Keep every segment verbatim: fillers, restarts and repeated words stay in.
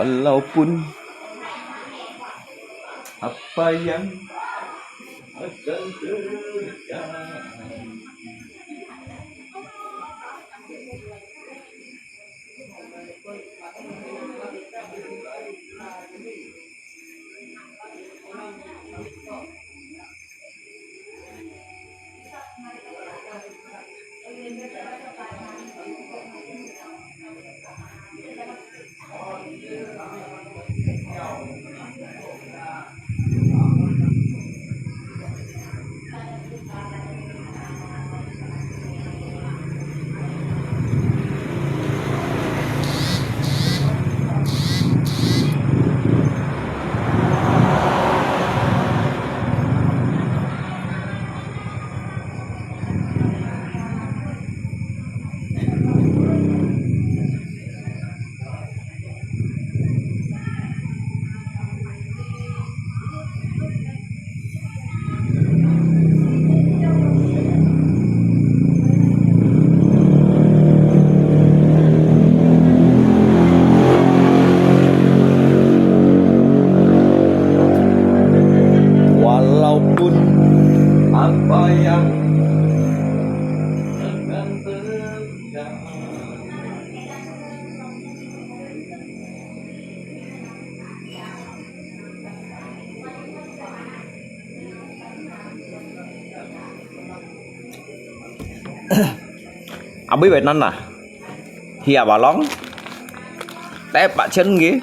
Walaupun apa yang akan terjadi. Walaupun apa yang akan terjadi. Abis wet nan ah, hia balong, tep bak chen gi,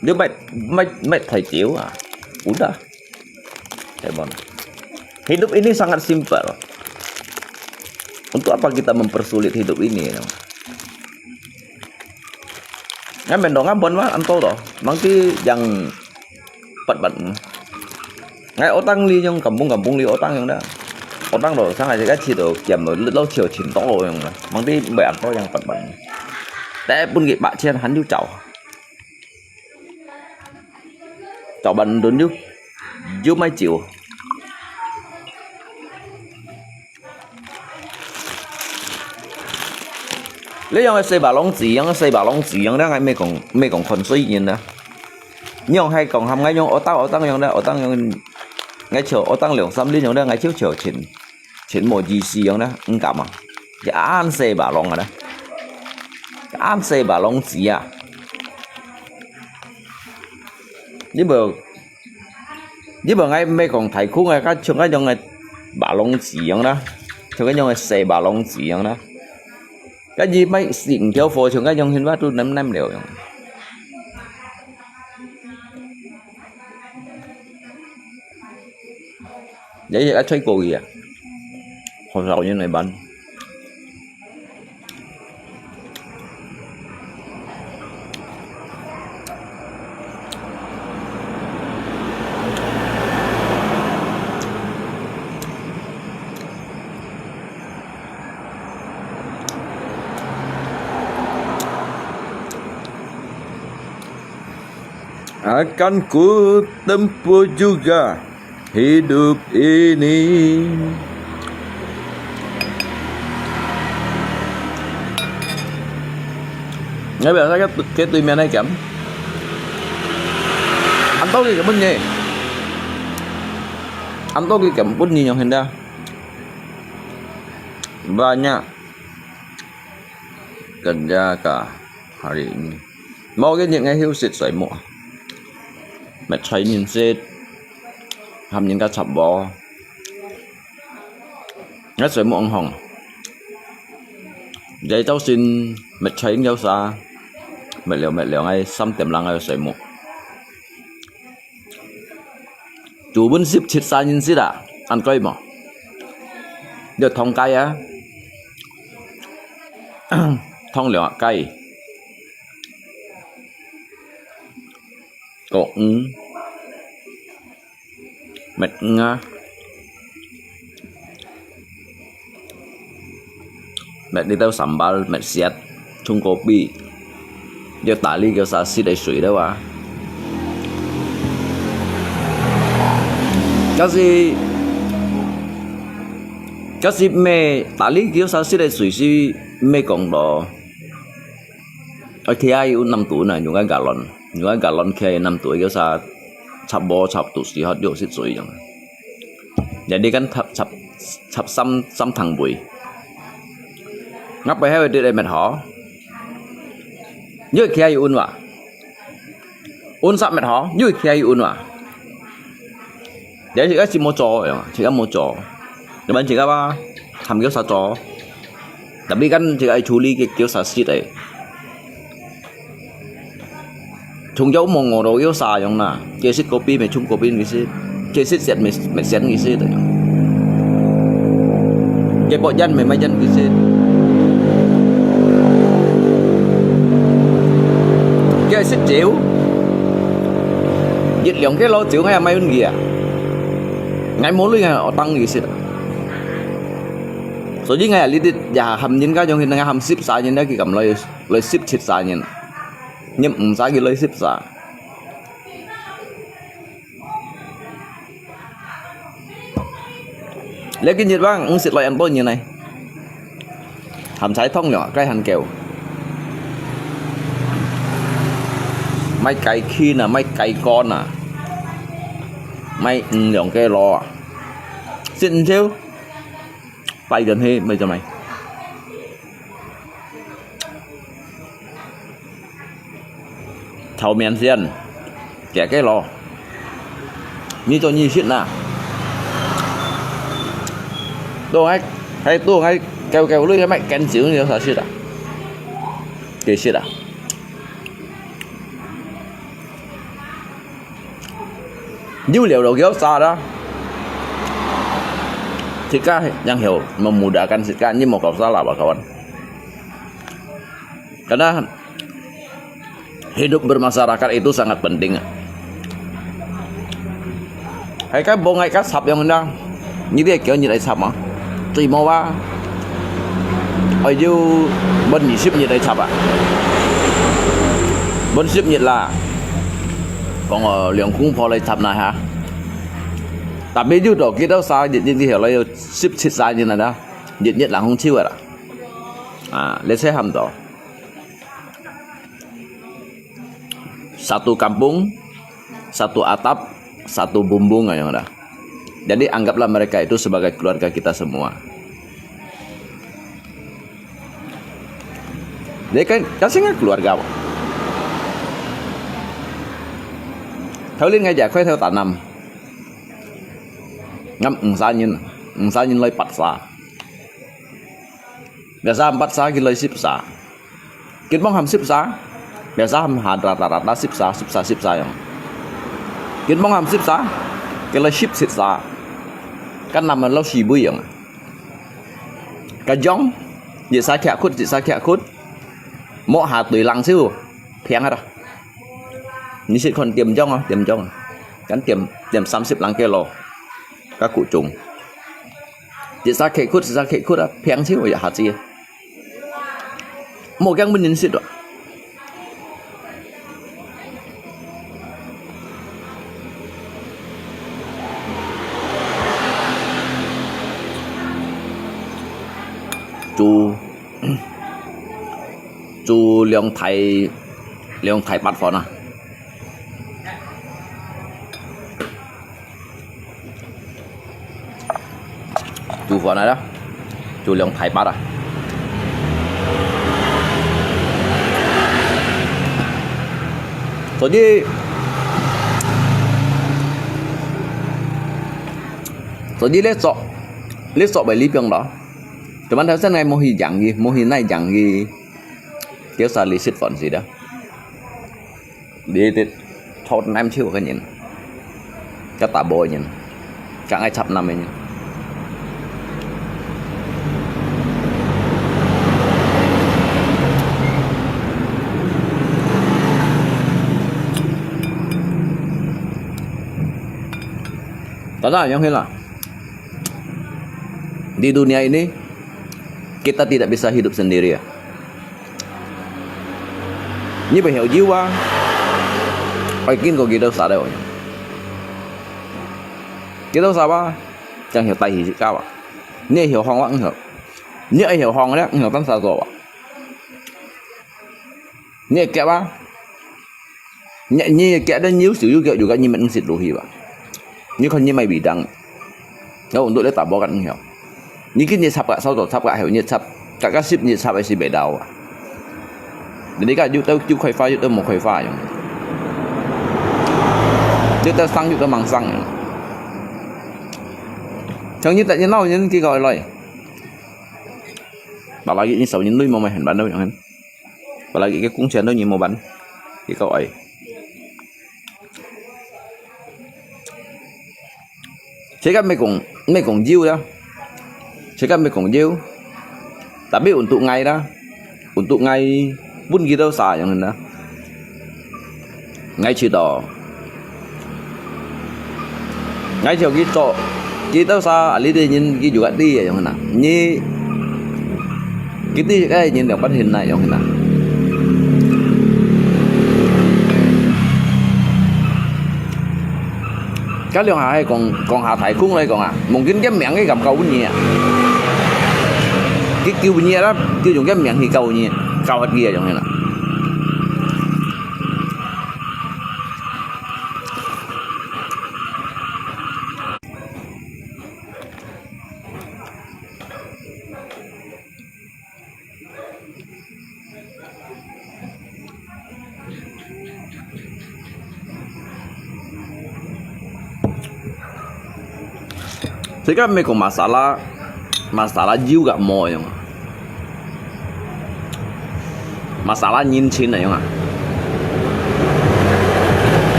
dia mai mai mai thai jiu ah, udah. Taiwan. Hidup ini sangat simpel. Untuk apa kita mempersulit hidup ini? Ngai mendong ngai bon wa anto to. Mangti yang pat pat. Ngai otang li yang kampung kampung li otang yang da. Otang to sang ai ka chi to kiam to lo chiu chin to yang da. Mangti bai anto yang pat pat. Te pun ki bak chen han yu chao. Chao ban dun yu yu mai chiu. 你用个細白狼子，用个細白狼子，用了，𠊎毋講，毋講看衰人啊。你用係講喊𠊎用，我當，我當用了，我當用，𠊎笑，我當兩三日用了，𠊎笑笑錢，錢無意思用了，毋敢啊。一安細白狼啊啦，一安細白狼子啊。你無 你無愛，毋講大空个，較像該種个白狼子樣啦，像該種个細白狼子樣啦。該你買四五條貨，像該種現在都淰淰了樣。你也愛吹過去啊，好少人來玩。 Akan ku tempuh juga hidup ini. Ngai biasa ke, ke tui mian ai kiam. An tau ke kiam pun ni. An tau ke kiam pun ni nyong henda. Banyak kerja kah hari ini. Mò cái nhiệt ngay hiếu xịt xoay mộ. Mệt xoay nhìn xịt. Hàm nhìn cá chập bò. Ngay xoay mộ ăn hồng. Giấy tàu xin mệt xoay yau xa. Mệt liều mệt liều ngay xăm tiệm lăng ngay xoay mộ. Chủ bún xịp thịt xa nhìn xịt à. Ăn coi mò. Được thông cái á. Thông liều cái. Kok, mm. Met nga. Met đi tao sambal, met siat, chung kopi. Yo tali kêu sa sit ai sui đó wa. Kasi, kasi me tali kêu sa sit ai sui si me kong do. 愛徛一碗南肚呢，用个gallon，用个gallon徛一南肚，有啥插無插肚屎，好有食水樣。Jadi kan插插插三三趟杯。Ngap pahal itu ai met ho. Yuk kia i un wa. Un sap met ho, yuk kia i un wa. Jadi sika si mo cho, ya, sika mo cho. Cuman sika ba, ham kio sa cho. Tapi kan sika ai chuli kio sa sit ai. Chung jau mo ngo ro kio sa yong na. Kio sit kopi me chung kopi ngi sit. Kio sit siat me me siat ngi sit ai. Kio po jan me mai jan ngi sit. Kio sit jiu. Yit liang kio lo jiu ngai mai un ngi a. Ngai mo lui ngai otang ngi sit. 所以 ngai a li dit ya ham nin ka jong hin ngai ham sip sa nin da ki kam loi loi sip chit sa nin. Nyem ung sa ki loi sip sa. Lê ki nyit bang ung sit loi an to nin nai. Ham sai thong yo, kai han kêu. Mai kai khi na, mai kai kon na. Mai ung liang kio lo a. Sit ung chiu. Pai jan hi mai cho mai. Chau miên sian. Kẹt kẹt lo. Nyi cho nyi sit na. Tuh hai, hai tuh hai kêu kêu lui hai mai kén chiu nyi sa sit a. Kì sit a. Yuk liau lo kio sa da. Sika yang hiu memudahkan sika ni mo kau salah ba kawan. Karena hidup bermasyarakat itu sangat penting. Hai ka bông hai ka sap yong na. Ni dia kio ni lai sap ma. Tui mo ba. Ai ju bon ni sip ni lai sap a. Bon sip ni la. Kong o liang kung pho lai sap na ha. Tapi ju do kita sa ni ni lai sip sip sa ni na da. Ni ni lang hong chiu la. Ah, let's say ham do. Satu kampung, satu atap, satu bumbung, ayong ada. Jadi anggaplah mereka itu sebagai keluarga kita semua. Jadi kan, kasi nga keluarga. Thau lin ngai ja koi thau tanam. Ngam ung sa nyin, ung sa nyin loi pat sa. Biasa ham pat sa ki loi sip sa. Kit bông ham sip sa. Biasa ham ha rata rata sip sa, sip sa, sip sa yong. Kit bông ham sip sa. Ki loi sip sip sa. Kan nam lo si bui yong. Ka jong. Ji sa kia khut, ji sa kia khut. Mo ha tui lang siu. Phiang ha da. Ni sit kon tiêm jong a, tiêm jong a. Kan tiêm, tiêm sam sip lang kio lo. Ka ku chung. Ji sa khek khut, ji sa khek khut a, phiang chiu ya ha ji. Mo kiang mun nin sit a. Chu, chu liang thai, liang thai pat phone a. Chu phone a da. Chu liang thai pat a. Jadi, jadi lê sok, lê sok bai li piang da. Cuman thau sen ngai mo hi jang yi, mo hi nai jang yi. Kio sa li sit phone si da. Đi tết thốt nem chiu ka nyin. Ka ta bôi nyin. Ka ngai chap nam nyin. Tada yang hela. Di dunia ini, kita tidak bisa hidup sendiri ya. Ni bai hiu jiu a. Ai kin ko kita sa dai. Kita sa ba, chang hiu tai hi ka ba. Ni hiu hong wa hiu. Ni ai hiu hong le, hiu tan sa zo ba. 你會夾啊？你你夾到你有時有夾有个你毋識落去吧？你看你買便當，然後都咧打包緊樣。你今日插个，收到插个，後日插，大家十日插个係袂到啊。你个又到九開花，又到無開花樣，又到生，又到吂生樣。像你得你鬧人幾个來，把那个你手人累么么很难到樣。 Apalagi个工钱都你無辦，佢个愛。Cakap毋係講，毋係講有啦，cakap毋係講有，tapi untuk ngai啦，untuk ngai pun kita usah yang na. Ngai cerita. Ngai cho ki cho, ki tau sa ali de nyin ki juga di ya yong na. Ni ki di kai nyin dong pan hin na yong na. Ka liang hai kong kong ha thai kung lai kong a, mungkin cái miệng cái gam kau nyi a. Ki kiu nyi a, ki dùng cái miệng hi kau nyi, kau hat ki ya yong na. 這個毋係講masala，masala油个無用。Masala人情來用啊。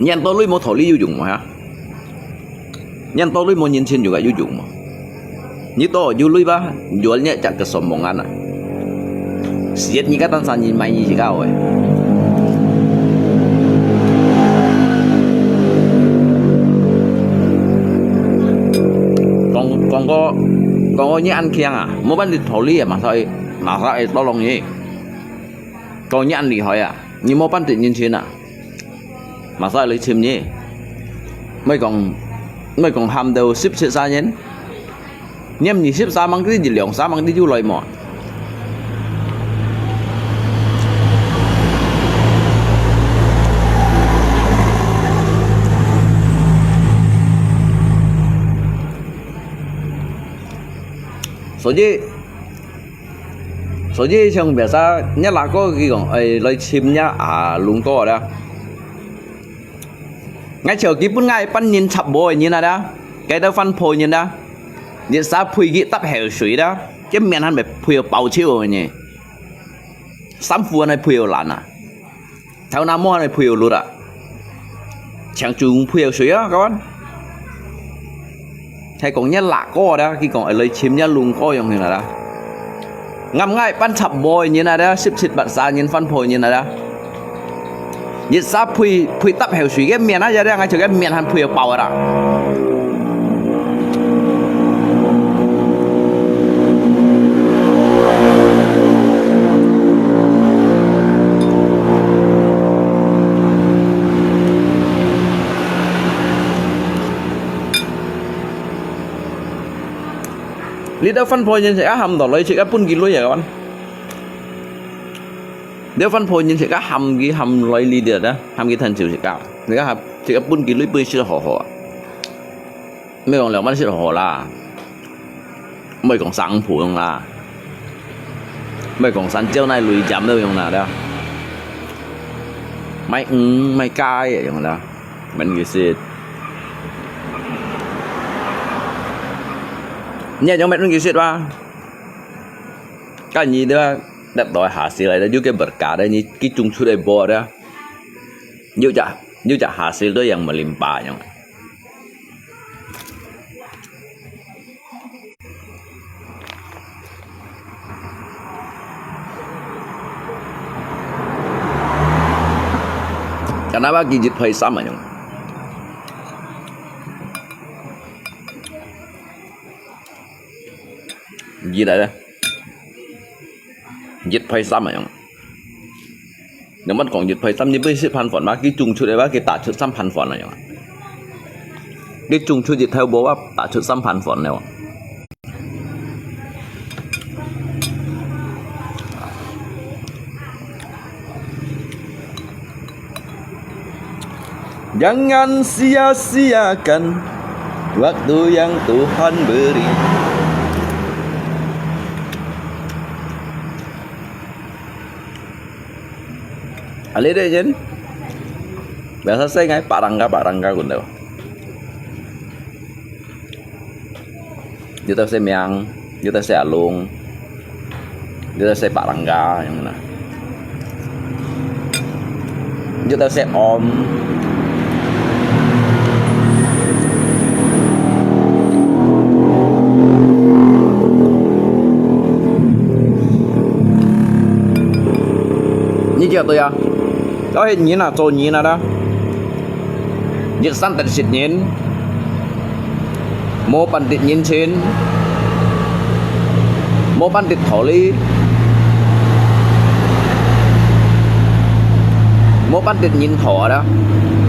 Nyan to lui mo tholi yu yung mo ha. Nyan to lui mo nyin chin yung ka yu yung mo. Ni to yu lui ba, jual nya chak ke sombongan ah. Siat ni ka tan san nyin mai ni si ka oi. Kong kong ko kong ko ni an kiang ah. Mo ban di tholi ah, masa masa eh tolong ni. Kong ni an li hoi ah. Ni mo ban di nyin chin ah. Masa lui chim ni. Mai kong mai kong ham deu sip sip sa nyin. Niam ni sip sa mang di di liong sa mang di ju loi mo. So ji So以前biasa，若lagu佢講，哎，來尋若阿龍哥啦。𠊎就基本𠊎半年插播个人啊啦，該兜翻破人啊，日晒陪佢搭口水啦，這面還袂陪到爆笑个呢，衫褲還袂陪到爛啊。 頭那毛還配有綠啊，像豬配有水啊，kawan。係講若lagu啦，佢講愛來尋若龍哥樣形啦。暗𠊎半插播个人啊啦，十七八三年翻破人啊啦。日晒配配搭口水个面啊，這樣啊，就个面還配有包啦。 Lidah fan pho nyin sik ah ham to loi sik ah pun kiloi ya kawan. Lidah fan pho nyin sik ah ham ki ham loi lidah dah ham ki than siu sik ah. Sik ah ham sik ah pun kiloi pun sik ho ho. Mei kong liao man sik ho ho la. Mei kong sang phu yong la. Mei kong san jiao nai lui jam liao yong na dah. Mai ng mai kai yong la. Mén kisit. Nè, yong mét mén kisit wa. Kan nyi dah, dah toi hasil dah, yu ke berkah dah, nyi ki chung chut ai bo dah. Yu ja, yu ja hasil dah yang melimpah yang. Kenapa ki jit phai sam anyong? Jit ada. Jit phai sam anyong. Nếu mà còn dịch phải xăm như bây xếp phan phỏn mà cái chung chụp đấy bác cái tả chụp xăm phan phỏn này nhá. Cái chung chụp dịch theo bố bác tả chụp xăm phan phỏn này. Jangan sia-siakan waktu yang Tuhan beri. Alih deh, Jen. Biasa saya ngai parangga-parangga kun tau. Dito si Miang, dito si Alung, dito si Parangga, yang mana? Dito si Om. Ni kia tu ya, kau hin ni na, tu ni na dah. Ngiuk san tén sit ngiuk, mô pán tit ngiuk chhin, mô pán tit thô li, mô pán tit ngiuk thô ada.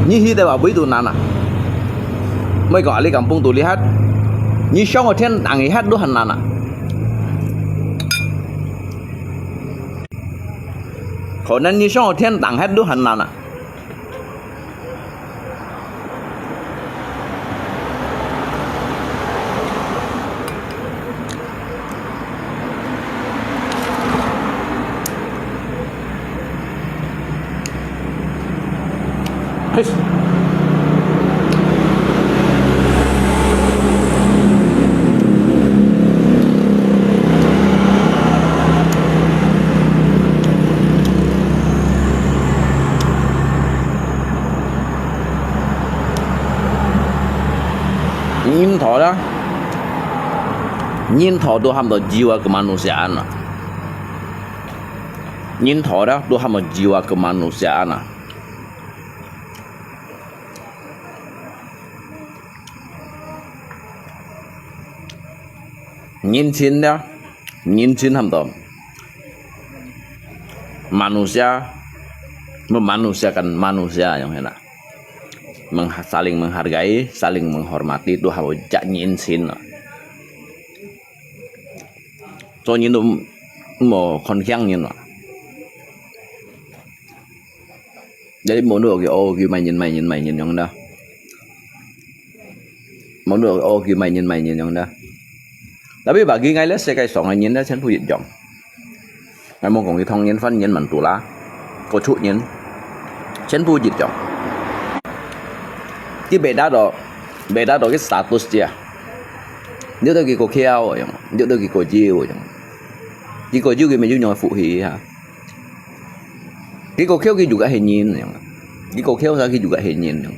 Ngiuk hi te wa bui tu nan a. Mui ko ali kampung tu li hat. Ngiuk siang o thien tang hi hat tu han nan a. Ko nan ngiuk siang o thien tang hat tu han nan a. Ngiuk thô dah. Ngiuk thô tu ham to jiwa kemanusiaan a. Ngiuk thô dah tu ham to jiwa kemanusiaan a. Ngiuk chhin dah. Ngiuk chhin ham to manusia, memanusiakan manusia yang hena. Mengha-, saling menghargai, saling menghormati tu ham jak ngiuk chhin a. Cho ngiuk tu mô khon khiang ngiuk a. Jadi mô nu ki o ki mai ngiuk mai ngiuk mai ngiuk yang dah. Mô nu o ki mai ngiuk mai ngiuk yang dah. Tapi bagi ngai le, 世界上个人呢，全部一样。Ngai mô kong ki Tong人、番人、Madura、Kôcuk人，全部一样。Ki beda to, beda to ki status dia. Ngiuk to ki kô khiau yang, ngiuk to ki kô jiu yang. Ki kô jiu ki me jiu nyong fuh hi ha. Ki kô khiau ki juga he ngiuk yang. Ki kô khiau sa ki juga he ngiuk yang.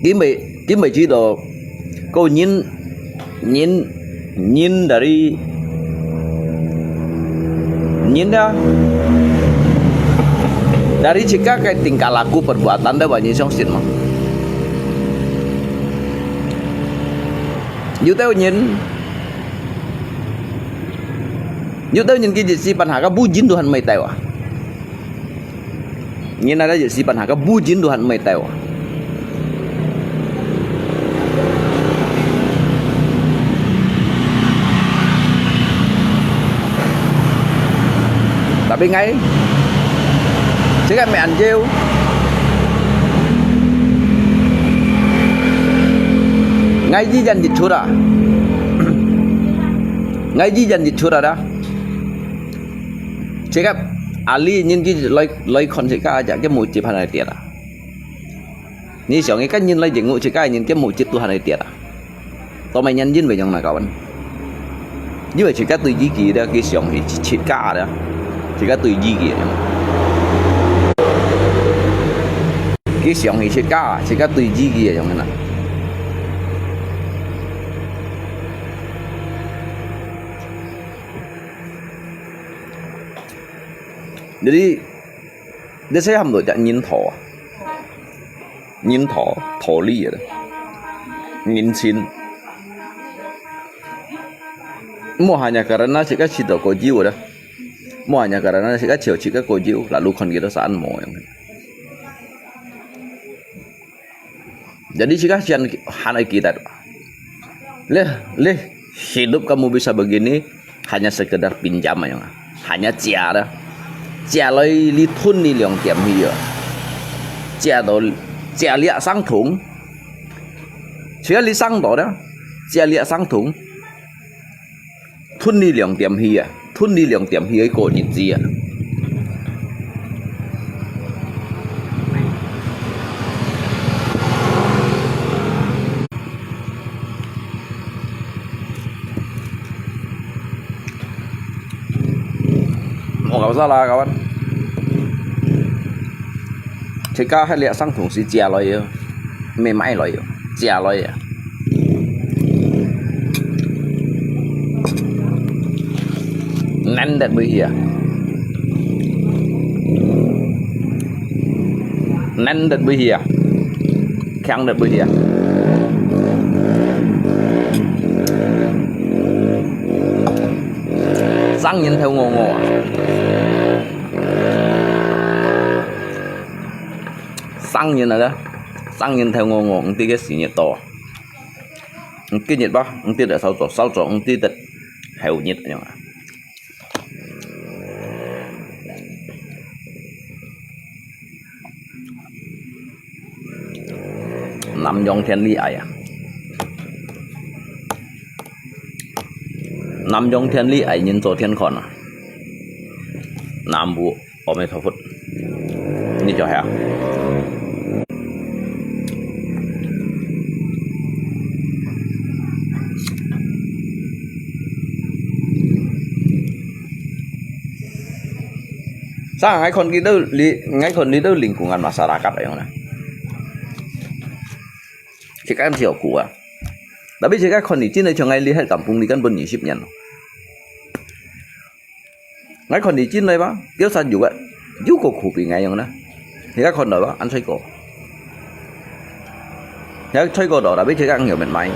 Ki me, ki me ji to ko ngiuk, ngiuk, ngiuk dari, ngiuk dah. Dari jika kai tingkah laku perbuatan dah banyak siang sin mah. Yu tau ngiuk. Yu tau ngiuk ki ji si pan ha ka bu jin Tuhan mai tai wa. Ngiuk ada ji si pan ha ka bu jin Tuhan mai tai wa. Tapi ngai, cakap mai anjeu. Ngai ji jan ji chura. Ngai ji jan ji chura dah. Cakap ali ngiuk ki loi, loi khon cakap aja ke mu ji pan ai tiat a. Ni siang ikan ngiuk loi jeng ngu cakap ngiuk ke mu ji Tuhan ai tiat a. Tao mai ngiuk jin wei yang na kawan. Yu wei cakap tui ji ki dah ki siang hi cakap dah. Cakap tui ji ki yang. Ki siang hi cakap, cakap tui ji ki yang na. Jadi, dia saya ham to jak ngiuk thô a. Ngiuk thô, thô li a. Ngiuk chhin. Mô hanya karena cakap si to kô jiu dah. Mô hanya karena cakap chiu cakap kô jiu, lalu khon ki to saan mô yang. Jadi jika sian han ai kita tu. Leh, leh, hidup kamu bisa begini, hanya sekedar pinjam aja. Hanya cia dah. Cia loi li thun ni liang tiam hi ya. 食到，食這生痛，食這生到呢，食這生痛，吞你兩點去啊，吞你兩點去過日子啊。 Mau kau salah, kawan. Cika hai liak sang thùng si chia loi yo. Mê mãi loi yo. Chia loi yo. Nén đợt bơi hia. Nén đợt bơi hia. Khang đợt bơi hia. Sang nhìn theo ngô ngô. Sang nhìn à đó. Sang nhìn theo ngô ngô, không tí cái gì nhiệt to. Không tí nhiệt bác, không tí đã sáu chỗ, sáu chỗ, không tí tật hẻo nhiệt nhá. Nam Yong Thiên Lý Ải à. Nam Yong Thiên Lý Ải nhìn cho thiên con à. Nam Bộ. Ôm thọ phút. Nhi cho hả? Sa ngai khon ki dau li, ngai khon li dau lingkungan masyarakat ayong na. Cik kan sio kua. Tapi cik kan khon ni chin ai chong ngai li hai kampung li kan pun ni sip nyan. Ngai khon ni chin lai ba, kêu san yu ga, yu ko khu pi ngai yong na. Hiya khon doi ba, an choi ko. Hiya choi ko doi, tapi cik kan ngiu met mai.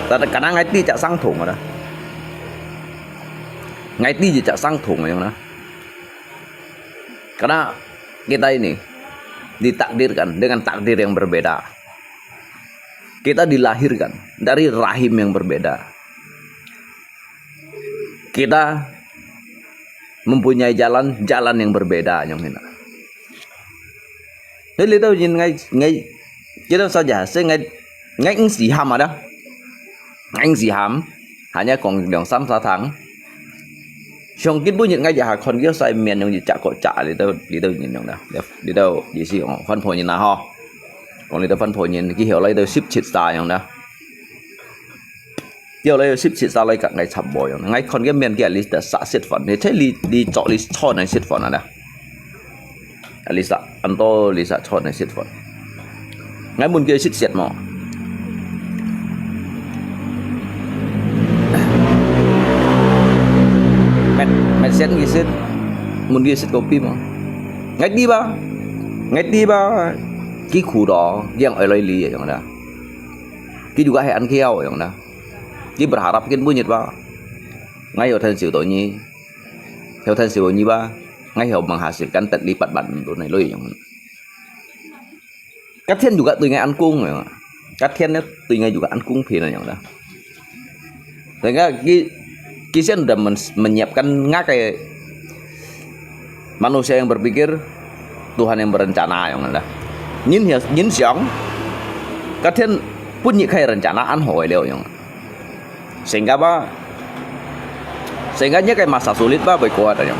Ta ta kana ngai ti chak sang thùng da. Ngai ti chak sang thùng yong na. Karena kita ini ditakdirkan dengan takdir yang berbeda. Kita dilahirkan dari rahim yang berbeda. Kita mempunyai jalan, jalan yang berbeda, yong hina. Jadi, li tau yin ngai, ngai, kita saja, saya ngai, ngai ing si ham ada. Ngai ing si ham, hanya kong dong sam sa thang. Siang kit bu nyit ngai ya ha kon kio sai mian yong chak ko chak li tau, li tau yin yong da. Li tau, li si yong, fan pho yin na ho. Kong li tau fan pho yin, ki hiu lai tau sip chit sa yong da. Yau lai sip sit sa lai kak ngai cham bo yong. Ngai khon ke mian kia li da sa sit fon. Ni che li, li chok li chon nai sit fon ada. Li sa, an to li sa chon nai sit fon. Ngai mun kia sit sit mo. Met, met sit ngi sit. Mun kia sit kopi mo. Ngai ti ba. Ngai ti ba. Ki khu do, yang ai lai li yong da. Ki juga hai an kiau yong da. Ki berharap kin bu nyit ba. Ngai hiu than siu to nyi. Hiu than siu nyi ba. Ngai hiu menghasilkan tet lipat ban tu nai lui yong. Kat thian juga tui ngai an kung yong. Kat thian ne tui ngai juga an kung phi na yong da. Sehingga ki, ki sian udah men-, menyiapkan ngakai manusia yang berpikir, Tuhan yang berencana yong da. Nyin hiu, nyin siang, kat thian pun nyi kai rencana an hoi liu yong. Sehingga ba, sehingga nyi kai masa sulit ba bơi kuat yong.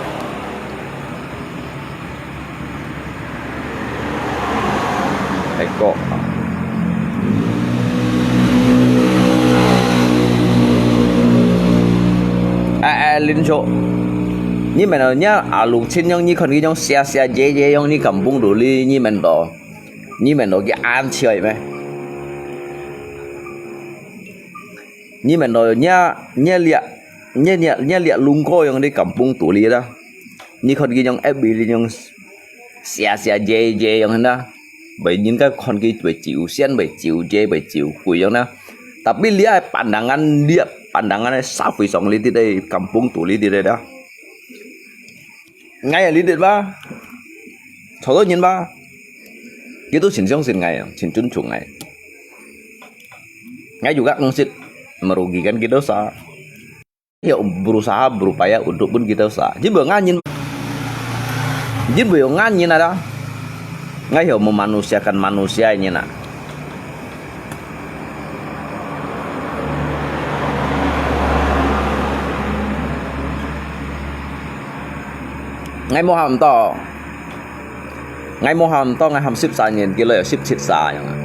Eko. Eh, eh, Lin Cho. Nyi men nya alu chin yong nyi khon ki yong sia sia je je yong nyi kampung du li nyi men do. Nyi men do ki an chioi me. Nyi men do nya, nya lia, nya, nya, nya lia lung ko yong di kampung tu li da. Nyi khon ki yong F B li yong sia sia je je yong da. Bai nyin ka khon ki bai chiu sian, bai chiu je, bai chiu kui yong da. Tapi lia pandangan, lia pandangan sa fui song li di dai kampung tu li di dai da. Ngai li di ba. Cho to nyin ba. Ki tu chin siang chin ngai, chin chun chung ngai. Ngai juga ngsit merugikan kita sa. Ya berusaha berupaya untuk pun kita sa. Jadi beu ngan nyin. Jadi beu ngan nyin ada. ，𠊎曉memanusiakan manusia个人啊。𠊎無喊到，𠊎無喊到，𠊎喊十三年，佢來有十七歲樣啊。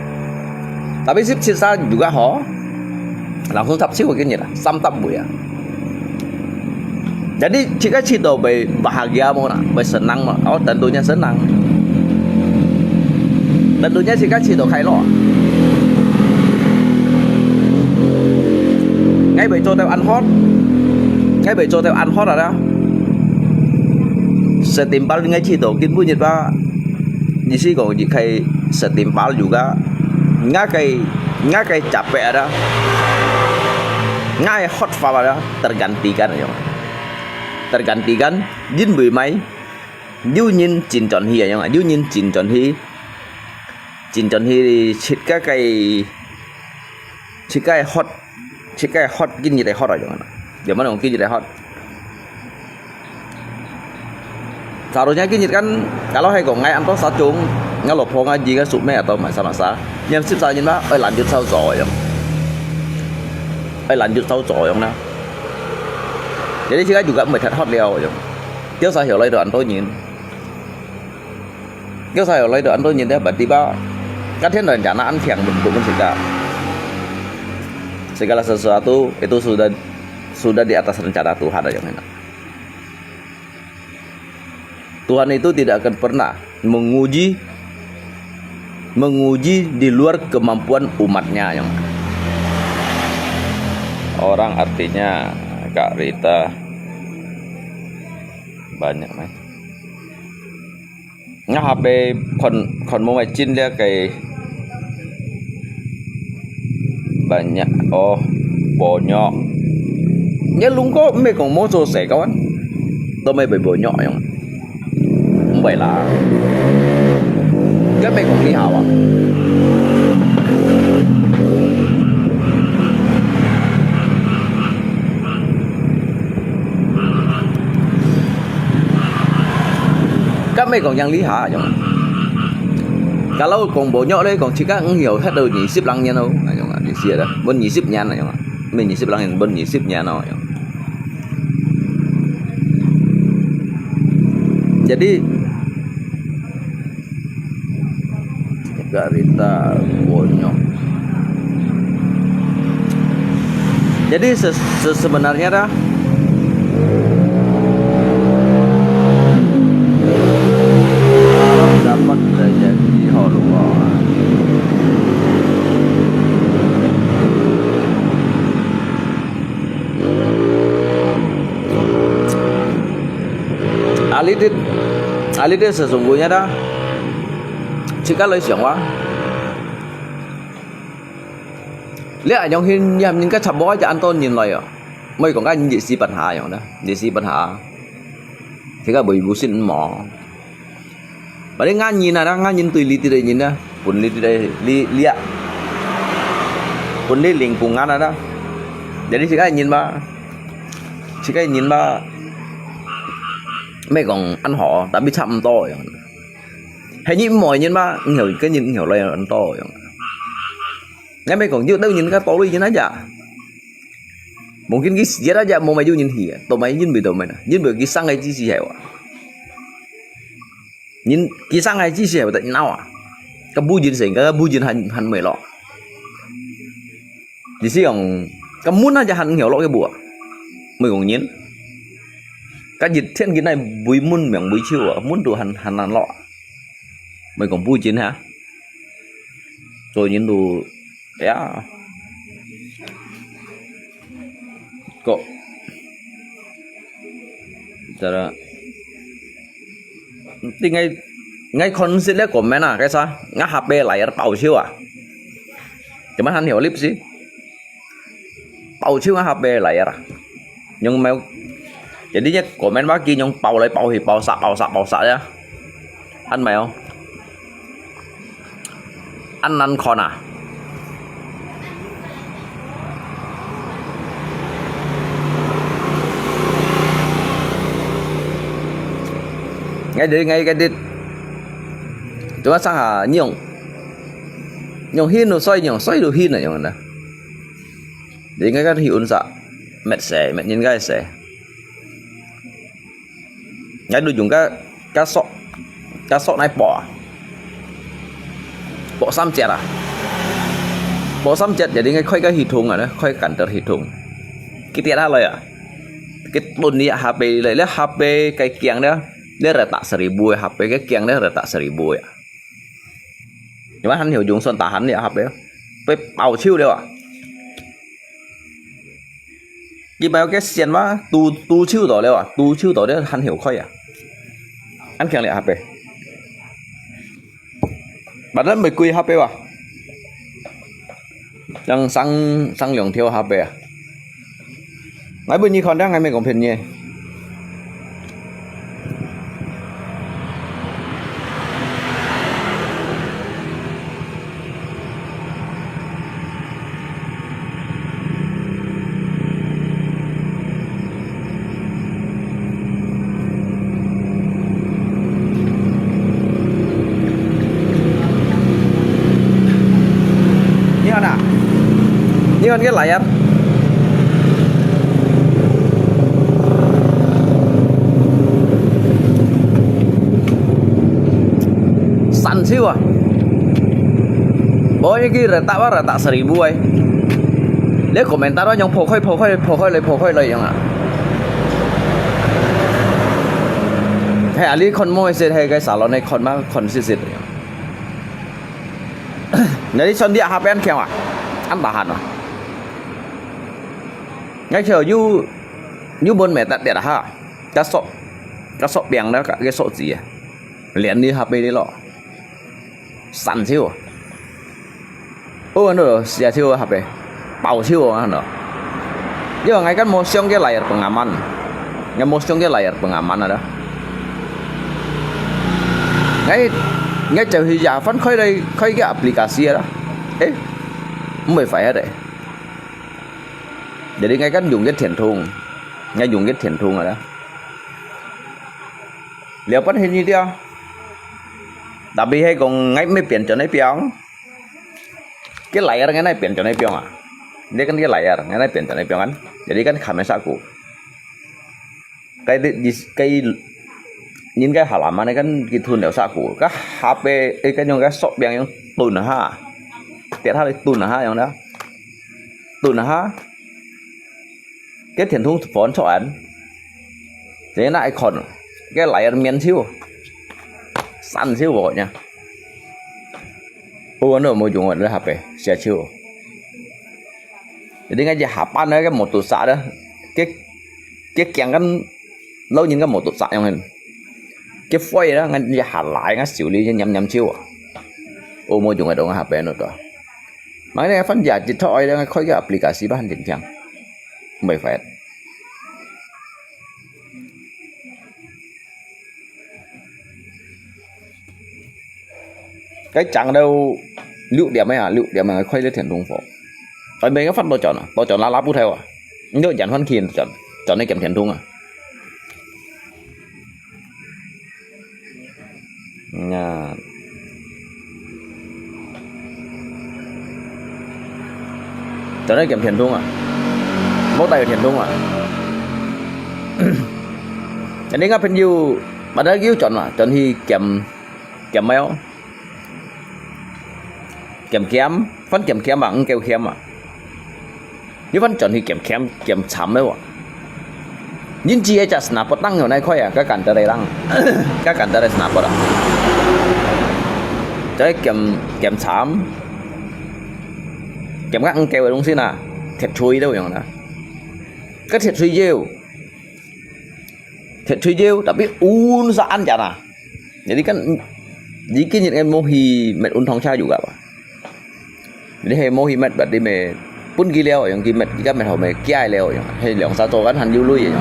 Tapi十七歲juga好，langsung十七歲个人啊，三十歲啊。Jadi，自家試到會bahagia無啦，會senang無？哦，tentunya senang。Tentunya自家試到快樂。𠊎會做到恁好，𠊎會做到恁好啊啦。Setimpal𠊎試到，今晡日吧，意思講，佢可以setimpal juga，𠊎个，𠊎个capek啊啦，𠊎个hot法啊啦，tergantikan啊。 Tergantikan，因為麼个？有人真歡喜啊，樣啊，有人真歡喜，真歡喜自家个，自家个hot，自家个hot，今日个hot啊，樣啊，有無講今日个hot？Seharusnya今日kan，kalau係講𠊎anto satu，𠊎老婆、𠊎兒、𠊎叔妹atau masa-masa，yang十三人嘛，愛lanjut sau做樣。愛lanjut sau做樣啦。Jadi自家juga毋會忒hot了樣。Kios啊，曉來到恁多人。Kios啊，曉來到恁多人，dia berarti吧，該天人家那安平untuk自家。Segala sesuatu itu sudah sudah di atas rencana Tuhan aja kan. Tuhan itu tidak akan pernah menguji menguji di luar kemampuan umatnya yang orang artinya Kak Rita banyak nih. Nga H P kon kon mo mai chin lia kay banyak oh bonyok. Nya lungko me kong mo so se kawan. To me bai bonyok yong. Mbai la. Ka me kong ni hawa. Ka me kong yang li ha yong. Kalau kong bonyok le kong chika ng yo hat do ni sip lang nyan o. Ayong a ni sia da. Bon ni sip nyan ayong a. Me ni sip lang nyan bon ni sip nyan o ayong. Jadi Garita bonyok. Jadi se se sebenarnya dah dapat rezeki ho luar. Alidit, alidit sesungguhnya dah. Chika loi siang wa. Lia ayong hin yam nin ka chap bo aja anton nin loi yo. Moi kong ka nin si pan ha ayong dah. Nin si pan ha. Chika boi bu sin mo. Bari nga nin na dah, nga nin tui li ti dei nin dah. Pun li ti dei li lia. Pun li ling kung nga na dah. Jadi chika nin ba. Chika nin ba. Moi kong an ho, tapi chap mto ayong. Hai ni mo nin ba, ngau ka nin ngau loi an to ayong. Ngai me kong yu dau nin ka to lui nin aja. Mungkin ki siat aja mo mai yu nin hi. To mai nin bi to mai na. Nin bi ki sang ai chi si hai wa. Nin ki sang ai chi si hai wa ta nau a. Ka bu jin seng ka bu jin han han mai lo. Di si yong ka mun aja han ngau lo ke bu a. Moi kong nin. Ka jit thien ki nai bui mun miang bui chiu a. Mun tu han han nan lo. Moi kong bu jin ha. Cho nin tu ya. Ko. Cara. Ti ngai ngai kon sit le comment a, kaisa. Nga H P layar pau chiu a. Cuman han hiu lip si. Pau chiu nga H P layar a. Nyong mai. Jadi nya comment ba ki nyong pau lai pau hi pau sa pau sa pau sa ya. An mai o. An nan kon a. Ngai dei ngai ka dit. Cuma sang ha nyong, nyong hin lu soi, nyong soi lu hin na nyong na. Jadi ngai kan hi unsa, met se, met nyin ngai se. Ngai lu yung ka, ka sok, ka sok nai po, po sam jet ah. Po sam jet, jadi ngai khoi ka hi thung ah, khoi kan ter hi thung. Ki tiat ha lai ah. Ki tun ni ha pe lai, le ha pe kai kiang le, le re ta seribu ha pe kai kiang le re ta seribu ah. 因為還有用算打鼾了，後背被包手了啊。佢買个線嘛，拄拄手到了啊，拄手到了還有開啊。恁強烈後背。Padahal玫瑰後背啊，yang sang sang 兩條後背啊。 Ngai bun nyi khon dang ngai me kong phen nyi. Nyi khon ah? Nyi khon ke layar. San siu ah. Pokoknya ki retak ba retak seribu ai. Le komentar ba nyong pokoi pokoi pokoi le pokoi le yang ah. He ali khon mo sit he kai salon he khon ma khon sit sit. Jadi son dia hapen kiang ah. An tahan ah. Ngai cheu yu yu bon me tat dia ha. Ka sok ka sok piang da ka ke sok ji ah. Lian ni ha pe li lo. San siu. Oh, ano, sia siu ha pe. Pau siu ano. Yo, ngai kan mo siong ke layar pengaman. Ngai mo siong ke layar pengaman ada. Ngai ngai cheu hi ya fan khoi lai khoi ke aplikasi ada. Eh, mui fai ada. Jadi ngai kan yung ke thian thung. Ngai yung ke thian thung ada. Liao pan hin ni dia. Tapi he kong ngai me pian chon ai piang. Ke layar ngai nai pian chon ai piang ah. Dia kan ke layar ngai nai pian chon ai piang kan. Jadi kan khamesa ku. Cái đi, đi cái nhìn cái hà lam này kan cái thun đèo sa ku. Ka ha pe cái cái nyong cái sok piang yang tun ha. Tiat ha tun ha yang da. Tun ha. Cái thian thung phone cho anh. Thế na ai khon. Cái layar mian siu. San siu bo nha. Ô, ano mo yung le ha pe. Sia siu. Jadi ngai je ha pan cái một tụ xã đó. Cái cái kiang kan lâu nhìn cái một tụ xã yang hen. Cái phôi đó ngai je ha lai ngai siu li nhắm nhắm siu. Ô, mo yung ai dong ha pe no to. Mà cái này phân giải chỉ thôi đó khôi cái aplikasi ba han chỉnh chang. Mười phép. Cái chặng đâu lũ điểm ấy à, lũ điểm mà khôi lên thiền trung phổ. Ở bên cái phần tôi chọn à, tôi chọn là lá bút theo à. Nhớ dàn phân khiên chọn, chọn này kiểm thiền trung à. Nga. Chọn này kiểm thiền trung à. Mốt tay thiền trung à. Anh đi ngắp hình you, bắt đầu you chọn mà, chọn hi kiểm, kiểm mail. Kiểm kiểm, phân kiểm kiểm mà, không kêu kiểm mà. Như phân chọn hi kiểm kiểm, kiểm chăm đấy à. Yin chi ai chas na potang yo nai khoi à, ka kan ta dai lang. Ka kan ta dai na pot à. Choi kiểm kiểm chăm. Kiểm các ăn kêu đúng xin à. Thiệt chui đâu yong na. Ka thiệt chui yeu. Thiệt chui yeu, tapi un sa ăn chả na. Jadi kan, jadi cái nhiệt em mua hi met un thong cha juga ba. Jadi he mo hi met bat di me pun ki liao yang ki met ki kat met ho me kiai liao yang he liang sa to kan han yu lui yang.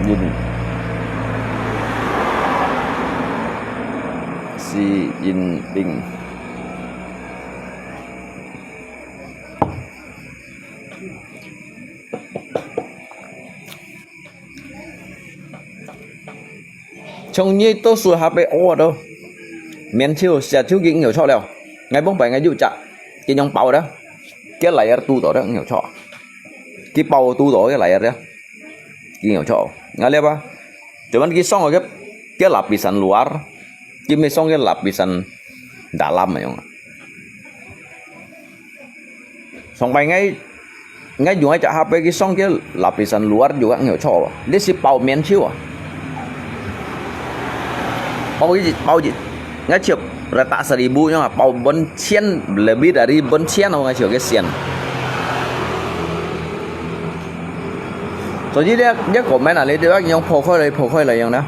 Yin. Xi Jinping. 像你讀書下背學到，面手寫手機有錯了，𠊎幫擺𠊎有隻，佢用包的，佢layar堵到的有錯，佢包堵到佢layar的，佢有錯，ngalih apa？Cuman佢上个，佢lapisan luar，佢無上个lapisan dalam樣啊。上擺𠊎，𠊎用一隻H P佢上个lapisan luar juga有錯啊，你係包面手啊。包一，包一，𠊎就rata seribu樣啊，包分千，lebih dari分千哦，𠊎就个線。所以呢，你講咩啊？你對吧？用破開來，破開來樣呢？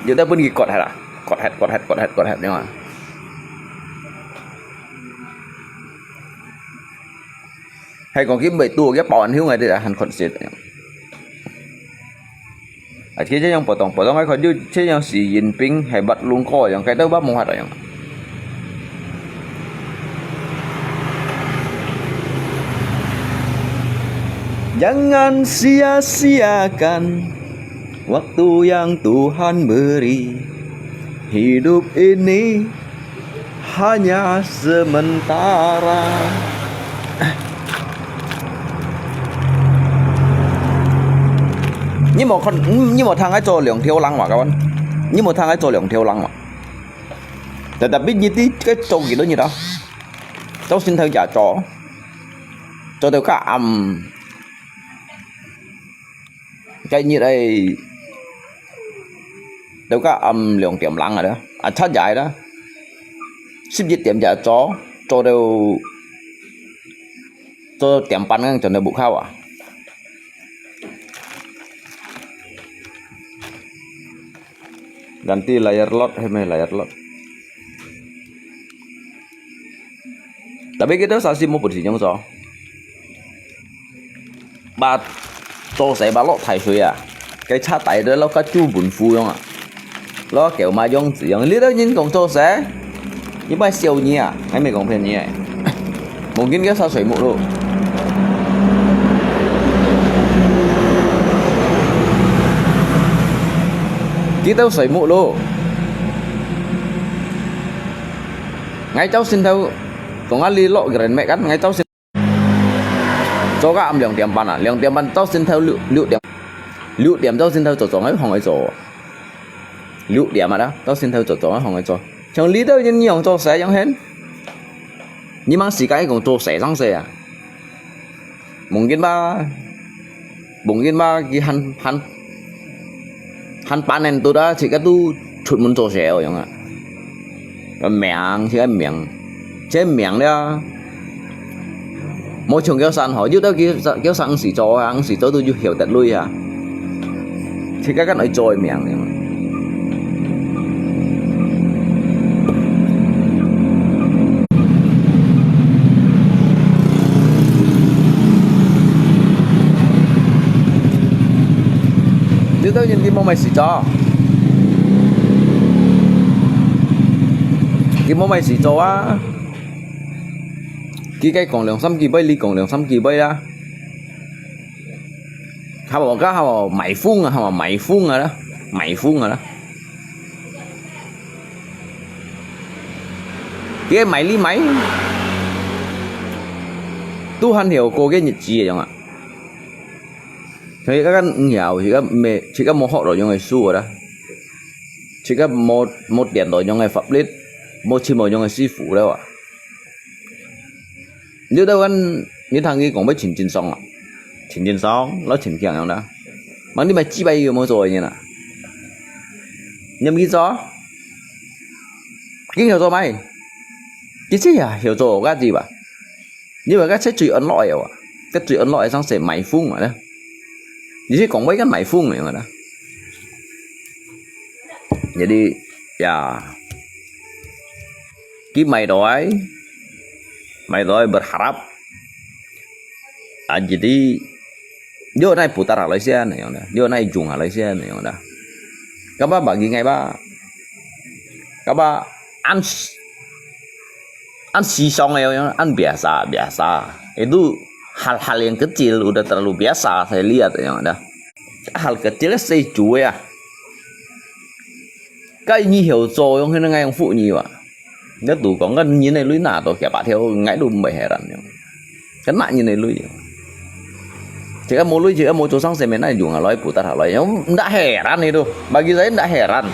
有得分佢割下啦，割下，割下，割下，割下，對嘛？ 係講佢毋係堵，佢包恁凶个，這還可惜。啊，其實用普通，普通个看就，這樣係因病，係發癩哥樣，該都發無法樣。Jangan sia-siakan waktu yang Tuhan beri. Hidup ini hanya sementara。你無看，你，你無聽𠊎做兩條龍嘛，各位？你無聽𠊎做兩條龍嘛？Tetapi你知該做幾多日啊？朝晨頭也做，做到較暗。 該日係，到該暗兩點零啊，啊，七點啦，十一點就做，做到，做點半正轉到屋下啊。Ganti layar lot，係咪layar lot？Tapi kita saksi無本事樣做。 Ba做事ba落大水啊，該車底都落个豬糞糊樣啊，落狗嫲樣子樣。你兜人講做事，你莫笑你啊，𠊎毋係講騙你誒。Mungkin佢煞睡目咯。佢兜睡目咯。𠊎朝晨頭，講啊，你落Grand Max kan，𠊎朝晨 做到暗兩點半啊，兩點半到晨頭六，六點，六點到晨頭做做，𠊎放佢做。六點啊啦，到晨頭做做，𠊎放佢做。像你兜人樣做事樣很，你吂時間講做事生事啊？Mungkin吧，mungkin吧，佢還，還，還半年都得，自家都出門做事哦，樣啊。 命，自家命，自家命了。無像佢山吼，有兜佢，佢山毋使做啊，毋使做都有曉得累啊。自家敢愛做个命呢。有兜人佢無麼事做。 佢無麼事做啊。佢該講兩三句話，你講兩三句話啦。還無，該還無買風啊，還無買風啊啦，買風啊啦。佢買你買，都還曉過个日子个樣啊。 所以該個毋曉，自家無，自家無學到樣个書啦，自家無，無點到樣个法律，無尋到樣个師傅了啊。你兜看，你聽佢講要尋經商啊，尋經商，老尋經樣啦。Mah你買幾百億有無做个人啊？你毋去做？佢曉做麼个？佢自家曉做，該知吧？ 你話該切最安樂个哇，該最安樂个上係買風啊啦。你係講話該買風个啦。Jadi，ya，佢買到來，買到來berharap。啊，jadi，你愛哪putar下來先，那樣的，你愛哪用下來先，那樣的。Kaba bagi ngai ba, kaba ans An sisong ya, yang an biasa, biasa. Itu hal-hal yang kecil udah terlalu biasa saya lihat ya, dah. Hal kecil sejuta ya. 該你曉做用，該𠊎用服你哇。該都講，該人个鐳拿到幾百條，𠊎都毋會heran樣。該拿人个鐳。自家無鐳，自家無做生意，哪用啊來補得下來？Yang ndak heran itu. Bagi saya ndak heran.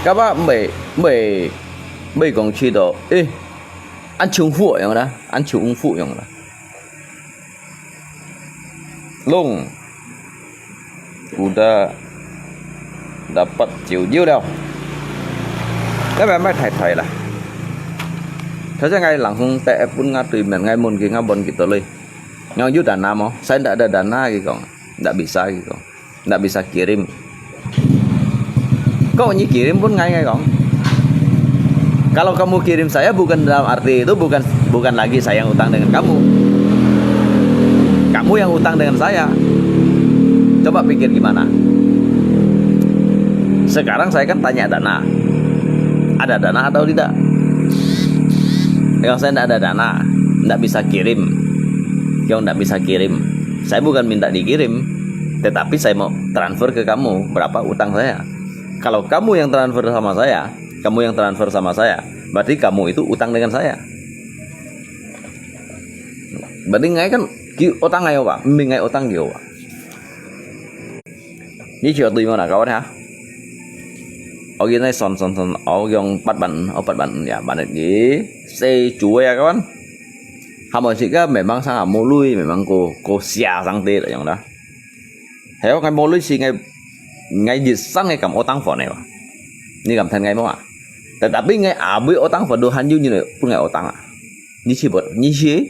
Kapa mbei mbei mbei kong cito, eh, an chung fu yang da, an chung fu yang da. Long, udah dapat jiu-jiu liao. Tapi amai thai-thai lah. Thai-thai ngai langsung T F pun ngai tui men ngai mun ki ngai bon kita lui. Ngai yu dana mo, saya ndak ada dana ki kong, ndak bisa ki kong. Ndak bisa kirim. Kok nyi kirim pun ngai ngai kong. Kalau kamu kirim saya bukan dalam arti itu bukan bukan lagi saya yang utang dengan kamu. Kamu yang utang dengan saya. Coba pikir gimana? Sekarang saya kan tanya dana. Ada dana atau tidak? Kalau saya tidak ada dana, tidak bisa kirim. Yang tidak bisa kirim. Saya bukan minta dikirim, tetapi saya mau transfer ke kamu berapa utang saya. Kalau kamu yang transfer sama saya, kamu yang transfer sama saya, berarti kamu itu utang dengan saya. Berarti ngai kan ki utang ngai wa, mi ngai utang ki wa. Ni chiu tui mo na kawan ha. Oke nai son son son, o yong pat ban, o pat ban ya ban ni. Sei chu ya kawan. Hamo sika memang sang amo lui, memang ko ko sia sang te yong da. Heo ngai mo lui si ngai ngai di sang ngai kam utang phone ne wa. Ni kam than ngai mo a. Tetapi ngai abui utang phone do han yu ni ne pun ngai utang a. Ni chi bot, ni chi,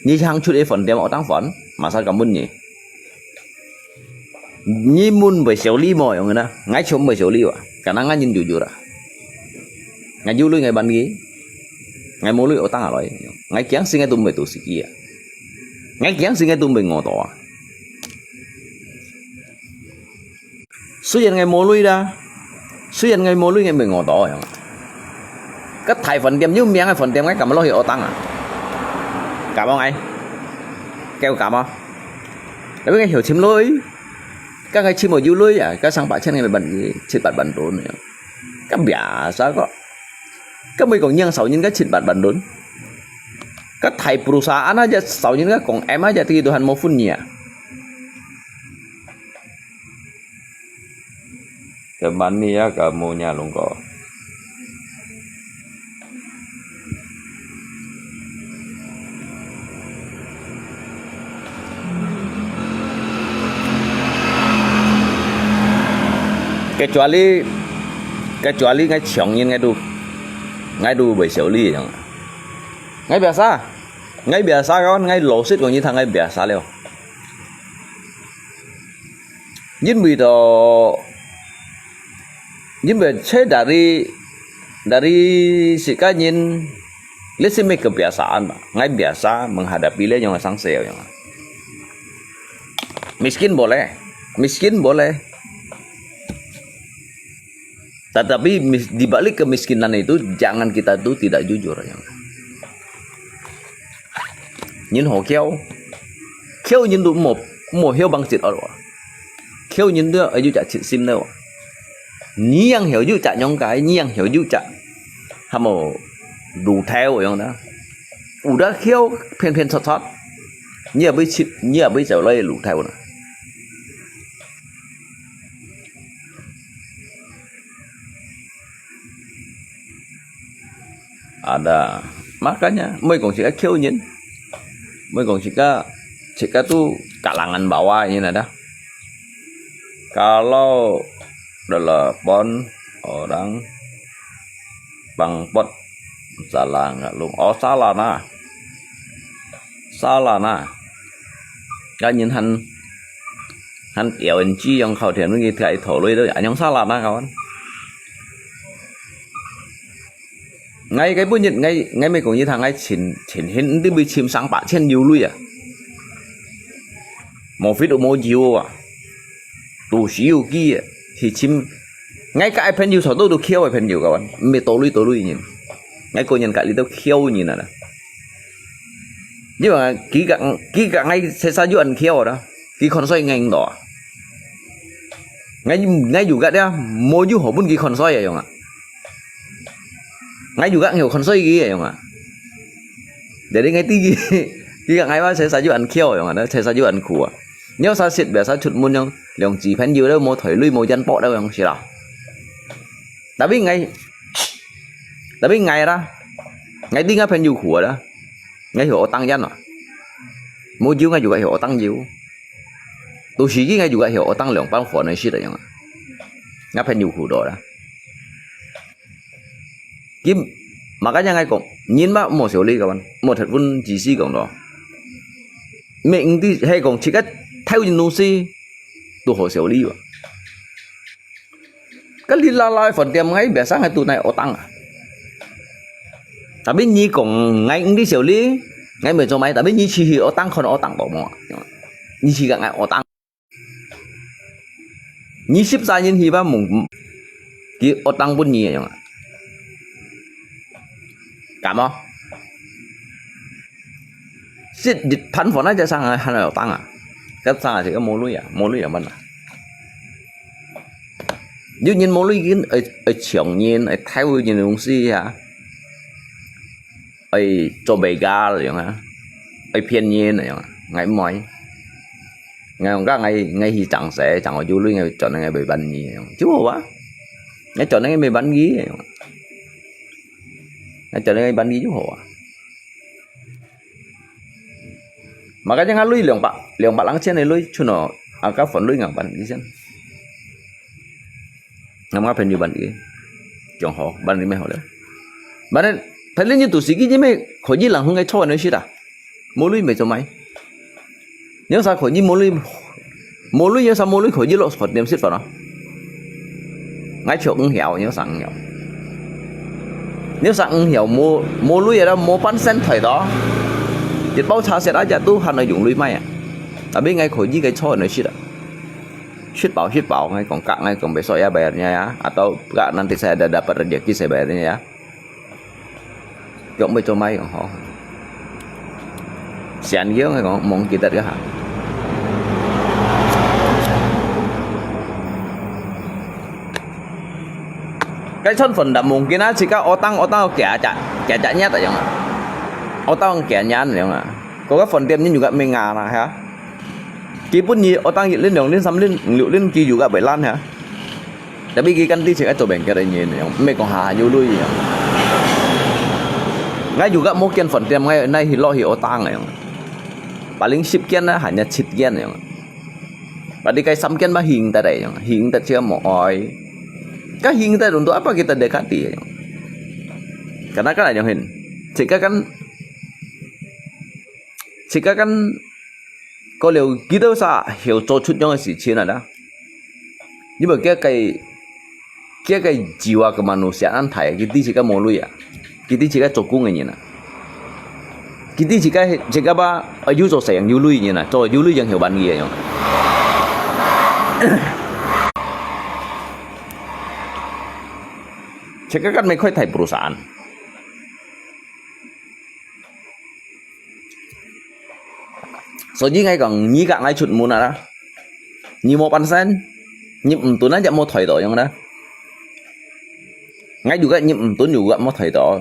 ni chi hang chut e phone tiam utang phone, masa kam mun ni. Ni mun bai siau li mo yong na, ngai chom bai siau li wa. Kana ngai nyin jujur a. Ngai yu lui ngai ban gi. Ngai mo lui utang a loi. Ngai kiang si ngai tum bai tu si ki a. Ngai kiang si ngai tum bai ngo to a. Suyan ngai mo lui da, suyan ngai mo lui ngai mui ngo to yang. Ka thai phone tiam yu miang ngai phone tiam ngai kam lo hi utang a. Kam ngai. Kêu kam a. Tapi ngai hiu chim lui. Ka ngai chim mo yu lui ya, ka sang pa chen ngai ban chit pat ban don ya. Ka biasa ko. Ka mui kong nyang sao nyin ka chit pat ban don. Ka thai perusahaan aja sao nyin ka kong em aja ti Tuhan mo phun nia. Teman ni ya kamu nya lungko. Kecuali kecuali ngai chong nyin ngai tu ngai tu bai siau li yang. Ngai biasa. Ngai biasa kawan ngai lo sit kong nyi thang ngai biasa liao. Nyin bai to Nyin bai che dari dari sika nyin lesi me kebiasaan ba. Ngai biasa menghadapi le yang sang seo yang. Miskin boleh, miskin boleh. Tetapi mis, di balik kemiskinan itu jangan kita tu tidak jujur yang. Nyin ho kiau. Kiau nyin tu mo mo hiau bang sit ot wa. Kiau nyin tu ayu cak sit sim ne wa. Ni yang hiau yu cak nyong kai, ni yang hiau yu cak. Hamo du theu yang na. Udah kiau phen phen sot sot. Ni abui chip, ni abui cau lai du theu na. Ada. Makanya, mui kong sika kiau nyin. Mui kong sika, sika tu kalangan bawah nyin ada. Kalau telepon orang pangpot salah nggak lung. Oh, salah na. Salah na. Kan nyin han han L N G yang khau thian ngi thai thau lui tu, anyong salah na kawan. Ngai kai pun nyit ngai ngai me kong yi thang ngai chin chin hin ndi bi chim sang pa chen yu lui a. Mo fit mo jiu a. Tu si yu ki a. Hi chim. Ngai ka ai phen yu so tu tu khiau ai phen yu kawan. Me to lui to lui nyin. Ngai ko nyin ka li to khiau nyin na. Ni ba ki ka ki ka ngai se sa yu an khiau da. Ki khon soi ngeng to. ，𠊎，𠊎有个呀，無有好分佢看衰个樣啊。𠊎有个有看衰佢个樣啊。Jadi𠊎知佢，佢个𠊎話，實在有恁巧樣啊，實在有恁苦啊。你要啥事，biasa出門樣，兩隻朋友都無退鐳，無煙波都樣事啦。Tapi𠊎，tapi𠊎啦，𠊎知𠊎朋友苦啊啦，𠊎曉學當煙啊，無有𠊎有个曉學當有，到時佢𠊎有个曉學當兩包飯个事个樣啊，𠊎朋友苦到啦。佢，makanya𠊎講，人嘛莫小氣个，莫忒分自私講咯。每毋知係講，自家偷人東西，都好小氣哇。 該你啦啦飯店，𠊎biasa𠊎都拿學當啊。Tapi你講𠊎毋知小氣，𠊎無做麼个，tapi你自家學當看學當無無？你自家𠊎學當，你十三年去吧，佢學當分你樣啊？敢無？ 食一盤飯啊，就生啊，還有當啊。該生啊，這個無鐳啊，無鐳啊，問啊。有人無鐳，佢愛，愛搶人，愛偷人个東西啊，愛做begal樣啊，愛騙人樣啊，𠊎毋愛。𠊎講，𠊎，𠊎去賺些，賺好有鐳，𠊎轉來，𠊎會還你樣，就好啊。𠊎轉來，𠊎會還你樣啊。 該叫你還佢就好啊。Makanya𠊎鐳兩百，兩百零千个鐳，存哦，啊，該還鐳𠊎還佢先。𠊎朋友還佢，正好，還佢乜好了。Mana，反正你到時佢乜可以人分𠊎坐个時啊，無鐳乜做麼个。 有啥可以無鐳，無鐳有啥無鐳可以落飯店食飯啊？𠊎就毋曉，有啥毋曉？有啥毋曉？無，無鐳个啦，無半仙退到，一包茶食啊，只都還愛用鐳買啊。Tapi𠊎可以个坐來食啊。食飽食飽，𠊎講價，𠊎講besok ya bayarnya ya，atau kak nanti saya ada dapat rezeki saya bayarnya ya。 腳尾做麼个講好？想要个講，忘記得个哈。該餐飯就忘記啦，自家學當學當幾隻，幾隻月个樣啊，學當幾年樣啊，嗰個飯店人有个名啊啦，哈。基本你學當一輪、兩輪、三輪、五六輪，佢有个會爛哈。 Tapi佢kan知自家做bengkel个人樣，毋係講下下有鐳樣。𠊎有个無間飯店，𠊎拿去落去學當个樣。Paling十間啦，還有七間樣。Berarti該三間嘛，行得个樣，行得自家無愛。該行得untuk apa kita dekati樣。Karena kan ada yang hin，自家kan，自家kan，過了幾多儕曉做出樣个事情啊啦。 你無叫佢，叫佢jiwa kemanusiaan大，佢知自家無鐳啊，佢知自家做工个人啊，佢知自家，自家吧，愛有做生有鐳人啊，做有鐳人曉還佢个樣。自家kan乜開大perusahaan。 所以𠊎講，你个𠊎出門啊啦，你無半仙，你毋蹲啊，也無退到樣啦。𠊎有个你毋蹲，有个無退到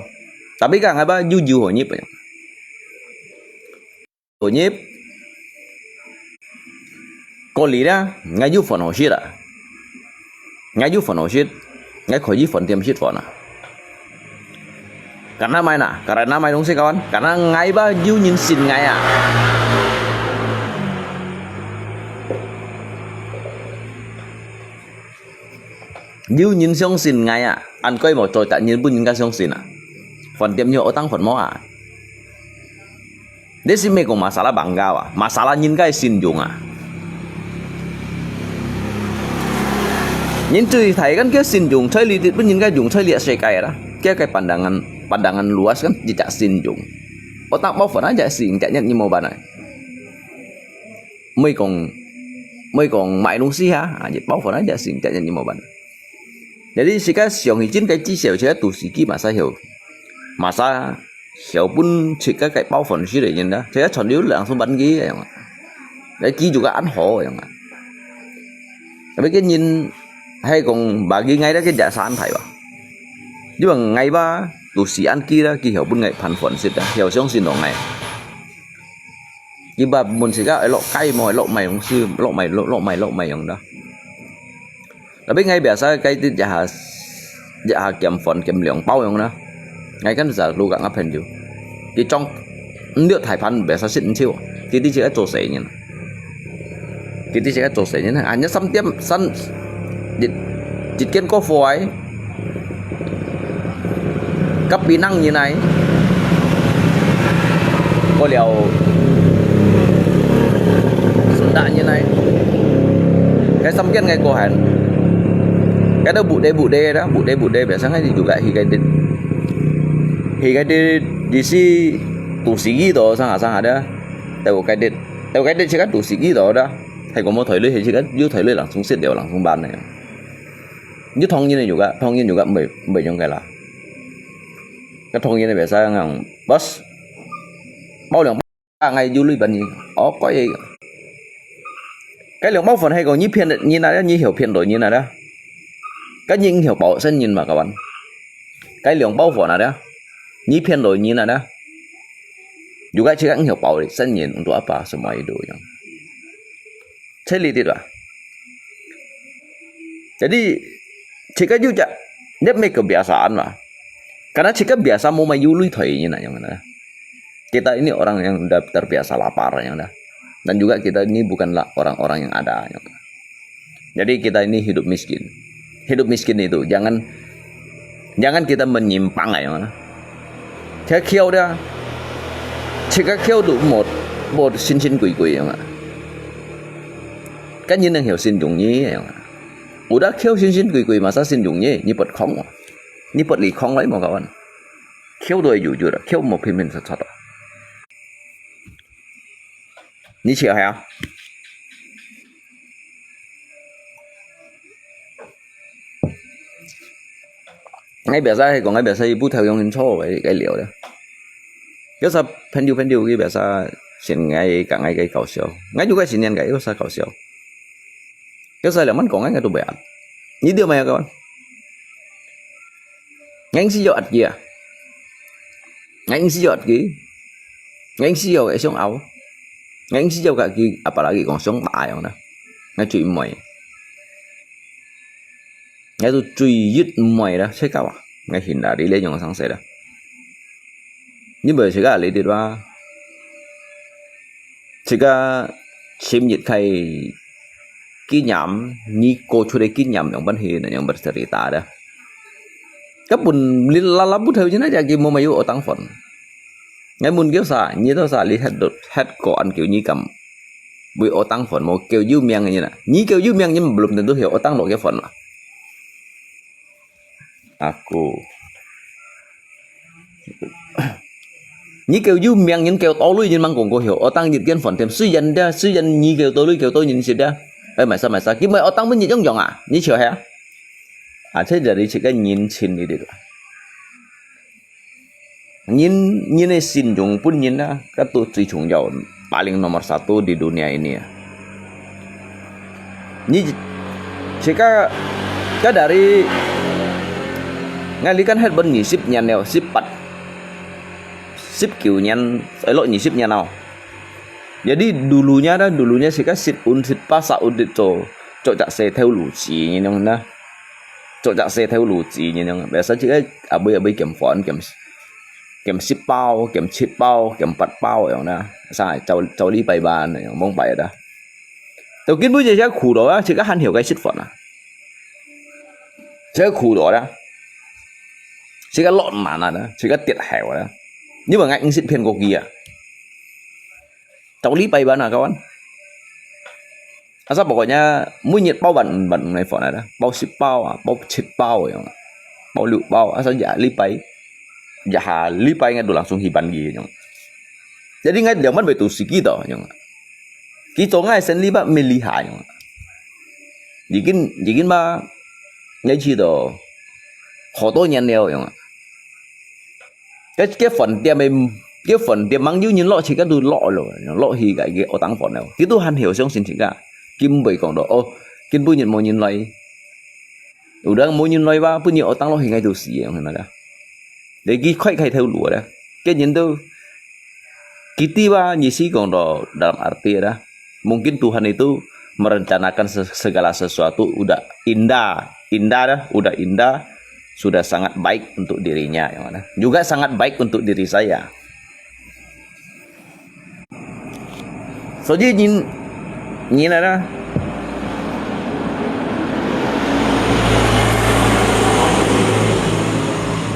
，tapi个𠊎吧，有有好入个。好入，過哩啦，𠊎有飯好食啦。 𠊎有飯好食，𠊎可以飯店食飯啊。Karena麼个呢？Karena買東西kawan，karena𠊎吧有人信𠊎啊。有人相信𠊎啊，恁該無做得人分人家相信啊。飯店有學當飯無啊？ Dia si meko masalah bangga啊，masalah人个信用啊。人最大kan个信用，在你，分人家用在你个世界啦。个个pandangan，pandangan luas kan，一隻信用。我當包粉啊，隻信，隻人你無辦啊。毋係講，毋係講買東西啊，啊，一包粉啊，隻信，隻人你無辦。Jadi，自家想起真个至少，自家都市機嘛，使曉，嘛使 曉分自家个包粉食个人啦，自家全部人送分佢个樣啊。來，佢就个恁好个樣啊。Tapi个人係講bagi𠊎个个biasaan thai吧。因為𠊎吧，都係恁記啦，佢曉分𠊎盤飯食啊，曉相信到𠊎。佢吧問自家愛落雞無，愛落米用，落米落落米落米用啦。Tapi𠊎biasa該啲一下一下減飯減兩包用啦。𠊎跟住就路个朋友，佢裝五六大盤biasa食毋少，佢啲自家做生意。 佢啲自家做生意呢，啊，你三點三一一間過火哎，甲比năng人哎，過了，Sunda人哎，該三間个過行，該都bude bude đó，bude bude biasa ngay juga hi cái dit, hi cái dit di si tu sigi to sang sang ada, tahu cái dit, tahu cái dit si kan tu sigi to đó. Hay có một thời lưới hay chỉ có, nhiều thời lưới lặng xuống xịt đều lặng xuống bàn này. Như thông như này juga, thông như juga mười mười những cái là. Cái thông như này về sao ngang boss. Bao lượng bao ngày du lịch bắn gì. Ồ, có gì. Cái lượng bao phần hay có như phiền như này đó, như hiểu phiền rồi như này đó. Cái những hiểu bảo sân nhìn mà các bạn. Cái lượng bao phần này đó. Như phiền rồi như này đó. Juga chỉ có hiểu bảo sân nhìn untuk apa semua itu yang. Cili tidak. Jadi, jika juga, dia make kebiasaan lah. Karena jika biasa mau mayu lui thoi ini nak yang mana. Kita ini orang yang dah terbiasa lapar yang dah. Dan juga kita ini bukanlah orang-orang yang ada yang. Jadi kita ini hidup miskin. Hidup miskin itu jangan Jangan kita menyimpang啊，樣啊。Thiang khiêu dia, jika khiêu tu một một sinh sinh quỷ quỷ樣啊。Kan你能曉信用你樣啊。Udah khiêu sinh sinh quỷ quỷ masa信用你，你不空啊，你不離空來無kawan。Khiêu tu jujur，khiêu無片片實實啊。你笑係啊？ Ngai biasa hay kong ngai biasa ibu thau yong hin cho wai kai liao da. Yo sa pendiu pendiu ki biasa sin ngai ka ngai kai kau siau. Ngai juga sin nian kai yo sa kau siau. Yo sa liang man kong ngai ngai tu bayat. Ni dia maya kawan. Ngai si yo at kia. Ngai si yo at ki. Ngai si yo kai siong au. Ngai si yo ka ki apalagi kong siong ta yong da. Ngai chui moi. Ngai tu chui yit moi da sai kawa. Ngai hin da ri le yong sang sai da. Ni bai sai ka li dit wa. Sai ka sim yit kai kinh nghiệm, ni ko chu de kinh nghiệm yong ban hi na yong bercerita da. Ka pun li la la bu thau jina ja ki mo mayu otang phone. Ngai mun kiu sa, ni to sa li het dot het ko an kiu ni kam. Bui otang phone mo kiu yu miang ni na. Ni kiu yu miang ni belum tentu hiu otang lo kiu phone ma. Aku. Ni kiu yu miang ni kiu to lui ni mang kong ko hiu otang yit kian phone tem. Sui yan da, sui yan ni kiu to lui kiu to ni sit da. Ai mai sa mai sa. Ki mai otang mun ni yong yong a. Ni chiu ha. A che dari che ka nin chin ni de. Nin, nin e sin jung pun nin na, ka tu chui chung yau, paling nomor satu di dunia ini. Ni, che ka, ka dari, ngai li kan het bon ni sip nian leo, sip pat, sip kiu nian, elo ni sip nian ao. Jadi dulunya dah, dulunya che ka sip un, sip pa sa un dit cho, cho chak se theo lu chi ni nong na. Cho chak se theo lu chi ni nong. Biasa che ka abui abui kiam phone, kiam 減十包、減七包、減八包樣啦，啥走走禮拜班樣，蒙拜啦。就根本就係苦惱啊，自家還曉个食飯啊，自家苦惱啦，自家落難啊，自家跌後啦，你話𠊎毋識騙過佢啊？走禮拜班啊，kawan。Asa pokoknya每日包辦辦 ngai phone ada, 包十包啊，包七包樣，包六包，asa ya 禮拜，ya 下禮拜 ngai tu langsung hiban gitu. Jadi ngai 兩萬位都是幾多樣，佢做 ngai 生理吧，沒厲害樣。已經已經吧，ngai 知道好多年了樣。 該該飯店个，該飯店吂有人落去，該都落咯，落去該个學堂飯了。佢都還曉相信自家，佢毋會講到哦， Mungkin本日無人來，有人無人來吧，本日愛等落去，𠊎都死个，有無啦？你去開開頭路啦，个人都，kita ba ngisi kong do dalam arti ada. Mungkin Tuhan itu merencanakan se- segala sesuatu udah indah, indah dah, udah indah, sudah sangat baik untuk dirinya, yang mana juga sangat baik untuk diri saya. 所以人，人啊啦，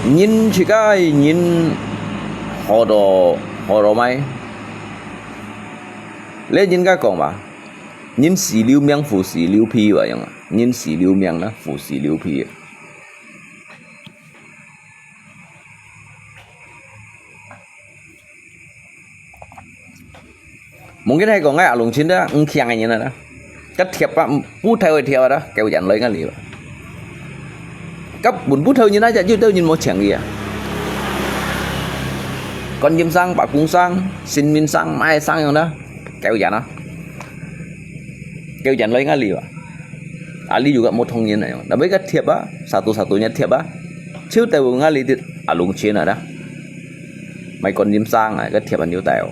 人自家个人好到好到咩？你人家講嘛，人死留名，虎死留皮，話樣啊，人死留名啦，虎死留皮。 Mungkin係講𠊎阿龍親个，毋強个人啊，个貼啊，布頭个貼啊，狗眼來个了。个本布頭人啊，就有兜人無請佢啊。觀音生、伯公生、神明生、麼个生樣啦，狗眼啊。 Kêu jan loi ngali ba. Ali juga motong nyin ayong. Tapi ka thiap ba, satu-satunya thiap ba. Chiu teu ngali dit alung chin ada. Mai kon lim sang ai ka thiap an yu teu.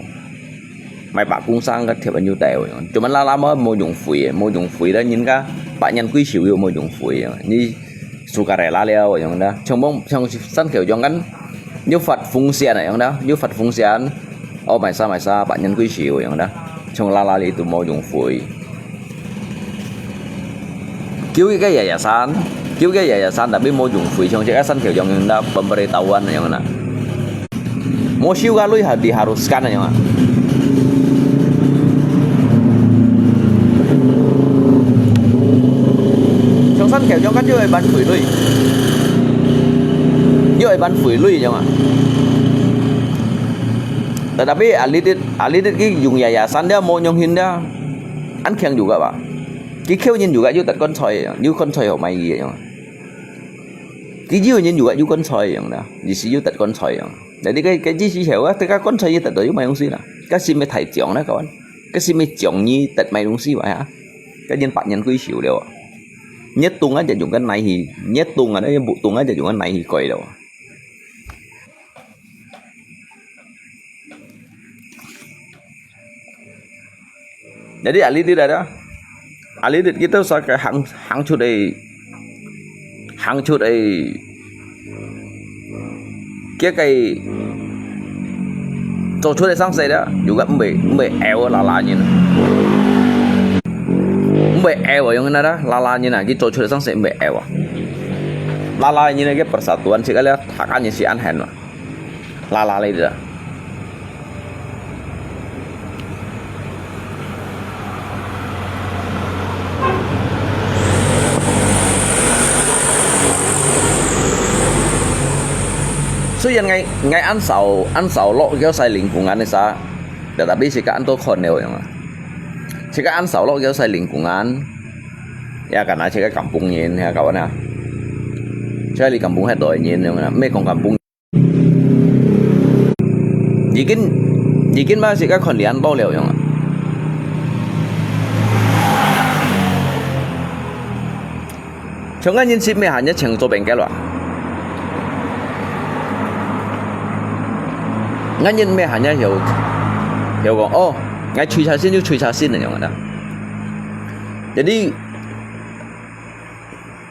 Mai ba kung sang ka thiap an yu teu. Cuman lala ma mo yung fui, mo yung fui da nyin ka. Ba nyan kui siu yu mo yung fui. Ni sukarela liao ayong da. Chong bong chong san kêu jong kan. Yu fat fung sian ayong da. Yu fat fung sian. Oh, mai sa, mai sa, ba nyan kui siu ayong da. Chong lala li tu mo yung fui. Kêu cái yayasan, kêu cái yayasan tapi mo yung fui, chong chek asan kêu yung da pemberitahuan ayong na. Mo siu ka lui ha diharuskan ayong na. Chong san kêu yung kan yu ai ban fui lui. Yu ai ban fui lui ayong na. Tetapi alidit, alidit ki yung yayasan dia mo nyong hin dia. An khiang juga ba. Ki khiu nyin juga yu tat kon choi, yu kon choi ho mai yi ayong. Ki yu nyin juga yu kon choi ayong da. Yi si yu tat kon choi ayong. Jadi cái cái gì gì hiểu á, tất cả con choi yu tat yu mai dong si na. Cái gì mới thải chong na kawan. Cái gì mới chong nyi tat mai dong si ba ha. Cái nyin ba nyan kui siu liao. Nhất tung á, jat yung cái này hi. Nhất tung á, bu tung á, jat yung cái này hi koi liao. Jadi alidit ada. Alidit kita sa cái hàng, hàng chut ai, hàng chut ai. Kia cái cho chut ai sang sai da. Juga mbe mbe eo lala nyin. Mbe eo yung nada lala nyin na. Ki cho chut ai sang sai mbe eo. Lala nyin cái persatuan si kala thakan nyin si an hen. Lala lei da. Suyan ngai ngai an sao an sao lo kêu sai ling kung an sa. Tetapi sika an to khon neo yang. Sika an sao lo kêu sai ling kung an. Ya kana sika kampung nyin ya kawan na. Sika li kampung het doi nyin yang na. Me kong kampung. Jikin, jikin ba sika khon lian bao liao yong. Chong ngan yin sip me han ya cheng cho bengkel wa. Ngan yin me han ya hiu, hiu kong, oh, ngai chui cha sin yu chui cha sin yong da. Jadi,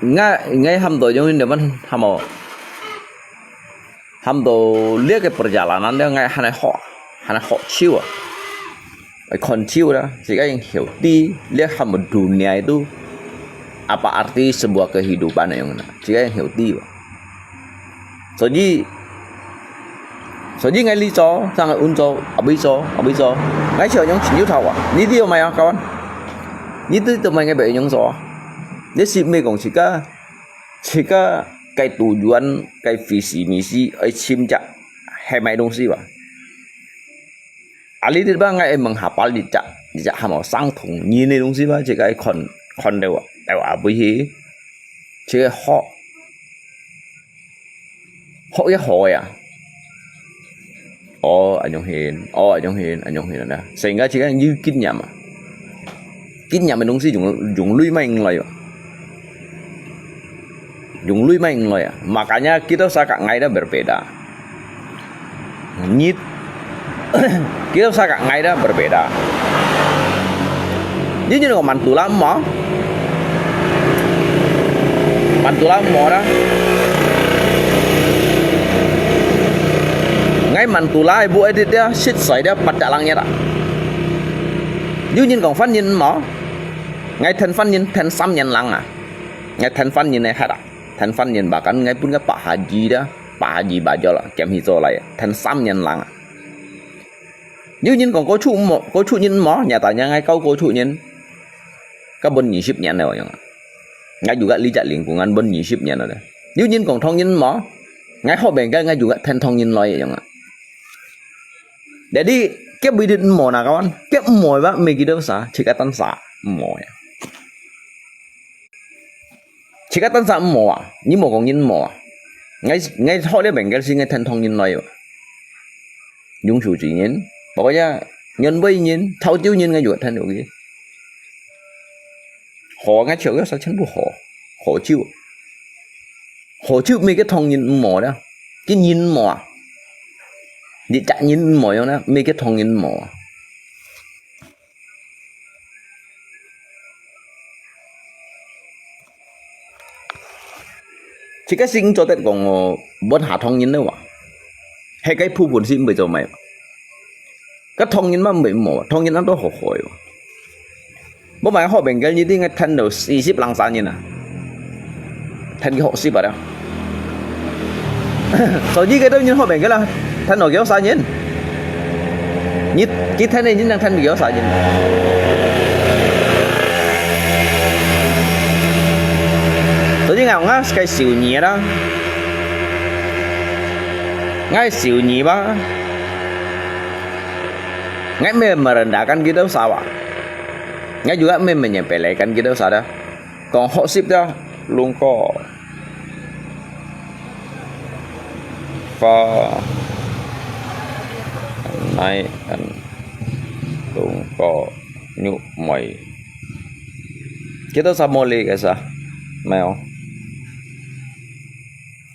ngai, ngai ham to yong yin depan ham o. Ham to liak ke perjalanan dia ngai hanai hok, hanai hok chiu ah. Ai kon chiu da, sika yang hiu ti, liak ham dunia itu apa arti sebuah kehidupan yang na. Sika yang hiu ti ba. Soji, soji ngai li cho, sang un cho, abi cho, abi cho. Ngai chiu yang chiu tau ah. Ni ti mai ah kawan. Ni ti tu mai ngai be yang cho. Ni si me kong sika. Sika cái tu yuan cái visi misi ai chim chak hai mai dong si ba. Ali dit ba ngai ai meng hapal dit chak, dit chak ham sang thung nyin ni dong si ba, sika ai kon, kon deu, deu abui hi. Sika hok. Hok ya hok ya. Oh, anyong hin. Oh, anyong hin, anyong hin na. Sehingga sika yu kin nyam ah. Kini yang mendung si yung yung lui main loy. Yung lui main loy. Makanya kita sa ka ngai dah berbeda. Nyit kita sa ka ngai dah berbeda. Jadi ni ko mantula mo. Mantula mo dah. Ngai mantula bu edit dia sit sai dia padak lang ya dah. Yu nyin kong fan nyin mo. Ngai then fan nyin then sam nyin lang ah. Ngai then fan nyin eh hara. Then fan nyin bahkan ngai pun ngai pak haji dah. Pak haji bajol lah. Kiam hi zo lai. Then sam nyin lang ah. Yu nyin kong ko chu mo, ko chu nyin mo. Nya ta nya ngai kau ko chu nyin. Ka bon nyi sip nyin le yang. Ngai juga li jak ling kungan bon nyi sip nyin le. Yu nyin kong thong nyin mo. Ngai ho bengkel ngai juga then thong nyin loi yang ah. Jadi, kiap bidit mo na kawan, kiap mo ba me kita sa, chika tan sa mo ya. Chika tan sa mo ah, ni mo kong yin mo ah. Ngai ngai ho le bengkel si ngai then thong yin loi. Yung su ji yin, pokoknya nyon boi yin, thao jiu yin ngai yuat then yuki. Ho ngai chiu yo sa chen bu ho, ho jiu. Ho jiu me ke thong yin mo da, ke yin mo ah. Di chak yin mo yong na, me ke thong yin mo ah. Chika sing cho tet kong bon ha thong yin le wa. He kai phu pun si mbe cho mai. Ka thong yin ma mbe mo, thong yin an to ho ho yo. Bo mai ho bengkel ni ding then lo si sip lang sa yin ah. Then ki ho sip ba da. Soji ke to nyin ho bengkel la, then lo kio sa nyin. Nyi ki then nyin nang then kio sa nyin. Soji ngai nga skai siu nyi da. Ngai siu nyi ba. Ngai me merendahkan kita sa wa. Ngai juga me menyepelekan kita sa da. Kong ho sip da, lung ko. Fa nai an lung ko nyu moi. Kita sa mo li ke sa, mai o.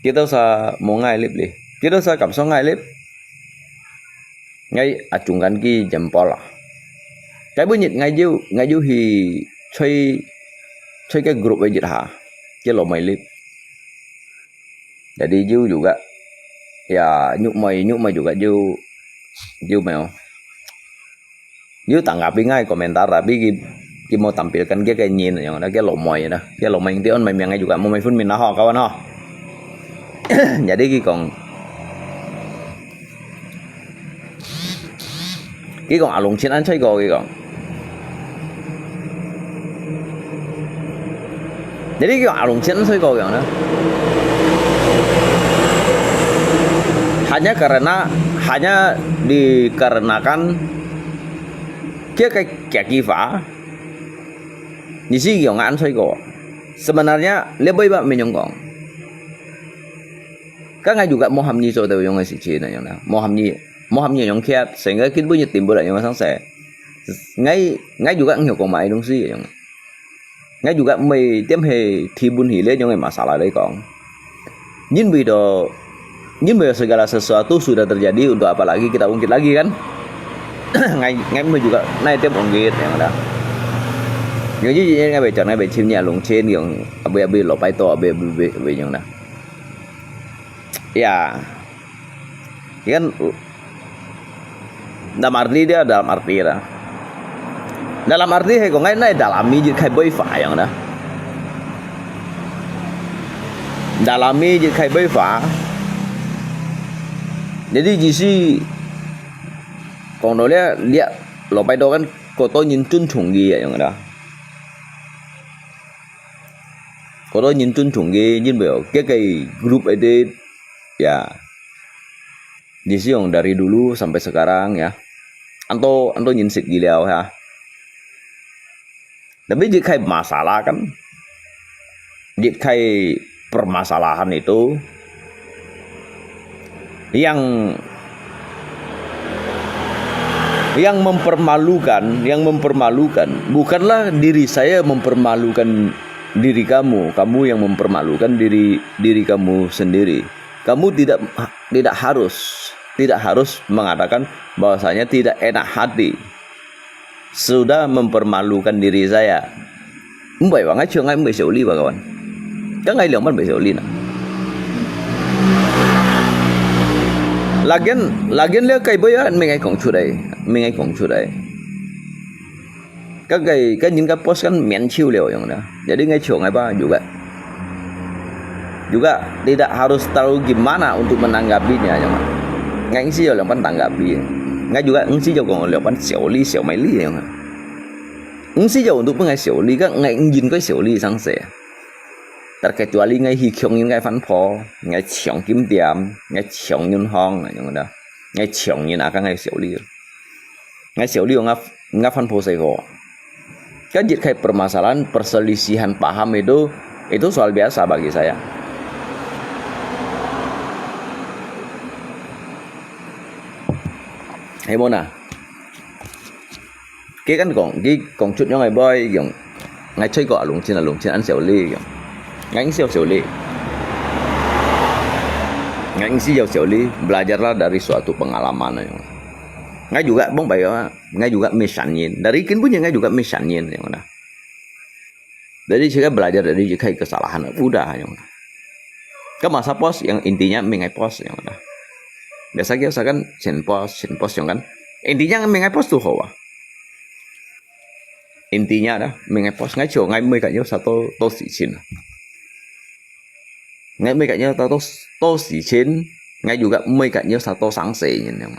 Kita sa mo ngai lip li. Kita sa kam so ngai lip. Ngai achungkan ki jempol ah. Kai bu nyit ngai jiu ngai jiu hi choi choi ke group ai jit ha. Ke lo mai lip. Jadi jiu juga ya nyuk mai nyuk mai juga jiu jiu mai o. Jiu tanggapi ngai komentar tapi ki ki mau tampilkan ke ke nyin yang na ke lo mai na ke lo mai ti on mai miang ngai juga mau mai phun min na ho kawan ho. Jadi ki kong Ki kong alung chin an choi ko ki kong. Jadi ki kong alung chin an choi ko yang na. Hanya karena hanya dikarenakan kia kai kia kifa. Ni si ki kong an choi ko. Sebenarnya lebih ba menyong kong. Ka ngai juga mo ham ni so tau yong si chi na yang na. Mo ham ni Mo ham nyi yong khiat, sehingga kin bu nyi timbul yong sang se. Ngai ngai juga ngiu kong mai dong si yong. Ngai juga mai tiêm he thi bun hi le yong masalah le kong. Nyin bui do nyin bui segala sesuatu sudah terjadi untuk apa lagi kita ungkit lagi kan? Ngai ngai mai juga nai tiêm ungkit yang ada. Yong ji ji ngai bai chang ngai bai chim nyi lung chen yong abi abi lo pai to abi abi abi yong na. Ya. Kan dalam arti dia dalam arti dah. Dalam arti he kong ngai nai dalam mi jit khai boi fa yang dah. Dalam mi jit khai boi fa. Jadi ji si kong do lia lia lo pai do kan ko to nyin chun chung gi yang dah. Ko to nyin chun chung gi nyin beo ke ke group edit ya. Di siung dari dulu sampai sekarang ya. Anto anto nyin sit giliau ya. Tapi jit khai masalah kan. Jit khai permasalahan itu yang Yang mempermalukan, yang mempermalukan, bukanlah diri saya mempermalukan diri kamu, kamu yang mempermalukan diri diri kamu sendiri. Kamu tidak tidak harus tidak harus mengatakan bahwasanya tidak enak hati sudah mempermalukan diri saya. 毋會話，𠊎笑，𠊎毋會笑你吧，kawan。該𠊎兩班毋會笑你呢。Lagian，lagian了，該杯啊，毋係𠊎講出來，毋係𠊎講出來。該該該人家 bos kan 面笑了樣的，jadi𠊎笑𠊎吧，juga。Juga tidak harus tahu gimana untuk menanggapinya，樣。𠊎毋使有兩班 tanggapi，𠊎juga毋使有講兩班笑你笑埋你樣啊。 毋使有人都分𠊎笑你，該𠊎應該笑你生事。Terkecuali𠊎去搶人个飯鋪，𠊎搶金店，𠊎搶銀行，恁樣啦。𠊎搶人啊，該𠊎笑你。𠊎笑你，𠊎𠊎飯鋪細個。Kan jadi permasalahan perselisihan paham itu itu soal biasa bagi saya. 係無啊？ 佢kan講，佢講出樣个話，用，𠊎吹過啊，龍親啊，龍親，恁笑你，用。𠊎毋使笑你。𠊎毋使笑你，belajarlah dari suatu pengalaman，用。𠊎juga，mong bai啊，𠊎juga毋係聖人，dari今本日𠊎juga毋係聖人，用啦。Jadi，kita belajar dari kita kesalahan，udah，用。Kan masa pos，yang intinya毋係𠊎pos，用啦。Biasa kita kan，先pos，先pos，用kan。Intinya毋係𠊎pos都好啊。 Intinya dah，毋係𠊎pos，𠊎就，𠊎毋會感覺啥多多事情。𠊎毋會感覺啥多多事情，𠊎又个毋會感覺啥多生事情樣。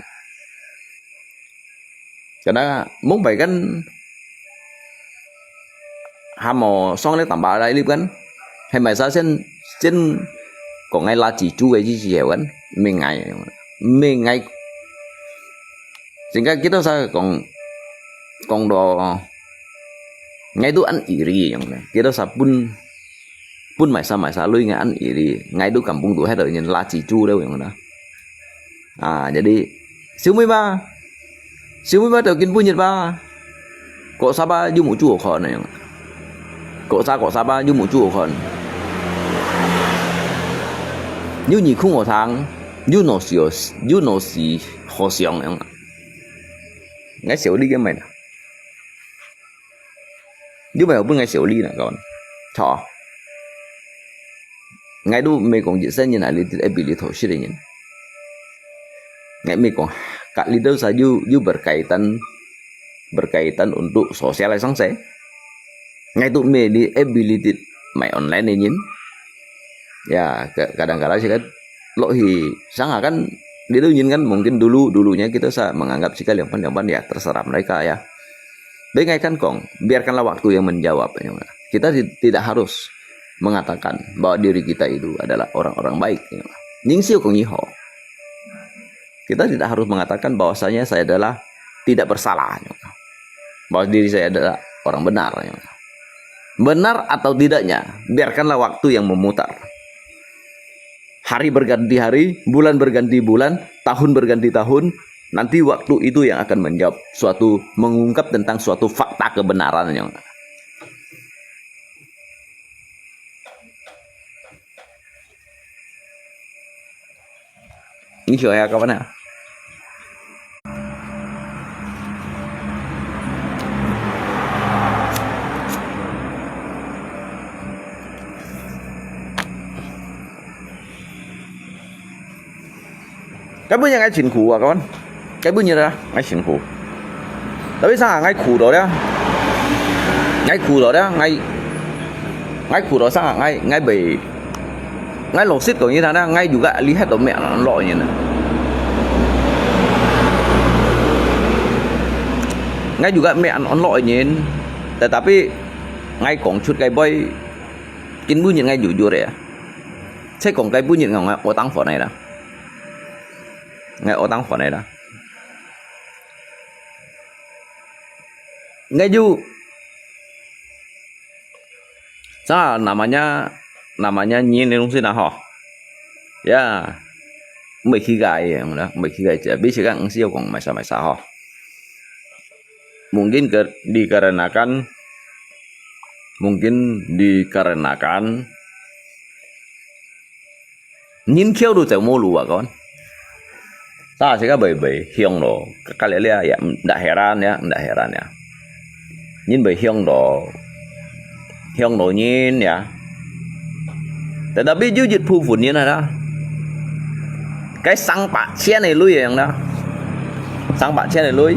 Karena mong bai kan，還無上了tambah來了kan，係咪啥先先講𠊎垃圾豬个意思係kan，毋係𠊎，毋係𠊎。Sehingga kita sa講講到 𠊎都恁iri樣呢，kita sa分分買啥買啥類，𠊎恁iri，𠊎都感覺到該兜人垃圾豬了樣呢。啊，jadi，小妹吧，小妹吧，就今本日吧，過啥吧，又無做好看呢樣，過啥過啥吧，又無做好看，又你空我堂，又腦死又腦死好想樣。 𠊎笑你个咩啦？你毋係分𠊎笑你啦，kawan。Thok。𠊎都毋係講一生人啊，你愛比你頭識个人。𠊎毋係講，該你都sa又又berkaitan，berkaitan untuk sosial生事。 Ngai tu meh di ability mai online ni nyin. Ya, kadang-kadang sih kan lo hi sanga kan di tu nyin kan mungkin dulu dulunya kita sa menganggap sih kan liang pan liang pan ya terserah mereka ya. Tapi ngai kan kong, biarkanlah waktu yang menjawab. Kita tidak harus mengatakan bahwa diri kita itu adalah orang-orang baik. Ningsiu kong iho. Kita tidak harus mengatakan bahwasanya saya adalah tidak bersalah. Bahwa diri saya adalah orang benar. Benar atau tidaknya, biarkanlah waktu yang memutar. Hari berganti hari, bulan berganti bulan, tahun berganti tahun, nanti waktu itu yang akan menjawab suatu, mengungkap tentang suatu fakta kebenaran. Ni siya kaya kawan na. Kaya punya ngai chin ku kawan. Kaya punya dah ngai chin ku. Tapi sanga ngai ku do dah. Ngai ku do dah ngai ngai ku do sanga ngai ngai bei ngai lo sit kong ina ngai juga lihat do me an lo nyin. Ngai juga me an lo nyin. Tetapi ngai kong chut kai boy kin bu nyin ngai jujur ya. Sai kong kai bu nyin ngai otang phone dah. Ngai otang phone dah. Ngai ju sa namanya namanya nyin ni lung sin ho. Ya. Mei khi gai yang dah, mei khi gai je. Bi si kan ngai si yo kong mai sa mai sa ho. Mungkin ke-, dikarenakan, mungkin dikarenakan 人口都走無路啊，講。Tapi sehingga會，會響咯，該，該這也毋得heran ya，毋得heran ya。人會響咯，響咯人ya。Tetapi有一部分人啊啦，該上百千个鐳樣啦，上百千个鐳。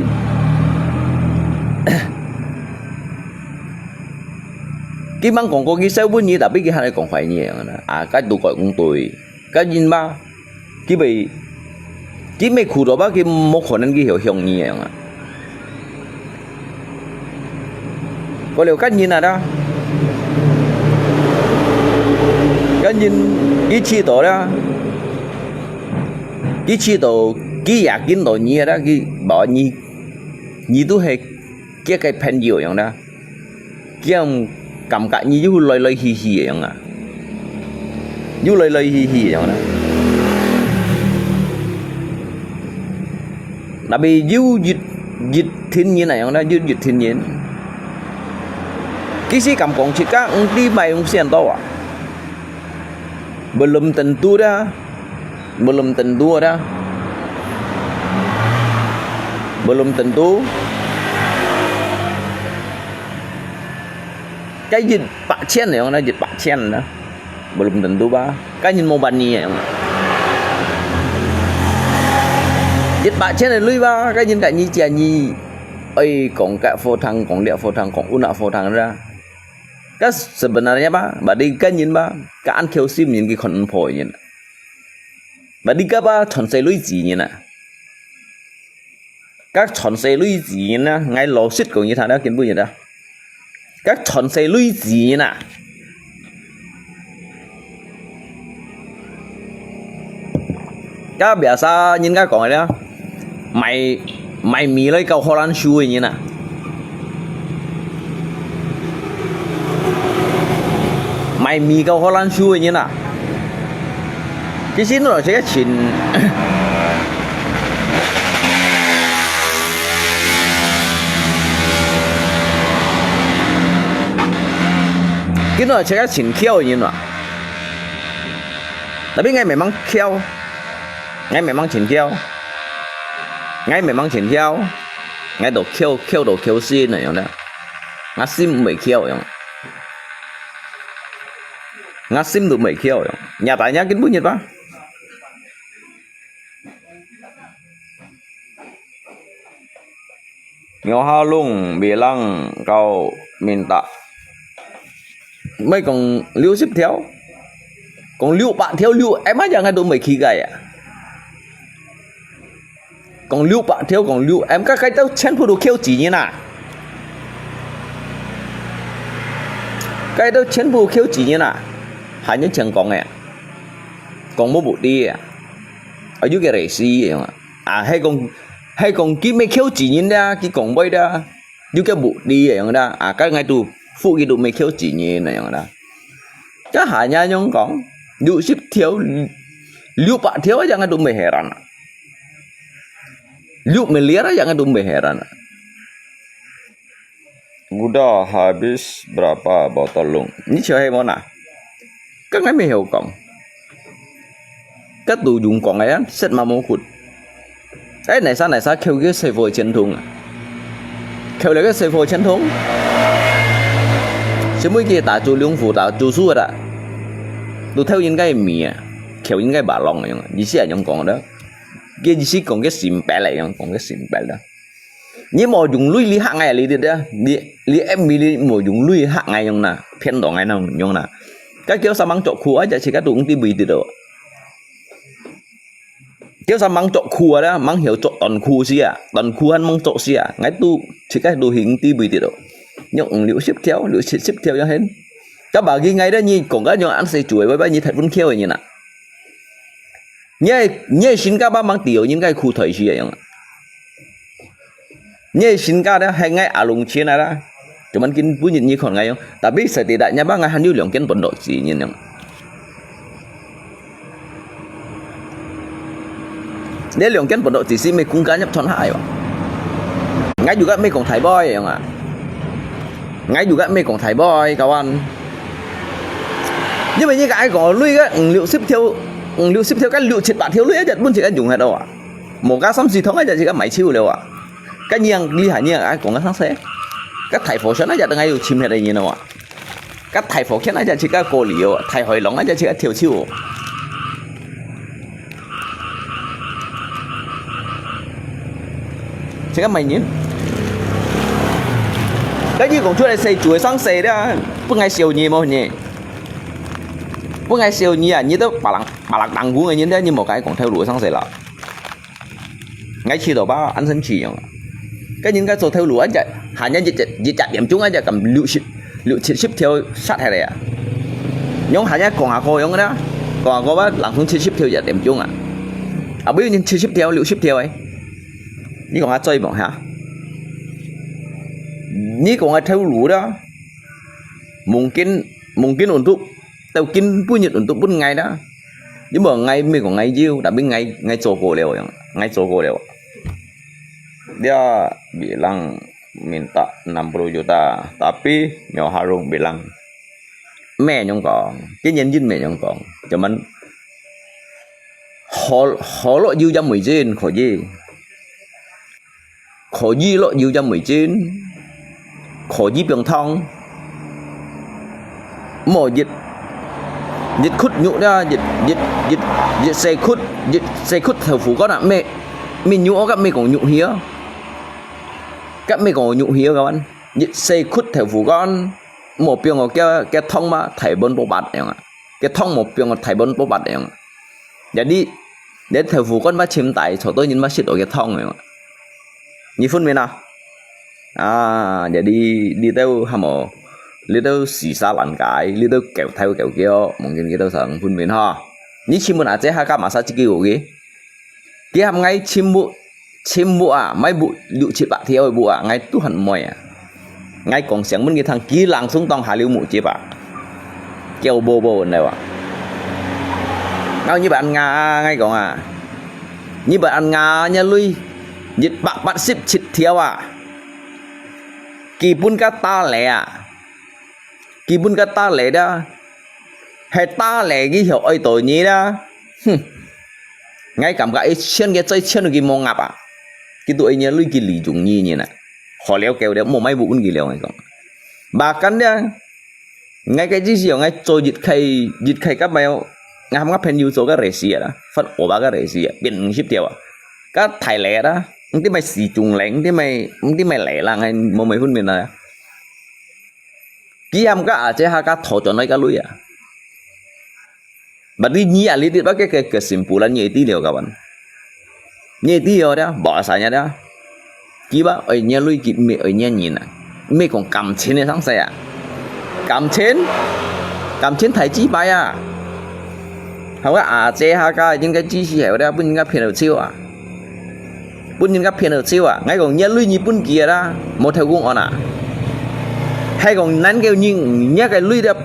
佢吂講過佢少分你，tapi佢還係講壞你樣啦。啊，該都講毋對。 該人嘛，佢會，佢毋苦到吧，佢無可能去曉向你樣啊。過了該人啊啦，該人佢試到啦，佢試到，佢也見到你啊啦，佢無你，你都係佢个朋友樣啦。 佢樣感覺你又來來去去个樣啊，又來來去去个樣啊。Tapi有一，一群人啊樣啦，有一群人。其實敢講自家毋知買東西很多啊。Belum tentu dah. Belum tentu ada. Belum tentu. Cái一百千樣啦, 一百千啦. Belum tentu ba. Cái人無辦你樣. 一百千个鐳吧, cái人个你借你. Ơi, 講該貨場, 講這貨場, 講屋那貨場啦. Cái sebenarnya ba, bagi cái人ba, cái ăn khiêu sim人, cái khôn phôi人. Bagi cái ba, chọn xe lui gì人à. Cái chọn xe lui gì nhân à, ngay lò xịt của người ta đã kiến bụi nhân đó. Cái chọn xe lui gì nhân à. Cái biasa nhân cái講đó, mày, mày mì lấy câu Holland suối nhân à. Mày mì câu Holland suối nhân à. Cái xin nó sẽ chỉnh. Cái nó sẽ chỉnh khiêu nhân à. Tapi ngai memang khiêu. Ngai memang chỉnh khiêu. Ngai memang chỉnh khiêu. Ngai đồ khiêu, khiêu đồ khiêu xin này, yong đó. Ngai sim mày khiêu, yong. Ngai sim đồ mày khiêu, yong. Nhà tại nhà kính bút nhiệt ba. Ngõ Hà Lung, Bê Lăng, Cao, Minh Tạc. Mày còn liu sip theo. Còn liu bạc theo, liu em á, chẳng ai tụi mày khi gai à. Còn liu bạc theo, còn liu em, các cái tao chén phu đồ khiêu chỉ như nà. Cái tao chén phu khiêu chỉ như nà. Hai nhân chẳng còn à. Còn mua bụt đi à. Ở dưới cái rễ xí à. À, hay còn, hay còn kí mê khiêu chỉ nhìn ra, kí còn bơi ra. Dù cái bụ đi vậy đó. À, cái ngay tụ, phụ kí tụ mê khiêu chỉ nhìn này đó. Chắc hả nha nhông còn. Dù ship thiếu, liu bạ thiếu, chắc ngay tụ mê heran. Liu mê liar, chắc ngay tụ mê heran. Udah habis berapa botol lung? Ni chiu hei mo na? Kan ngai mê hiu kong. Các tụ dùng kong ai, set mà mô khụt. Ê, nài sa, nài sa, khiêu cái xe vô chiến thùng à. Khiêu lại cái xe vô chiến thùng. Sẽ mũi kia ta chủ lương phủ, ta chủ su ta. Tụ theo yên cái mì à. Khiêu yên cái bà lòng à, yong. Ý思à, yong kong đó. Kia ý思kong cái sim bè lại, yong kong cái sim bè đó. Ni mô dùng lui li hak ngai li dit đó. Li, li em mi li mô dùng lui hak ngai yong na. Phiên đó ngai nong yong na. Các kiểu sa mang chọc khu á, chả chỉ các tụ cũng ti bì dit đó. Kiểu sa mang chọc khu á, mang hiểu chọc toàn khu xí à. Toàn khu hăn mang chọc xí à. Ngai tụ, chỉ các tụ hình ti bì dit đó. Nhóc liu ship theo, liu ship, ship theo yong hên. Các bà ghi ngai đó nhi, kong các nhóc ăn xe chuối, bye bye nhi thật vun khiêu nhi na. Nhi, nhi xin các bác mang tiểu, nhi ngai khu thời xí à yong. Nhi xin các đó, hay ngai à lùng chiến à đó. Chúng mình kín bún nhịn nhi còn ngai yong. Tapi setidaknya bác ngai hăn liu liang kiên bún độ gì nhi yong. Liu liang kiên bún độ gì xí mê cũng cá nhập thon hai à. ，𠊎有个毋係講大杯樣啊，𠊎有个毋係講大杯，kawan。因為你个愛講鐳个五六十條，五六十條，該六七百條鐳一隻本自家用忒了啊，無加三四桶一隻自家賣手了啊。該你樣厲害，你樣愛講个上勢，該大火船一隻都愛有尋忒个人了啊。 該大火圈啊，就自家過濾哦，大海浪啊，就自家跳手哦。自家賣人。該你講出來細做个上細了，分𠊎笑你無呢？分𠊎笑你啊！你都巴冷巴冷當古个人了，你莫該講頭路个上細啦。 𠊎試著吧，恁神奇樣啊！該人家做頭路啊，一下一隻一隻點鐘啊，一隻咁六十六七十條殺下來啊！用下一講下過樣个啦，講下過吧，人通七十條一點鐘啊！啊，不要人七十條、六十條誒！你講下再望下，你講个頭路啦，mungkin mungkin untuk，到今晡日untuk分𠊎啦。 因為𠊎毋係講𠊎有，tapi𠊎𠊎做過了樣，𠊎做過了。Dia bilang minta enam puluh juta, tapi Nyoharung bilang，毋係恁樣講，今年人毋係恁樣講，咱們好好落油站為止可以。 可以落油站為止，可以放糖。莫一一窟肉啦，一一一一細窟一細窟豆腐乾啊，毋係毋係肉哦，該毋係講肉去哦，該毋係講肉去哦，kawan。一細窟豆腐乾，莫放哦，該該糖嘛，大半波八樣啊，該糖莫放哦，大半波八樣啊。Jadi，你豆腐乾嘛，浸大，坐到人嘛，食到該糖樣啊。 你分明啊？啊，jadi你兜還無，你兜時沙爛解，你兜狗頭狗腳，mungkin佢兜想分明哈。你請問阿姐客家麼儕自己有个？佢喊𠊎尋屋，尋屋啊，買屋六七百條个屋啊，𠊎都還毋會啊。 𠊎講聲分佢聽，佢langsung當下了無接啊，叫啵啵恁樣啊。𠊎你辦恁啊，𠊎講啊，你辦恁啊，若鐳一百八十七條啊，佢分个打雷啊，佢分个打雷啊，係打雷佢曉愛到你啦，哼！𠊎感覺一千个再千个佢無鴨啊，佢都愛若鐳佢利用你呢。 好了，夠了，莫買屋分佢了，𠊎講。Bahkan呢，𠊎个意思哦，𠊎做一個一個个買哦，𠊎喊𠊎朋友做个resi啊，發我吧个resi啊，變五十條啊，个大雷啦，毋知買四種雷，毋知買毋知買雷啦，𠊎無買分明啊。佢喊个阿姐下个拖轉來个鐳啊。 Berarti你啊，你知道个个个kesimpulan你知了，kawan。你知了的，bahasanya的。佢吧，愛若鐳佢毋係愛若人啊，毋係講感情个上勢啊。感情，感情太直白啊。好个阿姐下个應該支持係的，分人家騙了手啊。 分人家騙了手啊！𠊎講，若鐳你分佢个啦，無偷工案啊！係講，恁个人，若个鐳了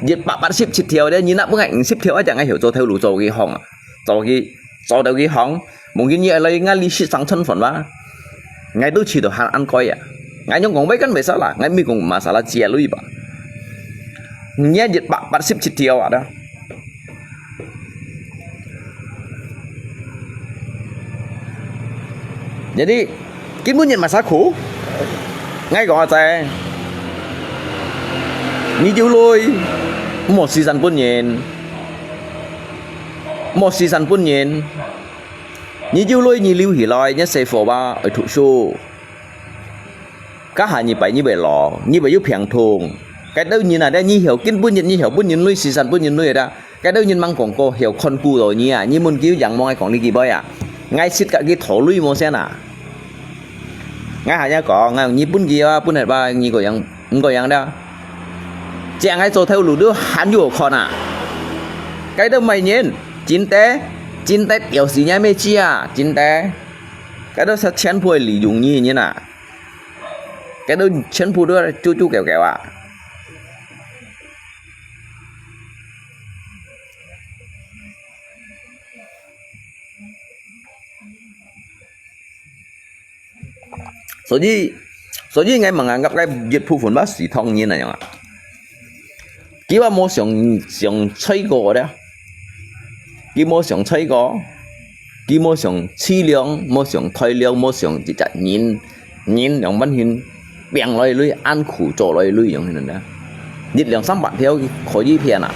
一百八十七條了，你若分𠊎五十條，啊，正𠊎曉做頭路，做佢行啊，做佢，做到佢行，mungkin你來𠊎哩食生存飯吧？𠊎都試到還恁該啊！𠊎樣講，會跟袂使啦，𠊎毋係講masalah借鐳吧？Nya一百八十七條啊，dah. Jadi，今晡日masaku，𠊎講阿仔，你有鐳，莫時常分人，莫時常分人，你有鐳你留起來，你細伙吧，愛讀書。 該下你擺你會老，你會有病痛。該兜人啊，你曉今晡日你曉分人鐳，時常分人鐳个。該兜人吂講過，曉看顧到你啊，你問佢仰望，𠊎講你幾擺啊？𠊎識甲佢討鐳無先啊？𠊎下也講，𠊎講你分佢啊，分忒吧，你个樣，毋个樣了。這𠊎做頭路都還有看啊。該兜買人，真的，真的，有時你也沒知啊，真的。該兜係全部利用你个人啊。 該兜全部都係豬豬狗狗啊！所以，所以𠊎問啊，𠊎个一部分吧，係唐人啊樣啊。佢話無上，上菜過咧，佢無上菜過，佢無上淒涼，無上大量，無上一隻人，人兩萬人，病來累，安苦做來累，樣形呢。一兩三百條可以騙啊。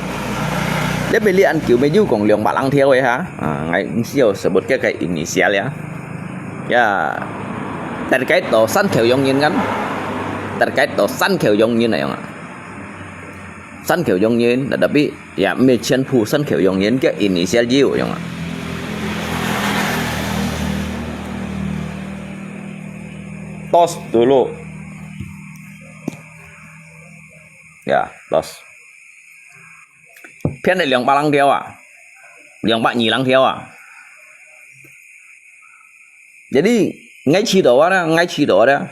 這邊你安久沒有講兩百零條个哈，啊，𠊎毋需要sebut个个inisial啊。Ya, terkait到山口洋人kan, terkait到山口洋人啊樣啊。山口洋人，tetapi ya，沒全部山口洋人个inisial有樣啊。Tos dulu. Ya, tos. 騙了兩百零條啊，兩百二零條啊。Jadi，𠊎試到啊，𠊎試到啊，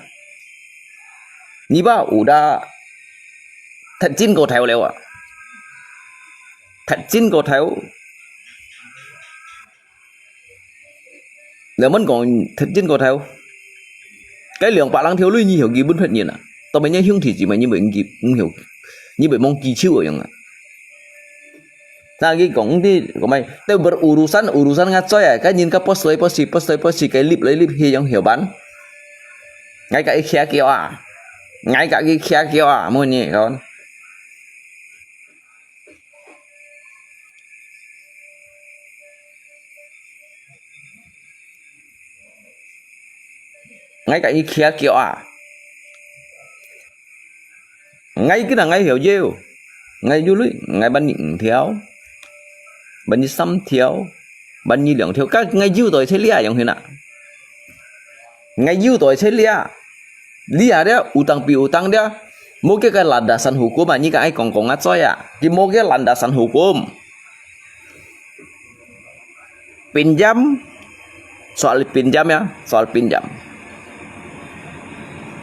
你把有得踢真過頭了啊，踢真過頭。 兩萬講，踢真過頭。該兩百零條鐳你曉基本別人啊，到尾你兄弟姊妹你會記，你曉，你會忘記手个樣啊。Nah，佢講啲，講咩，都berurusan，urusan ngacoi啊，該人家post來post去，post來post去，該立來立去，樣曉辦。𠊎甲佢徛橋啊，𠊎甲佢徛橋啊，無你講。 𠊎甲佢徛橋啊！𠊎今日𠊎曉要，𠊎有鐳，𠊎分你五條，分你三條，分你兩條，甲𠊎有代切這樣去哪？ 𠊎有代切這，這啊這，utang piutang這，無个个landasan hukum啊，你个愛講講啊在啊，佢無个landasan hukum。Pinjam, soal pinjam ya, soal pinjam.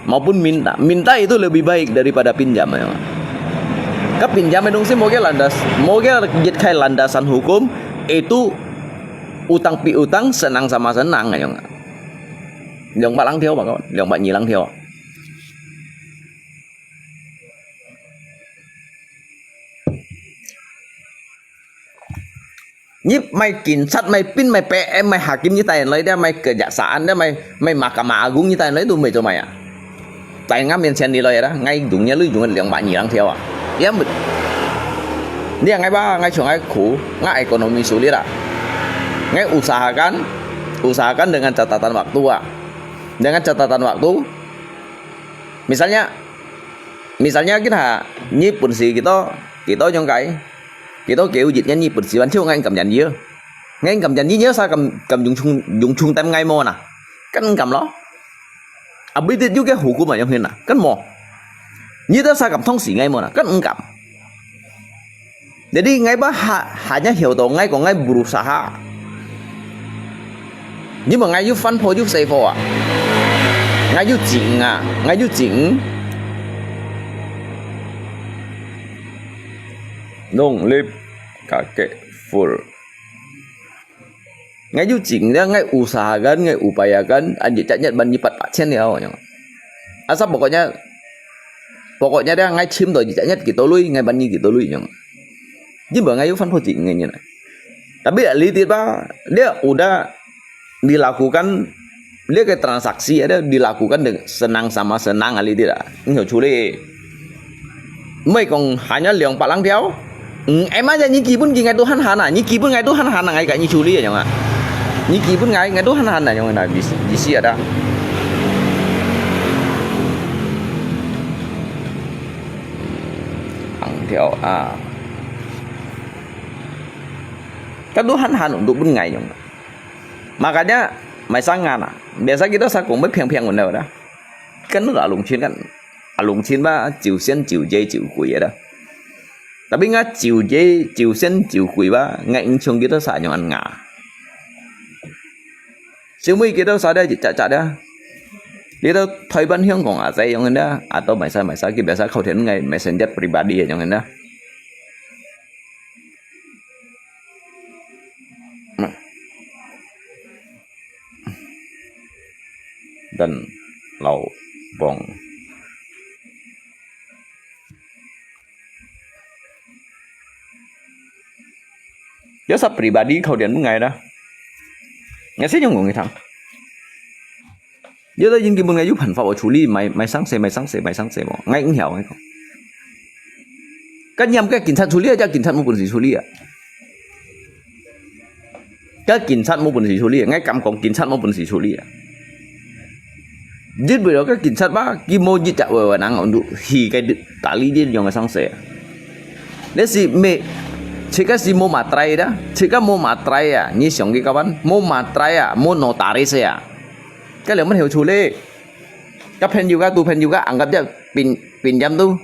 Maupun minta, minta itu lebih baik daripada pinjam ya. Ka pinjam itu sih 無个landas，無个一个landasan hukum，itu utang piutang senang sama senang ya. 兩百零條吧，兩百二零條。你買警察、買兵、買PM、買hakim，你帶人來的，買kejaksaan的，買，買Mahkamah Agung，你帶人來都沒做麼啊？ 在𠊎面前你來啦，𠊎用你鐳用兩百二零條啊！也毋，你啊，𠊎吧，𠊎像𠊎苦，𠊎ekonomi sulit啊。𠊎usahakan，usahakan dengan catatan waktu啊，dengan catatan waktu。Misalnya，misalnya kita，你本事幾多，幾多樣个，幾多幾多日，你本事完全𠊎敢janji，𠊎敢janji，你有啥敢，敢用重，用重擔𠊎無呐？敢毋敢咯？ Abis itu juga hukum aja hina, kan mo. Ni ta sa kam thong si ngai mo na, kan engkam. Jadi ngai ba ha, hanya hiểu到ngai ko ngai berusaha. Ni mo ngai yu fan pho yu sai pho a. Ngai yu ching a, ngai yu ching. Nông lip kake full. Ngai yu ching lia, ngai usahakan, ngai upayakan, an jejak nyet ban nyi pat pat chen liao nyong. Asa pokoknya, pokoknya dia ngai chim to jejak nyet kito lui, ngai ban nyi kito lui nyong. Jimbo ngai yu fan pho ching ngai nyi na. Tapi ya litit ba, dia udah dilakukan, dia ke transaksi ada dilakukan dengan senang sama senang litit ah. Nyo chuli. Mei kong hanya liang palang tiao. Em aja ni kibun ki ngai Tuhan hana, ni kibun ngai Tuhan hana ngai ka ni chuli ya nyong a. Ni kibun ngai ngai Tuhan hana nyong na di di si ada. Ang tiao a. Ka Tuhan han untuk bun ngai nyong. Makanya mai sang ngana. Biasa kita sakong bai piang piang unda unda. Kan unda alung chin kan. Alung chin ba, jiu sian jiu jai jiu gui ada. Tapi nga jiu jai, jiu sian jiu gui ba, nga ing chung kita sa nyong an nga. Siu mui kita sa dia cak cak dia. Kita Taiwan hiang kong a sai nyong unda, atau mai sa mai sa kita biasa kau thian ngai messenger pribadi nyong unda. Nah. Dan 摎王。有啥pribadi考點分𠊎啦？𠊎先用講佢聽。有兜人根本𠊎有辦法處理，買買生死，買生死，買生死無？𠊎毋曉，𠊎講。該嚴格警察處理啊，只警察無本事處理啊。該警察無本事處理，𠊎敢講警察無本事處理啊。因為該警察吧，佢無一隻話話能夠去該打理這樣个生死啊。你是沒，自家是無matre dah，自家無matre啊，你想佢kawan，無matre啊，無notaris啊。該兩問好處理。Ka朋友ka，tu朋友ka，anggap dia pin-，pinjam tu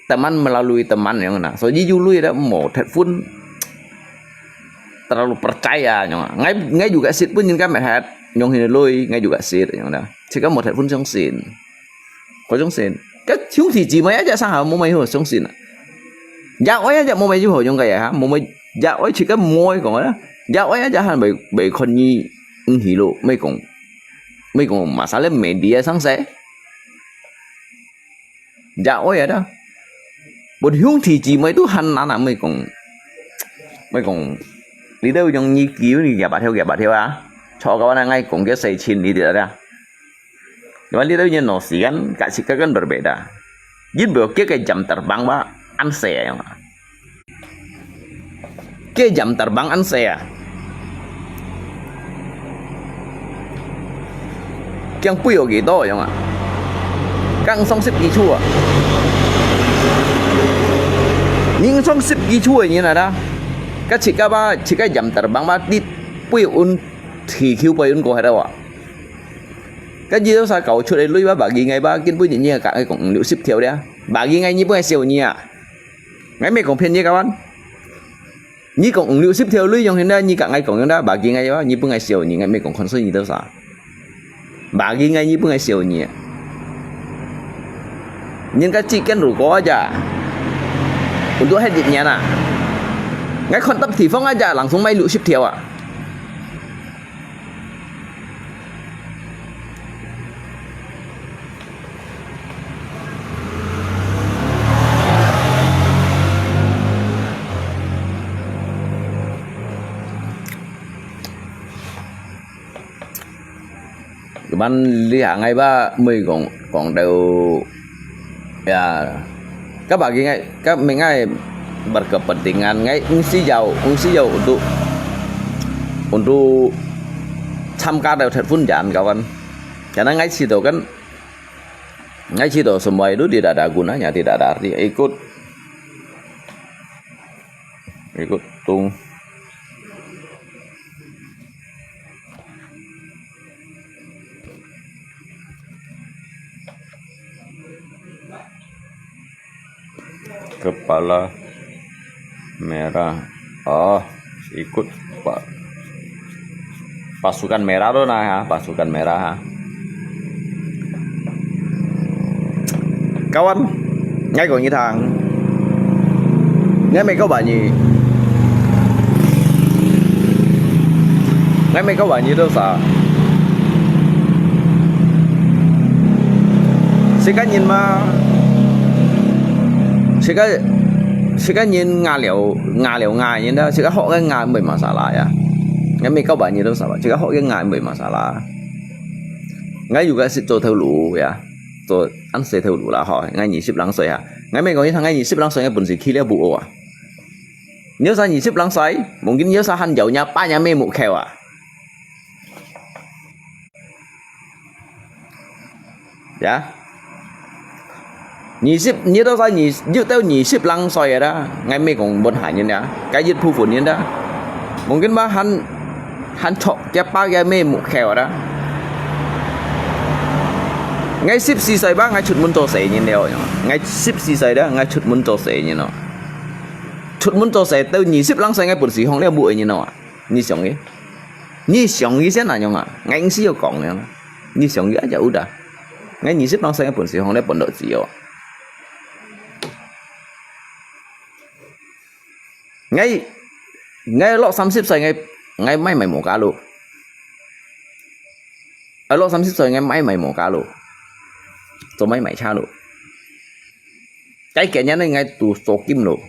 teman melalui teman yang na. So, ji yu lui ada mo telepon terlalu percaya yang. Ngai, ngai juga sit pun jin ka mehat nyong hin lui, ngai juga sit yang na. Cik ka mo telepon song sin. Ko song sin. Ka chung si ji mai aja sang ha mo mai ho song sin. Ya oi aja mo mai ju ho yang kaya ha, mo mai ya oi cik ka mo ko na. Ya oi aja han bai, bai kon ni ng hilo, mai kong. Mai kong masalah media sang se. Jao ya dah. Bun hiung thi ji mai tu han nana mai kong. Mai kong. Li deu yong ni kiu ni ya ba thiu ya ba thiu a. Cho ka wana ngai kong ke sai chin ni dia dah. Yuan li deu yen no sian ka si ka kan berbeda. Yin bo ke ke jam terbang ba an se yang. Ke jam terbang an se a. Kiang pui o ki to yong a. Kang song sip ki chu a. Ning song sip ki chu a yin a da. Ka chik ka ba, chik ka jam terbang ba tit pui un thi kiu pui un ko ha da wa. Ka ji to sa kau chu le lui ba ba gi ngai ba kin pui ni ni ka ngai kong liu sip thiu dia. Ba gi ngai ni pui siu ni a. Ngai me kong phian ni ka wan. Ni kong liu sip thiu lui yong hin da, ni ka ngai kong yong da, ba gi ngai wa, ni pun ngai siu ni, ngai me kong khon sui ni to sa. Ba gi ngai ni pun ngai siu ni. Nyin ka chi ken ru ko aja. Untuk hai dit nyan a. Ngai khon tap thi phong aja, langsung mai liu sip thiu a. Cuman lihat ngai ba mui kong, kong tau Ya, ka bagi ngai, ka mi ngai berkepentingan ngai ngsi yau, ngsi yau untuk, untuk 參加到 third fund jan kawan. Karena ngai situ kan, ngai situ semua itu tidak ada gunanya, tidak ada arti. Ikut, ikut tung. Kepala merah. Oh, ikut pa-, pasukan merah tu nah, ha, pasukan merah, ha. Kawan, ngai kong ni thang. Ngai mai kau ba ni. Ngai mai kau ba ni tu sa. Sika nyin ma. Sika, sika nyin nga liu, nga liu nga nyin da. Sika hok ngai nga mai masalah ya. Ngai mai kau ba ni tu sa. Sika hok ngai nga mai masalah. Ngai juga sit 做頭路 ya. 做恁細頭路啦，吼，𠊎二十零歲啊。𠊎咪講，你看𠊎二十零歲，𠊎本事去了不學啊。你有啥二十零歲？Mungkin你有啥還有若爸若姆目口啊？Ya。二十，你到啥二，你到二十零歲啊啦，𠊎咪講問下人啊，該一部分人啊，mungkin嘛還 還著佢爸佢姆目口啦。𠊎十四歲吧，𠊎出門做事人了。𠊎十四歲了，𠊎出門做事人咯。出門做事到二十零歲，𠊎本事放了屋个人咯。你想个？你想个先哪樣啊？𠊎硬係要講了。你想个啊，就有的。𠊎二十零歲，𠊎本事放了本落子哦。 𠊎，𠊎落三十歲，𠊎，𠊎買買無價咯。啊，落三十歲，𠊎買買無價咯。做麼个買車路？該今年呢，𠊎都做金路，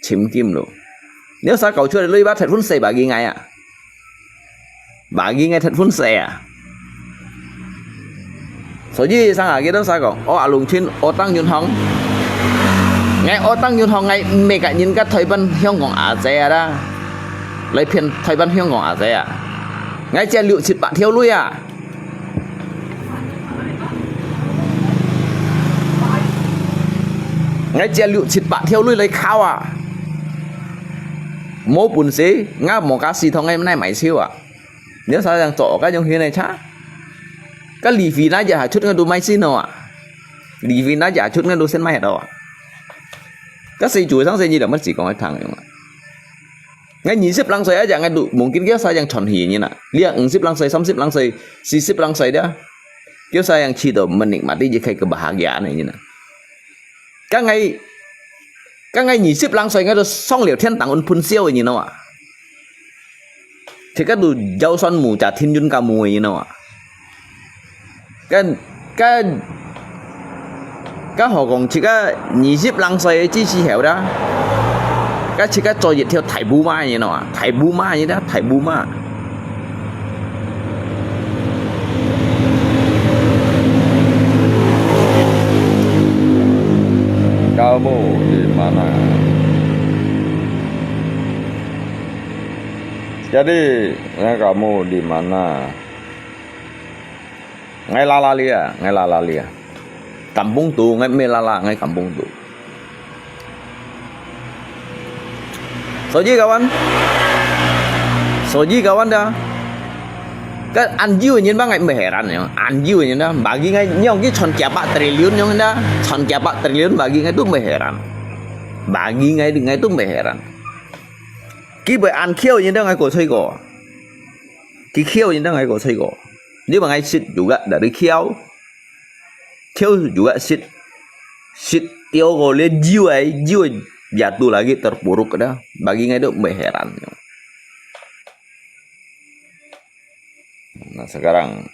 尋金路。你有啥搞出來，你把拆分細把佢𠊎啊？Bagi ngai thất phun sẻ à? Soji sang à, kita sa ko, oh alung chin, otang yun hong. Ngai otang yun hong ngai mê ka nyin ka thoi ban hiong kong a zé à da. Lai phiên thoi ban hiong kong a zé à. Ngai chia liu chit bak thiêu lui à. Ngai chia liu chit bak thiêu lui lai khao à. Mô bùn sỉ, ngã mô cá sỉ thong ngai nai mai siu à. Nếu sao yang cho cái giống hiu này cha. Cái lì phí nãy giờ hạt chút ngay đu mai xin đâu à. Lì phí nãy giờ hạt chút ngay đu xin mai đâu à. Cái xây chuối sáng xây gì là mất gì còn cái thằng không à. Ngay nhị sip lăng xây á, ngay đu mungkin kia sao yang chọn hỉ như nè. Lia ung sip lăng xây, sam sip lăng xây, si sip lăng xây đó. Kia sao yang chi đồ mình định mà đi gì khai cái bahagia này như nè. Cái ngay, cái ngay nhị sip lăng xây ngay đu song liều thiên tàng un phun siêu như nè à. Thì cái đu giao son mù trả thiên yun cả mù như nè à. Cái, cái, cái họ còn chỉ cái nhị sip lăng xây chỉ si hiểu đó. Cái chỉ cái cho dịch theo thải bù ma như nè à. Thải bù ma như đó, thải bù ma. Kamu di mana? Jadi, ngai kamu di mana? Ngai lala lia, ngai lala lia. Kampung tu, ngai me lala, ngai kampung tu. Soji kawan. Soji kawan dah. Kan anjiu nyin bang ngai me heran ya. Anjiu nyin dah. Bagi ngai nyong ki chon kia pak triliun nyong dah. Chon kia pak triliun bagi ngai tu me heran. Bagi ngai ngai tu me heran. Ki bai an khiau nyin dah ngai ko choi ko. Ki khiau nyin dah ngai ko choi ko. Ni bang ngai sit juga dari khiau. Khiau juga sit. Sit tiau ko le jiu ai, jiu ai. Jatuh lagi terpuruk dah. Bagi ngai tu me heran. Nah, sekarang.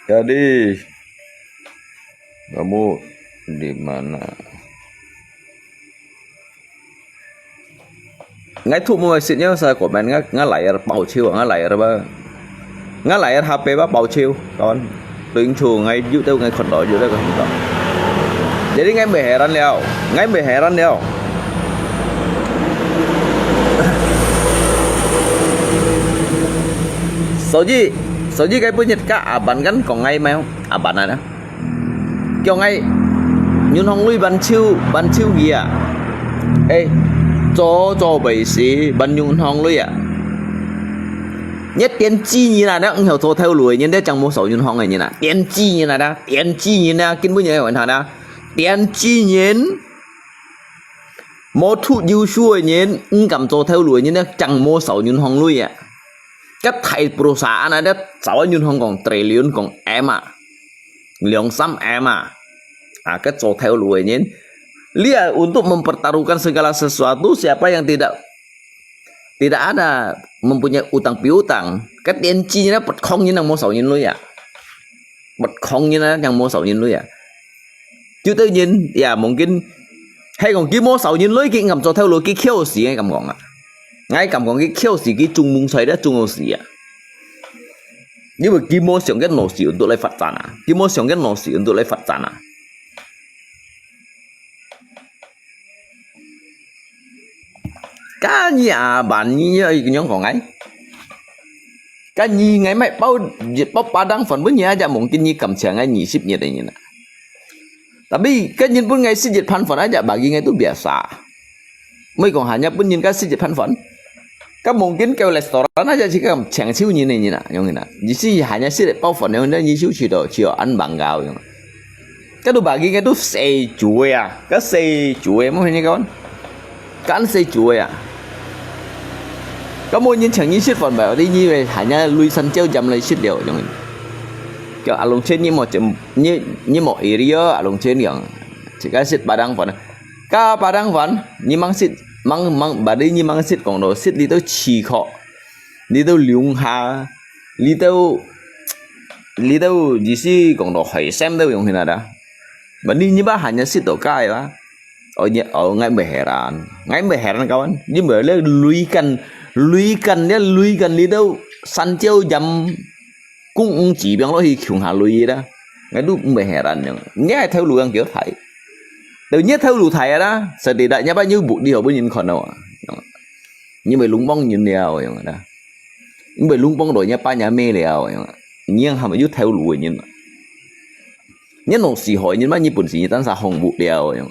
Jadi, kamu di mana? Ngai thu mo sit nyo sa comment nga, nga layar pau chiu, nga layar ba. Nga layar H P ba pau chiu, kawan. Tuing chu ngai yu teu ngai khon do, yu teu ngai khon do. Jadi ngai me heran liao, ngai me heran liao. Soji, soji kai punyit ka aban kan kong ngai mai aban ana. Kiong ai, yun hong lui ban chiu, ban chiu gì à. Ê, cho cho bai si ban yun hong lui à. Nhất tiên tri nhìn à, nó không hiểu cho theo lui, nhìn đấy chẳng mua sầu yun hong này nhìn à. Tiên tri nhìn à, tiên tri nhìn à, kinh bữa nhớ hoàn thành à. Tiên tri nhìn. Mua thu yu shu nhìn, không cảm cho theo lui, nhìn đấy chẳng mua sầu yun hong lui à. Cái thầy pro sa ana đấy, sao yun hong còn triliun còn em à. Liang sam em à. À, cái cho theo lui nhìn. Lia untuk mempertaruhkan segala sesuatu, siapa yang tidak, tidak ada mempunyai utang piutang. Cái tiên tri nó bật không như năng mua sầu nhìn lui à. Bật không như năng mua sầu nhìn lui à. Chứ tự nhiên, ya mungkin, hay còn kia mua sầu nhìn lui kia ngắm cho theo lui kia khiêu xì ngay cảm còn à. Ngay cảm còn kia khiêu xì kia chung mung xoay đó chung ô xì à. Như vậy kia mua sầu cái nổ xì untuk lai phát triển à. Kia mua sầu cái nổ xì untuk lai phát triển à. Ka nyi a ban nyi nyi cái nhóm còn ấy. Ka nyi ngày mai bao, bao ba đang phần bữa nyi aja mungkin nyi cầm chèn ngai nyi sip nyi đấy nyi na. Tapi ka nyi bữa ngai sip jet phan phần aja bagi ngai tu biasa. Mới còn hanya bữa nyi ka sip jet phan phần. Ka mungkin kêu restoran aja chỉ ka chèn siu nyi nè nyi na, yong nyi na. Chỉ si hanya sip bao phần yong nyi siu chỉ đó chỉ ăn bằng gạo yong. Ka tu bagi ka tu sei chuối à, ka sei chuối mua nyi kon. Ka ăn sei chuối à. Ka mua nyi chèn nyi sip phần bao đi nyi về hanya lui sân chiêu jam lai sip liao yong. Kêu alung chen nyi mua chen nyi nyi mua area alung chen yong. Chỉ ka sip ba đang phần. 該巴當灣，你吂識，吂吂，berarti你吂識講到，識這兜市區，這兜鄉下，這兜這兜意思講到海鮮都用起來啦。Berarti你把hanya識到該啦。哦，你哦，𠊎毋會heran，𠊎毋會heran kawan，因為咧類近類近咧類近這兜山椒鹽。 公園市場落去共下類啦，𠊎都毋會heran樣。你係頭路樣叫大，到你頭路大啊啦，實在啦，你把你屋你好分人看到啊，你會攏幫人了樣啦，你會攏幫到你爸你姆了樣，你樣還有頭路个人啊。 你老師害人嘛，你本事你單儕項目了樣。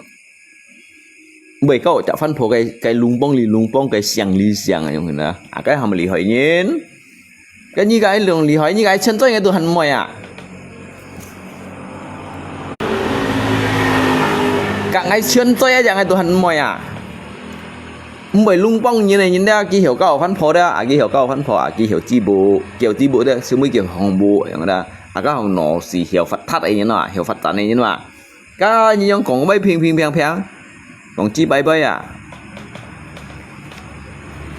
毋會搞隻番婆个个攏幫哩攏幫，个想哩想啊樣啦。啊，該還厲害人，該你个攏厲害，你个錢財个都還毋會啊。該𠊎錢財啊，𠊎都還毋會啊。 毋會攏幫人个人咧，佢曉搞番婆咧，啊佢曉搞番婆啊，佢曉支部，叫支部咧，小妹叫項目樣啦，啊該項老師曉發達个人啊，曉發展个人啊，該你樣講話平平平平，講幾擺擺啊，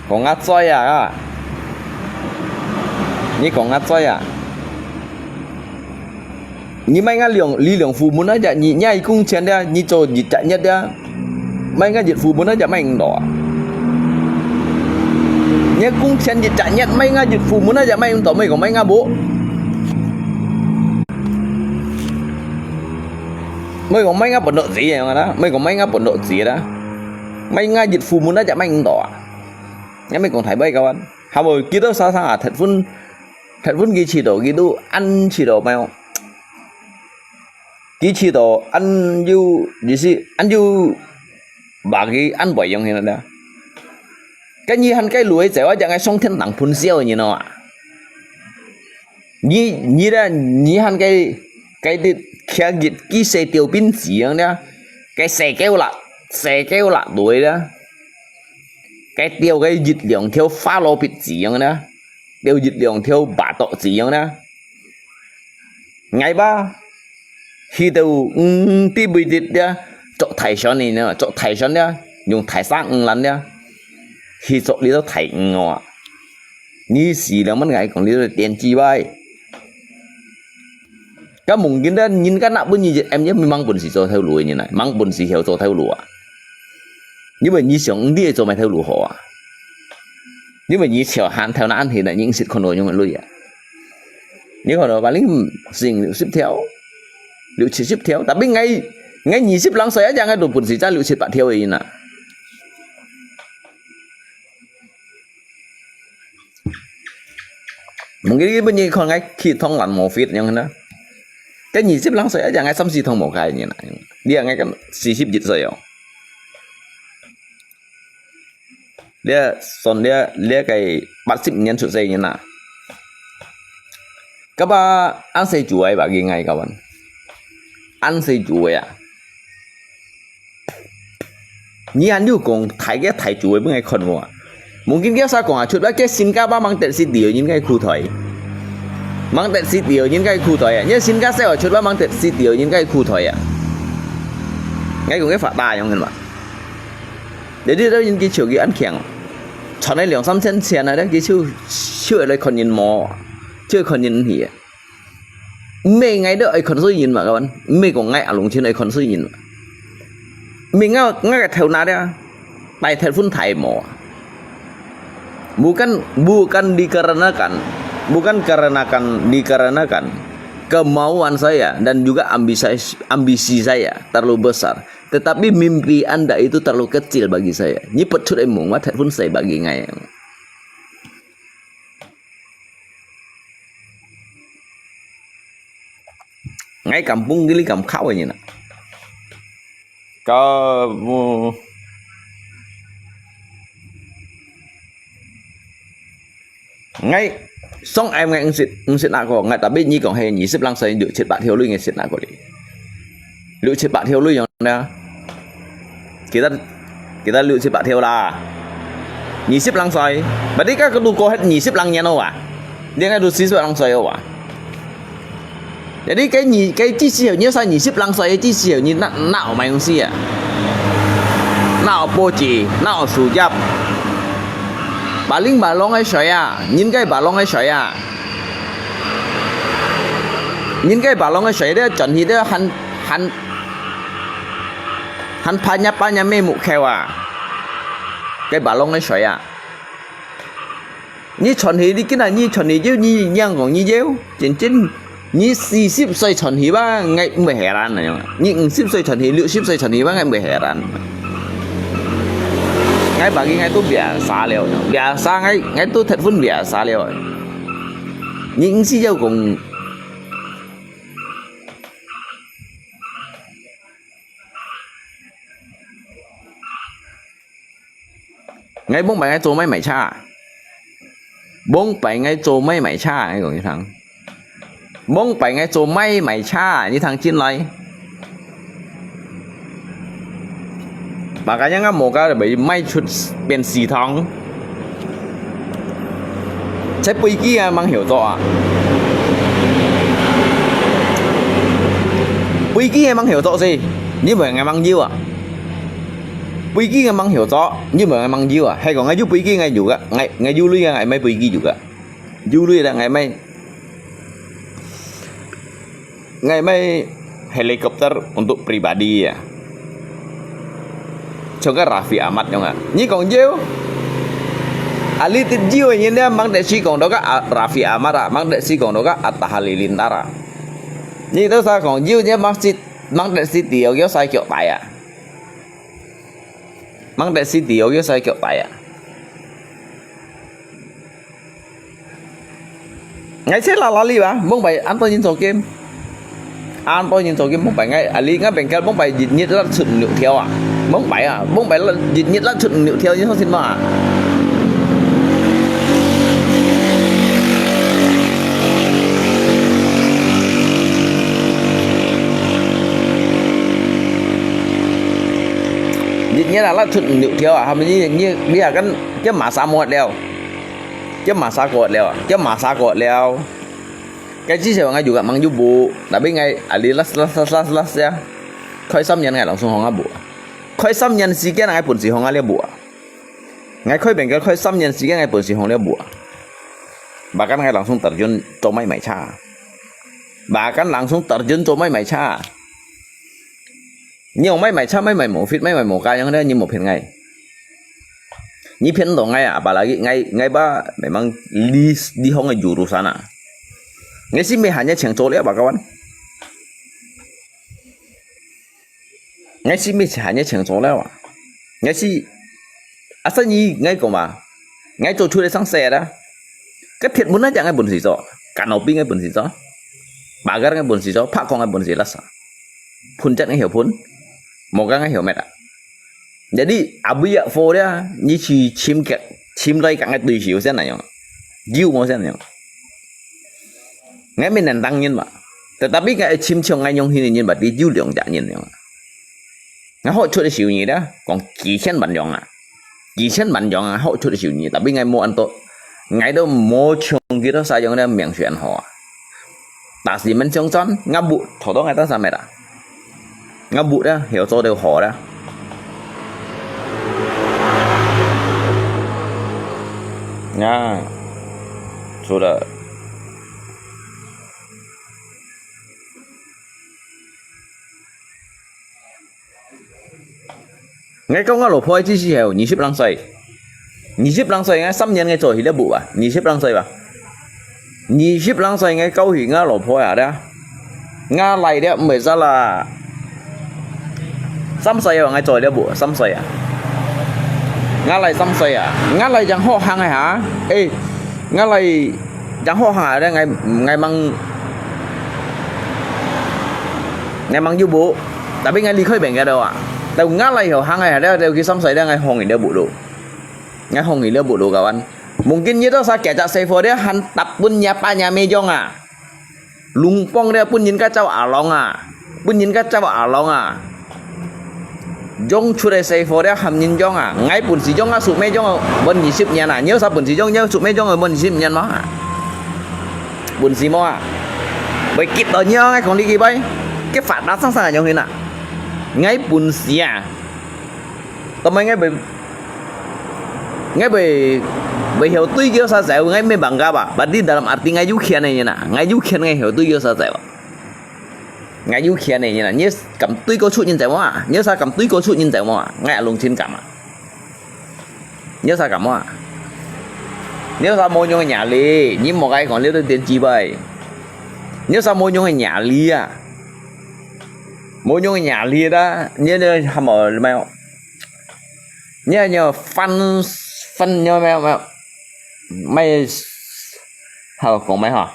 講啊嘴啊，啊，你講啊嘴啊。 你買𠊎兩，你兩戶門啊，你，你愛工錢的，你做一隻月的，買𠊎一戶門啊，就買毋到啊。你工錢一隻月，買𠊎一戶門啊，就買毋到，買講買𠊎無。買講買𠊎分到錢樣啊，買講買𠊎分到錢啦，買𠊎一戶門啊，就買毋到啊。你買講大買高啊，還無幾多少少啊，特分 Thai pun佢試到，佢都恁試到，咩哦？佢試到恁有，意思，恁有，bagi恁會用个啦。該你還該路仔走啊，像該上天堂噴笑个人哦啊！你，你咧，你還該，該啲，徛日，佢細條辮子樣咧，該細狗啦，細狗啦，路仔咧，該條該一兩條花羅辮子樣咧。 了一兩條巴肚子樣呢。𠊎吧，去到，嗯，地位的呀，做大船呢，做大船呢，用大沙魚篮呢，去做這個大魚哦啊。你死了問𠊎講這個電機歪。該mungkin呢，人家那本你，em，你吂本事做頭路个人啊，吂本事曉做頭路啊。因為你想，你會做麼頭路好啊？ 因為你笑閒頭那恁起來，認識看到用个鐳啊。你看到paling四五十條，六七十條，tapi𠊎，𠊎二十零歲啊，正𠊎都本事才六七百條个人啊。Mungkin你本人看𠊎去當然無fit樣啦。該二十零歲啊，正𠊎三四趟無該人啊。你啊，𠊎今四十一歲哦。 這算這，這个八十年出世人啊。該把恁細隻个bagi𠊎kawan，恁細隻个啊。你還有講大个大隻个分𠊎看無啊？Mungkin佢儕講啊，出來个新加坡吂得識到人个苦代，吂得識到人个苦代啊！你新加坡出來吂得識到人个苦代啊！𠊎講个發達樣个嘛。 Jadi，這人佢手機恁強，賺了兩三千錢啊，佢手，手來看人無，手看人去啊。毋係𠊎兜愛看衰人嘛，kawan，毋係講𠊎阿龍親愛看衰人嘛。毋係𠊎，𠊎个頭那咧，大頭分大無啊。Bukan, bukan dikarenakan, bukan karenakan, dikarenakan kemauan saya dan juga ambisi, ambisi saya terlalu besar. Tetapi mimpi anda itu terlalu kecil bagi saya. Nyi pet chut ai mung, ma that phun sai bagi ngai. Ngai kampung gili kam khau nyi na. Kamu Ngai song em ngai ngsit, ngsit nak ko, ngai tapi nyi kong he nyi sip lang sai liu chit pat thiu lui ngai sit nak ko li. Liu chit pat thiu lui yong na. Kita, kita liu chit pat thiu la. Nyi sip lang sai. Berarti ka ketu ko het nyi sip lang nyan o wa. Dia ngai du si sip lang sai o wa. Jadi cái gì, cái chỉ số như sao nhị xếp lăng xoay chỉ số như nó, nó ở mày không xí à. 哪有報紙，哪有書頁？Baling balong个水啊，人个balong个水啊，人个balong个水咧，轉去咧，還還還拍人拍人咩目口啊，个balong个水啊。 你傳去，你今日你傳去，就你仰講你要，真正，你四十歲傳去吧，𠊎毋會heran啊。你五十歲傳去，六十歲傳去吧，𠊎毋會heran。𠊎bagi𠊎都biasa了，biasa，𠊎𠊎都忒分biasa了。你毋使要講，𠊎往擺𠊎做買賣車，往擺𠊎做買賣車，𠊎講你聽，往擺𠊎做買賣車，你聽真來。Makanya𠊎無个賣出變市場。 在飛機个吂曉做啊？飛機个吂曉做先，你問𠊎吂要啊？飛機个吂曉做，你問𠊎吂要啊？係講𠊎有飛機，𠊎有个，𠊎𠊎有鐳个，𠊎買飛機有个，有鐳个𠊎買。 𠊎買helikopter untuk pribadi啊。像个Raffi Ahmad樣啊，你講要，啊，你得要个人咧，吂得使講到个啊Raffi Ahmad啊，吂得使講到个Atta Halilintar啊。你都使講要，你吂使吂得使掉个使腳底啊，吂得使掉个使腳底啊。 𠊎先啦啦哩吧，往擺恁多人做game，恁多人做game，往擺𠊎，啊，你𠊎bengkel往擺一日拉出五六條啊，往擺啊，往擺拉一日拉出五六條，你相信無啊？一日啊，拉出五六條啊，係咪？你你你啊，跟跟馬殺沒了。 Kiam masa kuat liau, kiam masa kuat liau. Kaya至少𠊎有个吂有補，tapi𠊎ahli last last last last last ya。開三年𠊎langsung hong啊補。開三年時間𠊎本事hong啊了補啊。𠊎開bengkel開三年時間𠊎本事hong了補啊。Bahkan𠊎langsung terjun做買賣車。Bahkan langsung terjun做買賣車。你用買賣車、買賣mobil、買賣motor樣个，你無騙𠊎。 你騙到𠊎啊，apalagi𠊎，𠊎ba memang di，di hong个jurusan啊。𠊎係乜hanya清楚了吧，kawan？𠊎係乜hanya清楚了啊。𠊎係，asal你，𠊎講嘛，𠊎做出來生事啊。該鐵門啊，𠊎本事做，kanopi𠊎本事做，pagar𠊎本事做，拍孔𠊎本事拉撒，phun cat𠊎曉phun，motor𠊎曉搣啊。 Jadi，abis ya，for dia，你去尋个，尋來个个對手先來用，有無先來用。𠊎乜nantang人嘛，tetapi𠊎尋像𠊎用心个人嘛，你有兩隻人用。𠊎好出个手呢啦，講幾千萬用啊，幾千萬用啊，好出个手呢，tapi𠊎無恁多，𠊎都無像佢兜使用个命選好啊。 Tapi mentong chan，𠊎補，頭到𠊎當三日啊。𠊎補了，曉做就好了。啊，除了 𠊎教𠊎老婆个知識係二十零歲，二十零歲，𠊎三年𠊎做起了補啊，二十零歲吧。二十零歲𠊎教起𠊎老婆啊，𠊎來了毋會使啦。三歲啊，𠊎做了補，三歲啊。𠊎來三歲啊，𠊎來正好行个哈，誒，𠊎來正好行个，𠊎𠊎吂，𠊎吂有補。 Tapi𠊎離開bengkel个啊，到𠊎來曉行个了，到佢三歲了，𠊎hong佢了補路。𠊎hong佢了補路，kawan。Mungkin你兜使kecak sifo了，還搭分若爸若姆用啊。Lumpong了，分人家做阿郎啊，分人家做阿郎啊。用出个sifo了，喊人用啊。𠊎本事用啊，sup咩用啊，分二十年啊。你有啥本事用，你有sup咩用啊，分二十年無啊？本事無啊？會激到你哦，𠊎講你幾擺，激發達生生个用心啊。 𠊎本事啊， Tapi ngai be, ngai be, be曉對佢啥走，ngai memang ka ba. Berarti dalam arti ngai有權个人啊，ngai有權个曉對佢啥走啊。Ngai有權个人啊，你敢對過出人走嘛？你啥敢對過出人走嘛？Ngai alung chin敢啊？你啥敢啊？你啥無用个nhà lý，你莫个講你都電子杯。你啥無用个nhà lý啊？無用个nhà lý啦，你你還無咩？你你分分你咩咩咩，好講咩哈？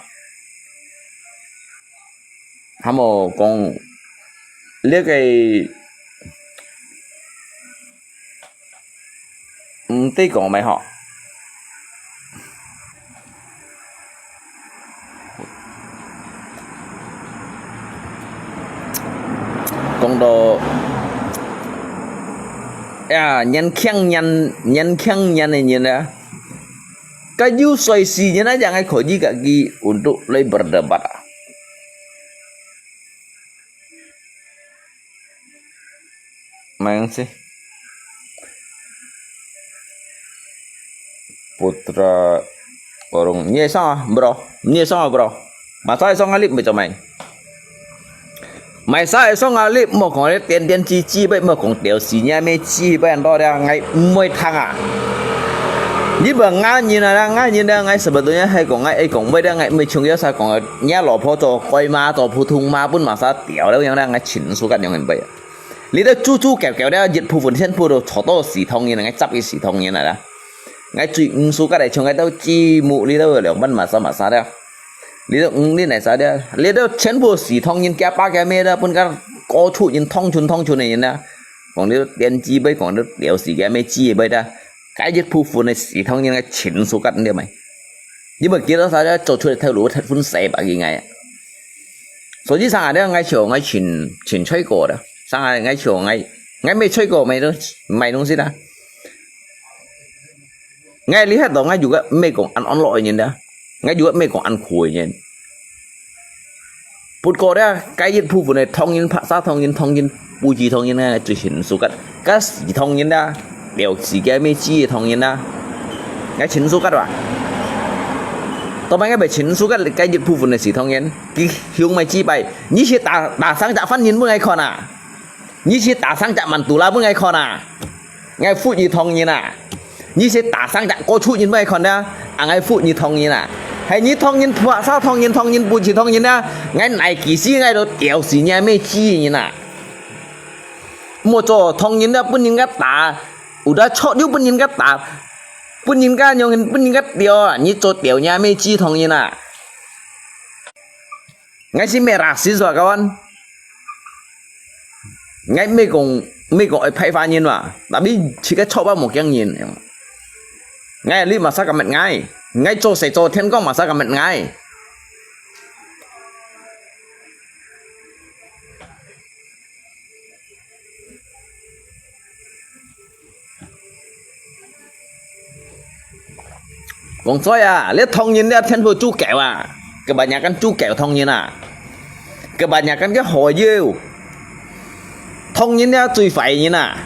還無講這個，嗯，對講咩哈？講到呀，年輕人，年輕人个人呢，該有歲數人啊，正係可以自己untuk來berdebat啊。Mayang sih. Putra Warung. Nyi song ah, bro. Nyi song ah, bro. Masa song alip mi chomai. Masa song alip mo kong le tian tian chi chi bai mo kong tiao si nya me chi bai an to dia ngai mui thang ah. Ni ba ngai nyi na ngai nyi na ngai sebetulnya hai kong ngai ai kong bai dia ngai mui chung ya sa kong nya lo pho to koi ma to pu thung ma pun masa tiao le yang dia ngai chin su kat yang bai. Li da chu chu keo keo dia jit pu fun chen pu do cho to si thong yin ngai chap i si thong yin na da. Ngai chui ng su kat ai chung ngai tao chi mu li da liang ban masa masa dia. Li da ng li nai sa dia. Li da chen pu si thong yin kia pa kia me da pun ka ko chu yin thong chun thong chun yin da. Kong li da tian chi bai kong li da tiao si kia me chi bai da. Cái jit pu fun nai si thong yin ngai chin su kat dia mai. Ni ba kia da sa dia cho chu thai lu thai fun sai ba ki ngai. 所以上下咧，𠊎就𠊎尋尋水果的，上下𠊎就𠊎𠊎買水果買東買東西啦。𠊎這下到𠊎就个買講恁安樂个人啦，𠊎就个買講恁苦个人。不過咧，該一部分个唐人、白沙唐人、唐人、布吉唐人咧，最近暑假，該是唐人啦，了時間咩知个唐人啦，𠊎尋暑假哇。到尾𠊎咪尋暑假，該一部分个是唐人，佢向咪知拜。 你去打打生隻番人分𠊎看啊！你去打生隻曼都拉分𠊎看啊！𠊎服你唐人啊！你去打生隻高出人分𠊎看啊！啊，𠊎服你唐人啊！係你唐人，白沙唐人，唐人不是唐人啊！𠊎哪幾時𠊎都屌死你咩知人啊！莫做唐人啊，分人家打，有得錯就分人家打，分人家用，分人家屌啊！你做屌你咩知唐人啊！ 𠊎係咩rasis啊，kawan？𠊎毋係講毋係講愛排華人哇，tapi自家著啊無驚人。𠊎這masa敢搣𠊎，𠊎做事做天光masa敢搣𠊎。 講在啊，這唐人這天父主教啊，kebanyakan主教唐人啊，kebanyakan个好友，唐人這最壞人啊，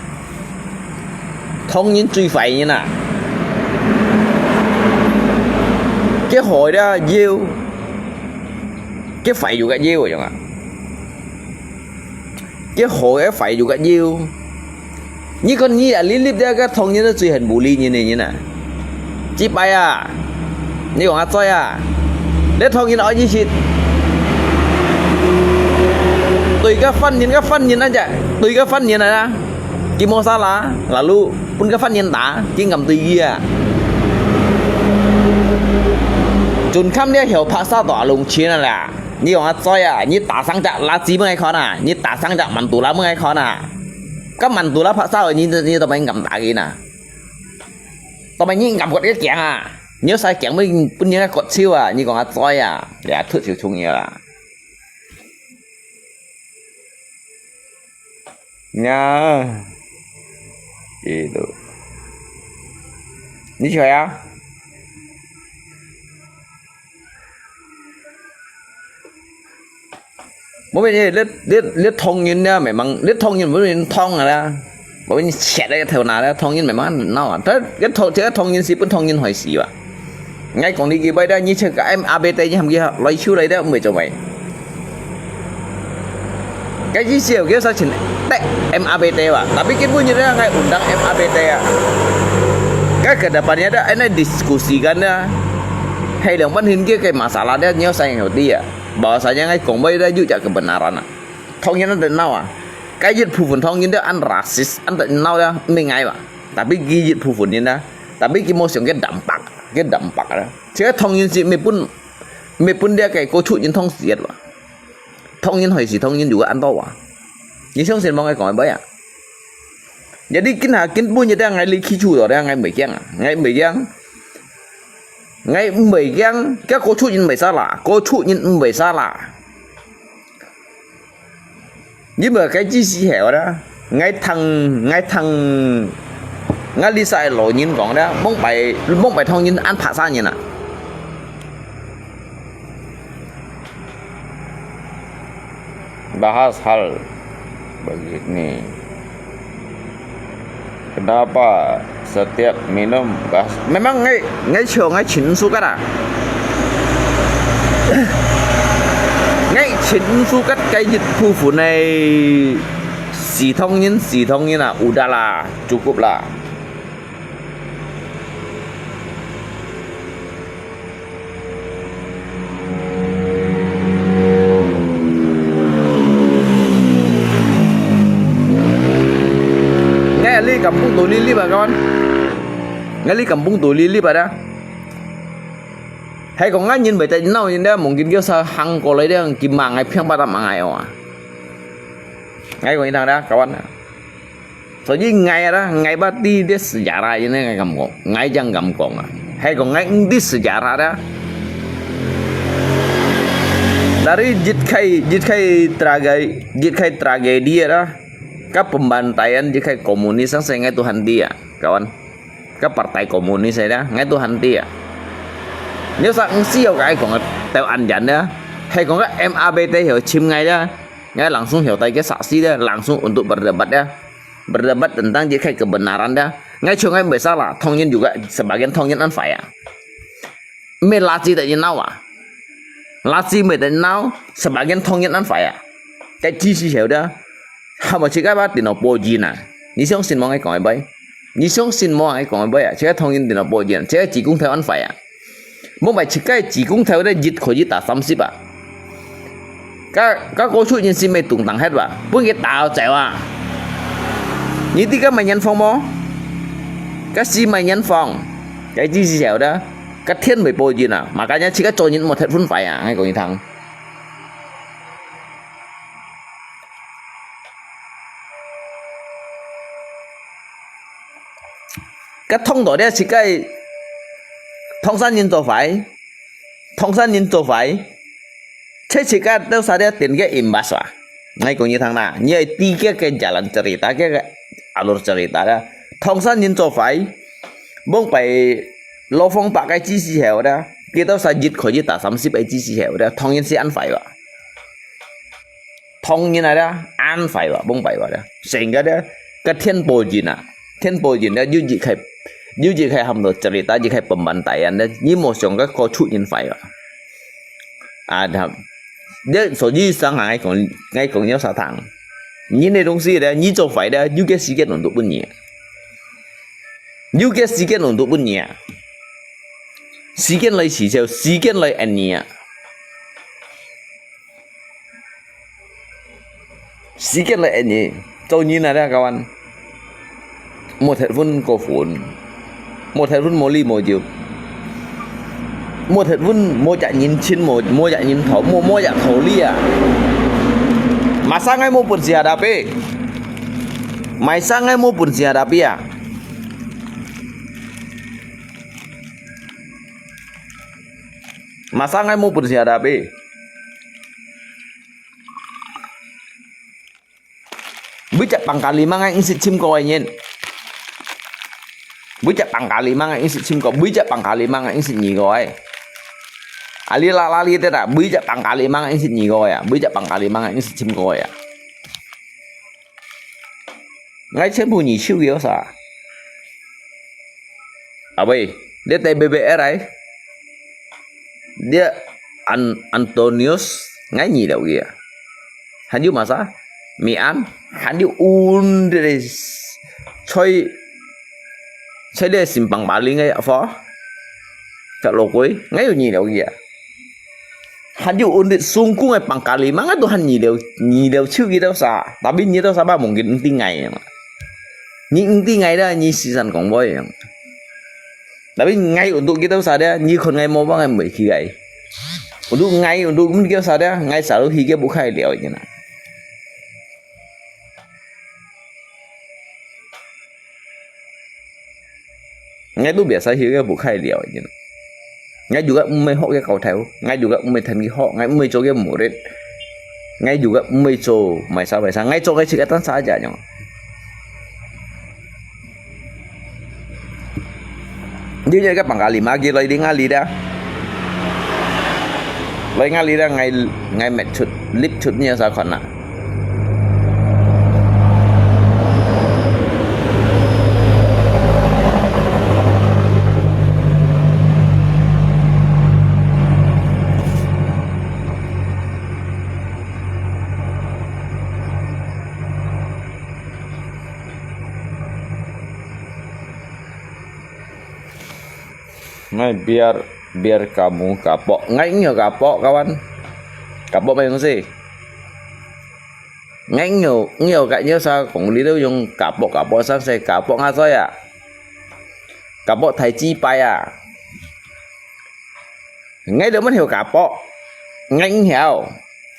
唐人最壞人啊，个好這有，个壞有个有樣啊。 个好个壞有个有。你看你啊，你立這个唐人都最恨無理人个人啊！這擺啊，你講阿在啊，這唐人愛你去對个犯人个犯人啊，對个犯人啊，佢無salah，lalu分个犯人打，佢敢對佢啊？準看這條白沙大龍前啊啦！ 你講阿在啊，你打生隻垃圾分𠊎看啊，你打生隻曼都拉分𠊎看啊。該曼都拉白沙你你都毋敢打佢啊？都毋你敢割佢頸啊？你有使頸分分人割手啊？你講阿在啊，你啊出手重要啊！呀，itu，你去啊？ 無咩，你你你唐人啊，memang你唐人無人唐啊啦，無你切个頭那个唐人慢慢鬧啊，但个唐，這个唐人是分唐人害死哇。𠊎講你幾擺个，你切个M R B T，你喊佢來手來个，毋會做咩？該意思有叫啥情？得M R B T哇，tapi根本就係愛undang M R B T啊。該个个半夜个，恁樣diskusi kan啊，係兩半天个个masalah个，你要sayang有啲啊，bahwasanya𠊎講話个有隻kebenaran啊。唐人都鬧啊，該一部分唐人都恁rasis，恁鬧个，毋係𠊎哇。 tapi佢一部分人啊，tapi佢無想个dampak，个dampak啊。這个唐人是毋係分，毋係分這个高出人同時个哇。唐人害死唐人有个恁多哇。你相信無？𠊎講个話啊。Jadi今下根本一定𠊎你起初了，𠊎毋會驚啊，𠊎毋會驚，𠊎毋會驚，个高出人毋會salah，高出人毋會salah。 你無該知識曉得，𠊎聽，𠊎聽，𠊎這儕老人講个，往擺，往擺唐人恁怕啥人啊？Bahas hal begini. Kenapa setiap minum gas? Memang ngai, ngai cho ngai chin sukat ah. Ngai chin sukat 个一部分个死唐人，死唐人啊，udah lah, cukup lah. Ngai li kampung tu lilip ah, kawan. Ngai li kampung tu lilip ah dah. Hai kong ngan nyin bai tai nau nyin dah, mungkin kio sa hang ko lai dah, ki mang ai phiang pa ta mang ai oh. Ngai kong inang dah, kawan. 所以𠊎啊，𠊎bati dia sejarah ini ngai kam kong, ngai jang kam kong ah. Hai kong ngai di sejarah dah. Dari jit khai, jit khai tragedi, jit khai tragedi dah. Ka pembantaian jit khai komunis sang sai ngai Tuhan dia, kawan. Ka partai komunis sai dah, ngai Tuhan dia. Nyo sa ngsi yo kai kong teu an jan dah. Hai kong ka M A B T hio chim ngai dah. Ngai langsung hio tai ke saksi dah, langsung untuk berdebat dah. Berdebat tentang jit khai kebenaran dah. Ngai cho ngai bai salah, thong nyin juga sebagian thong nyin an fai ah. Mei laci tak nyin nau ah. Laci mei tak nyin nau, sebagian thong nyin an fai ah. Kai ji si hio dah. Hamo chika ba tino po jin ah. Ni siong sin mo ngai kong ai bai. Ni siong sin mo ngai kong ai bai ah. Chika thong nyin tino po jin. Chika ji kung thai an fai ah. Mong bai chika ji kung thai dah jit kho jit ta sam sip ah. Ka, ka ko chu nyin si mei tung tang het ba. Pun ke tao zai wa. Ni ti ka mai nyan phong mo. Ka si mai nyan phong. Kai ji si hio dah. Ka thien mei po jin ah. Makanya chika cho nyin mo thet phun fai ah. Ngai kong ni thang. Ka thong to dia chika thong san nyin to fai. Thong san nyin to fai. Che chika teu sa dia tin ke imbas wa. Ngai kong ni thang na. Ni ai ti ke ke jalan cerita ke, ke alur cerita dah. Thong san nyin to fai. Mong bai lo phong pa kai ji si hio dah. Ki teu sa jit kho jit ta sam sip ai ji si hio dah. Thong nyin si an fai wa. Thong nyin ah dah, an fai wa, mong bai wa dah. Sehingga dah, ka thien po jin ah. Thien po jin dah, yu jit khai, yu jit khai ham to cerita, jit khai pembantaian dah, ni mo siong ka ko chu nyin fai wa. Ah, dah. Dia so ji sang ngai kong, ngai kong nyo sa thang. Ni ne dong si dah, ni cho fai dah, yu ke si ke nung tu pun ni. Yu ke si ke nung tu pun ni ah. Si ke lai si cheu, si ke lai an ni ah. Si ke lai an ni, cho nyin ah dah kawan. Mo thet phun ko phun. Mo thet phun mo li mo jiu. Mo thet phun mo jak nyin chin mo, mo jak nyin thau, mo, mo jak thau li ah. Mai sa ngai mo pun si ada pe. Mai sa ngai mo pun si ada pe ah. Mai sa ngai mo pun si ada pe. Bui jak pang kali mang ngai ing sit chim ko ai nyin. Bui jak pang kali mang ngai ing sit chim ko. Bui jak pang kali mang ngai ing sit nyi ko ai. Ali la la li te ta. Bui jak pang kali mang ngai ing sit nyi ko ai. Bui jak pang kali mang ngai ing sit chim ko ai. ，𠊎全部你手个啥？啊喂，你戴B B R来，你An Antonius，𠊎你了个啊，還有麼啥？Mian，還有un的嘞，在在你新邦巴林个啊，佛，佛老鬼，𠊎有你了个啊。 還有undit sungkung个pangkalima，𠊎都還你了，你了手个到啥？Tapi你到啥吧，mungkin enti ngai嘛。你enti ngai dah，你時常講話樣。Tapi ngai untuk kita sa dah，你看ngai mau bang ngai mui ki ngai。Untuk ngai untuk mun kita sa dah，ngai selalu hige bukai liao ni na。 Ngai tu biasa hiu ke bukai liao ni. Ngai juga umai hok ke kau tahu. Ngai juga umai than ki hok. Ngai umai cho ke murid. Ngai juga umai cho mai sa mai sa. Ngai cho ke cik atan saja nyong. Dia je ke pangkalima ki loi di ngali dah. Loi ngali dah ngai ngai met chut lip chut ni sa khon na. ，ngai biar biar kamu kapok. Ngai ngiau kapok, kawan. Kapok mai ngasi. Ngai ngiau ngiau kat ngiau sa kong li tu yung kapok kapok sang sai kapok ngasoi ah. Kapok thai chi pai ah. Ngai dah man hiu kapok. Ngai ngiau.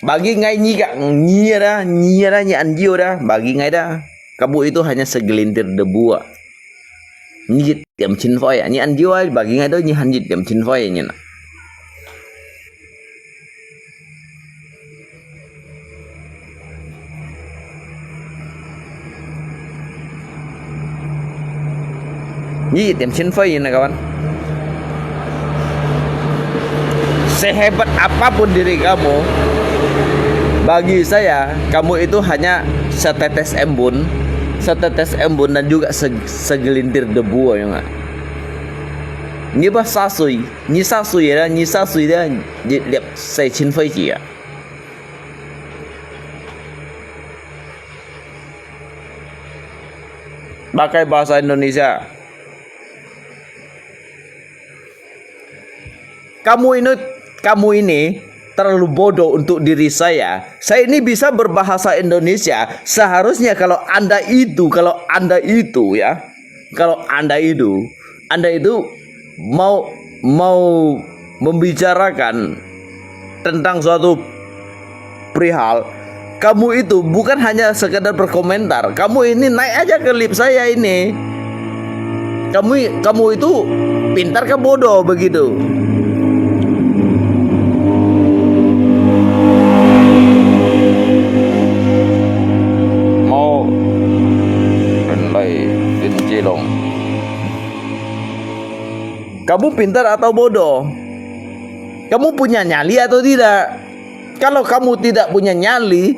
Bagi ngai nyi kak nyi dah nyi dah nyi anjiu dah bagi ngai dah. Kamu itu hanya segelintir debu ah. Nyi yit tiam chin fai ah. Nyi anjiu ah bagi ngai dah nyi han yit tiam chin fai nyi na. Nyi yit tiam chin fai nyi na kawan. Sehebat apapun diri kamu, bagi saya, kamu itu hanya setetes embun, setetes embun dan juga se- segelintir debu, ya nggak? Nyi bah sasui, nyi sasui ya, nyi sasui ya, nyi liap sai chin fai ji ya. Pakai bahasa Indonesia. Kamu ini, kamu ini terlalu bodoh untuk diri saya. Saya ini bisa berbahasa Indonesia. Seharusnya kalau Anda itu, kalau Anda itu ya, kalau Anda itu, Anda itu mau mau membicarakan tentang suatu perihal, kamu itu bukan hanya sekedar berkomentar. Kamu ini naik aja ke live saya ini. Kamu kamu itu pintar ke bodoh begitu? Mau renlai din cilong. Kamu pintar atau bodoh? Kamu punya nyali atau tidak? Kalau kamu tidak punya nyali,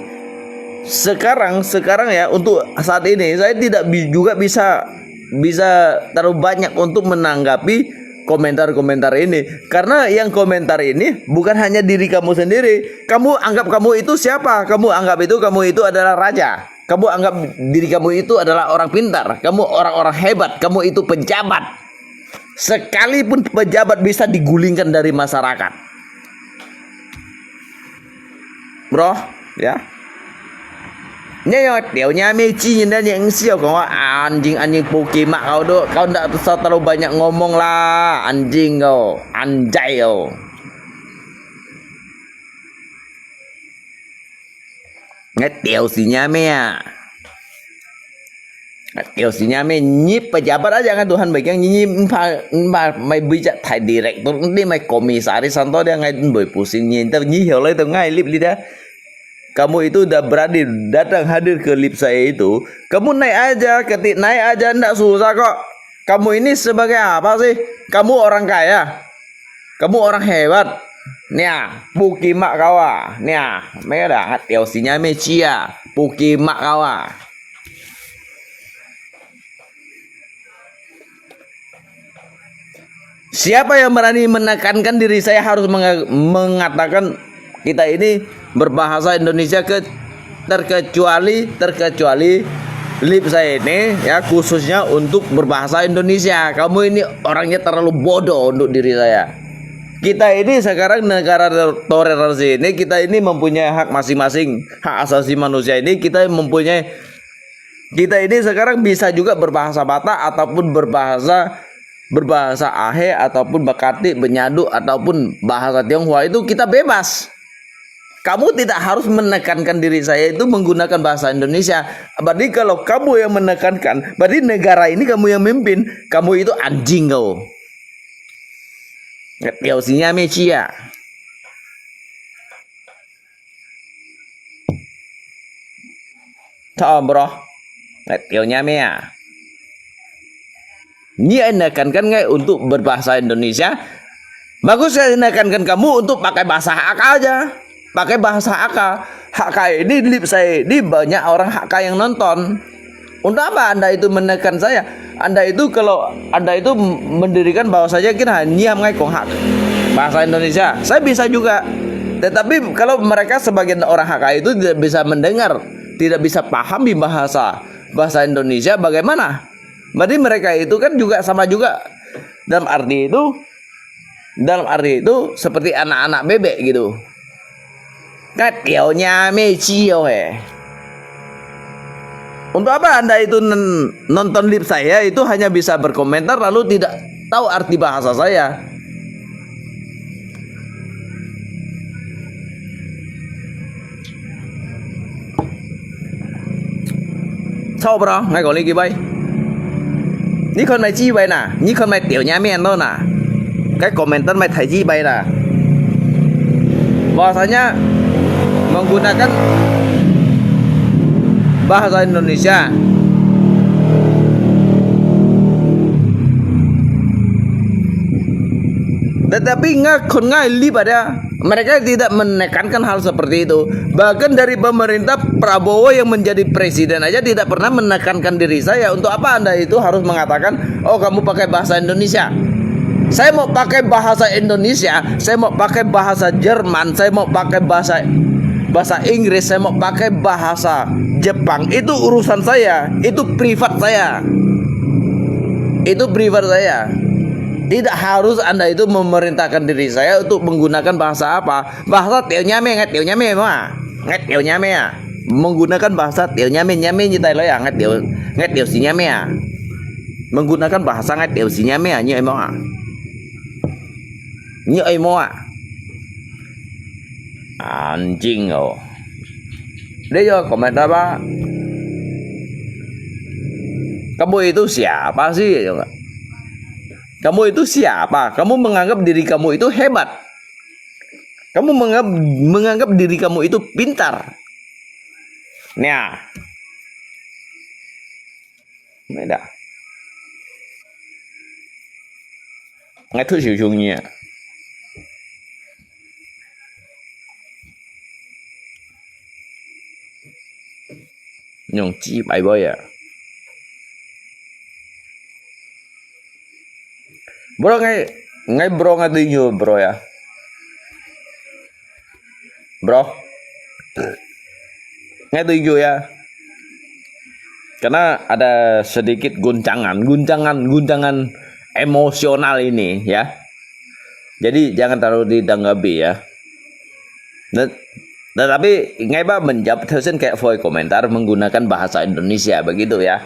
sekarang sekarang ya, untuk saat ini saya tidak bi- juga bisa bisa terlalu banyak untuk menanggapi komentar-komentar ini. Karena yang komentar ini bukan hanya diri kamu sendiri. Kamu anggap kamu itu siapa? Kamu anggap itu kamu itu adalah raja. Kamu anggap diri kamu itu adalah orang pintar. Kamu orang-orang hebat. Kamu itu pejabat. Sekalipun pejabat bisa digulingkan dari masyarakat. Bro, ya. Nyo yo tiao nya me ci nyen nyen siau kong anjing anjing puki mak kau do kau ndak usah terlalu banyak ngomong lah anjing kau anjay kau. Ngai tiao si nya me ah. Tiao si nya me nyi pejabat aja ngai Tuhan bagian nyi nyi empa empa mai bijak thai direktur nanti mai komisaris santo dia ngai mboi pusing nyi tau nyi hiau lai tau ngai lip lidah. Kamu itu udah berani datang hadir ke live saya itu. Kamu naik aja, ketik naik aja, ndak susah kok. Kamu ini sebagai apa sih? Kamu orang kaya. Kamu orang hebat. Nia, puki mak kawa. Nia, mereka dah tiao si nya me cia. Puki mak kawa. Siapa yang berani menekankan diri saya harus menga- mengatakan kita ini berbahasa Indonesia ke terkecuali terkecuali live saya ini, ya, khususnya untuk berbahasa Indonesia. Kamu ini orangnya terlalu bodoh untuk diri saya. Kita ini sekarang negara toleransi ini, kita ini mempunyai hak masing-masing, hak asasi manusia ini kita mempunyai. Kita ini sekarang bisa juga berbahasa Batak ataupun berbahasa berbahasa Ahe ataupun Bakati, Benyadu ataupun bahasa Tionghoa itu kita bebas. Kamu tidak harus menekankan diri saya itu menggunakan bahasa Indonesia. Berarti kalau kamu yang menekankan, berarti negara ini kamu yang mimpin. Kamu itu anjing kau. Nggak tahu siapa ya. Thom bro. Nggak tahu siapa ya. Ni menekankan ngai untuk berbahasa Indonesia. Bagus saya menekankan kamu untuk pakai bahasa Hakka aja. Pakai bahasa Hakka. Hakka ini live saya ini banyak orang Hakka yang nonton. Untuk apa Anda itu menekan saya? Anda itu kalau Anda itu mendirikan bahwasanya kita nyiam ngai kong hak bahasa Indonesia. Saya bisa juga. Tetapi kalau mereka sebagian orang Hakka itu tidak bisa mendengar, tidak bisa pahami bahasa bahasa Indonesia, bagaimana? Berarti mereka itu kan juga sama juga dalam arti itu, dalam arti itu seperti anak-anak bebek gitu. Nggak tahu siapa ya. Untuk apa Anda itu nonton live saya itu hanya bisa berkomentar lalu tidak tahu arti bahasa saya? Thom bro, ngai kong ni kibai. Ni kon mai chi bai na, ni kon mai tahu siapa ya na. Ngai komentar mai thai chi bai na. Bahasanya menggunakan bahasa Indonesia. Tetapi ngai kon ngai live aja. Mereka tidak menekankan hal seperti itu. Bahkan dari pemerintah Prabowo yang menjadi presiden aja tidak pernah menekankan diri saya. Untuk apa Anda itu harus mengatakan, "Oh, kamu pakai bahasa Indonesia"? Saya mau pakai bahasa Indonesia, saya mau pakai bahasa Jerman, saya mau pakai bahasa bahasa Inggris, saya mau pakai bahasa Jepang. Itu urusan saya, itu privat saya. Itu privat saya. Tidak harus Anda itu memerintahkan diri saya untuk menggunakan bahasa apa. Bahasa tahu siapa ya, nggak tahu siapa ya, ma. Nggak tahu siapa ya. Menggunakan bahasa tahu siapa ya, siapa ya, nggak tahu, nggak tahu siapa ya. Menggunakan bahasa nggak tahu siapa ya, siapa ya. Siapa ya. Anjing kau. Dia juga komentar apa? Kamu itu siapa sih? Kamu itu siapa? Kamu menganggap diri kamu itu hebat. Kamu menganggap, menganggap diri kamu itu pintar. Nah. Meda. Ngai thut siu siu nyi. Nyong chi bai bai ya. Bro ngai, ngai bro ngai tu nyu bro ya. Bro. Ngai tu nyu ya. Karena ada sedikit guncangan, guncangan, guncangan emosional ini ya. Jadi jangan terlalu ditanggapi ya. Nah, tetapi ngai ba menjawab thesen kayak voi komentar menggunakan bahasa Indonesia begitu ya.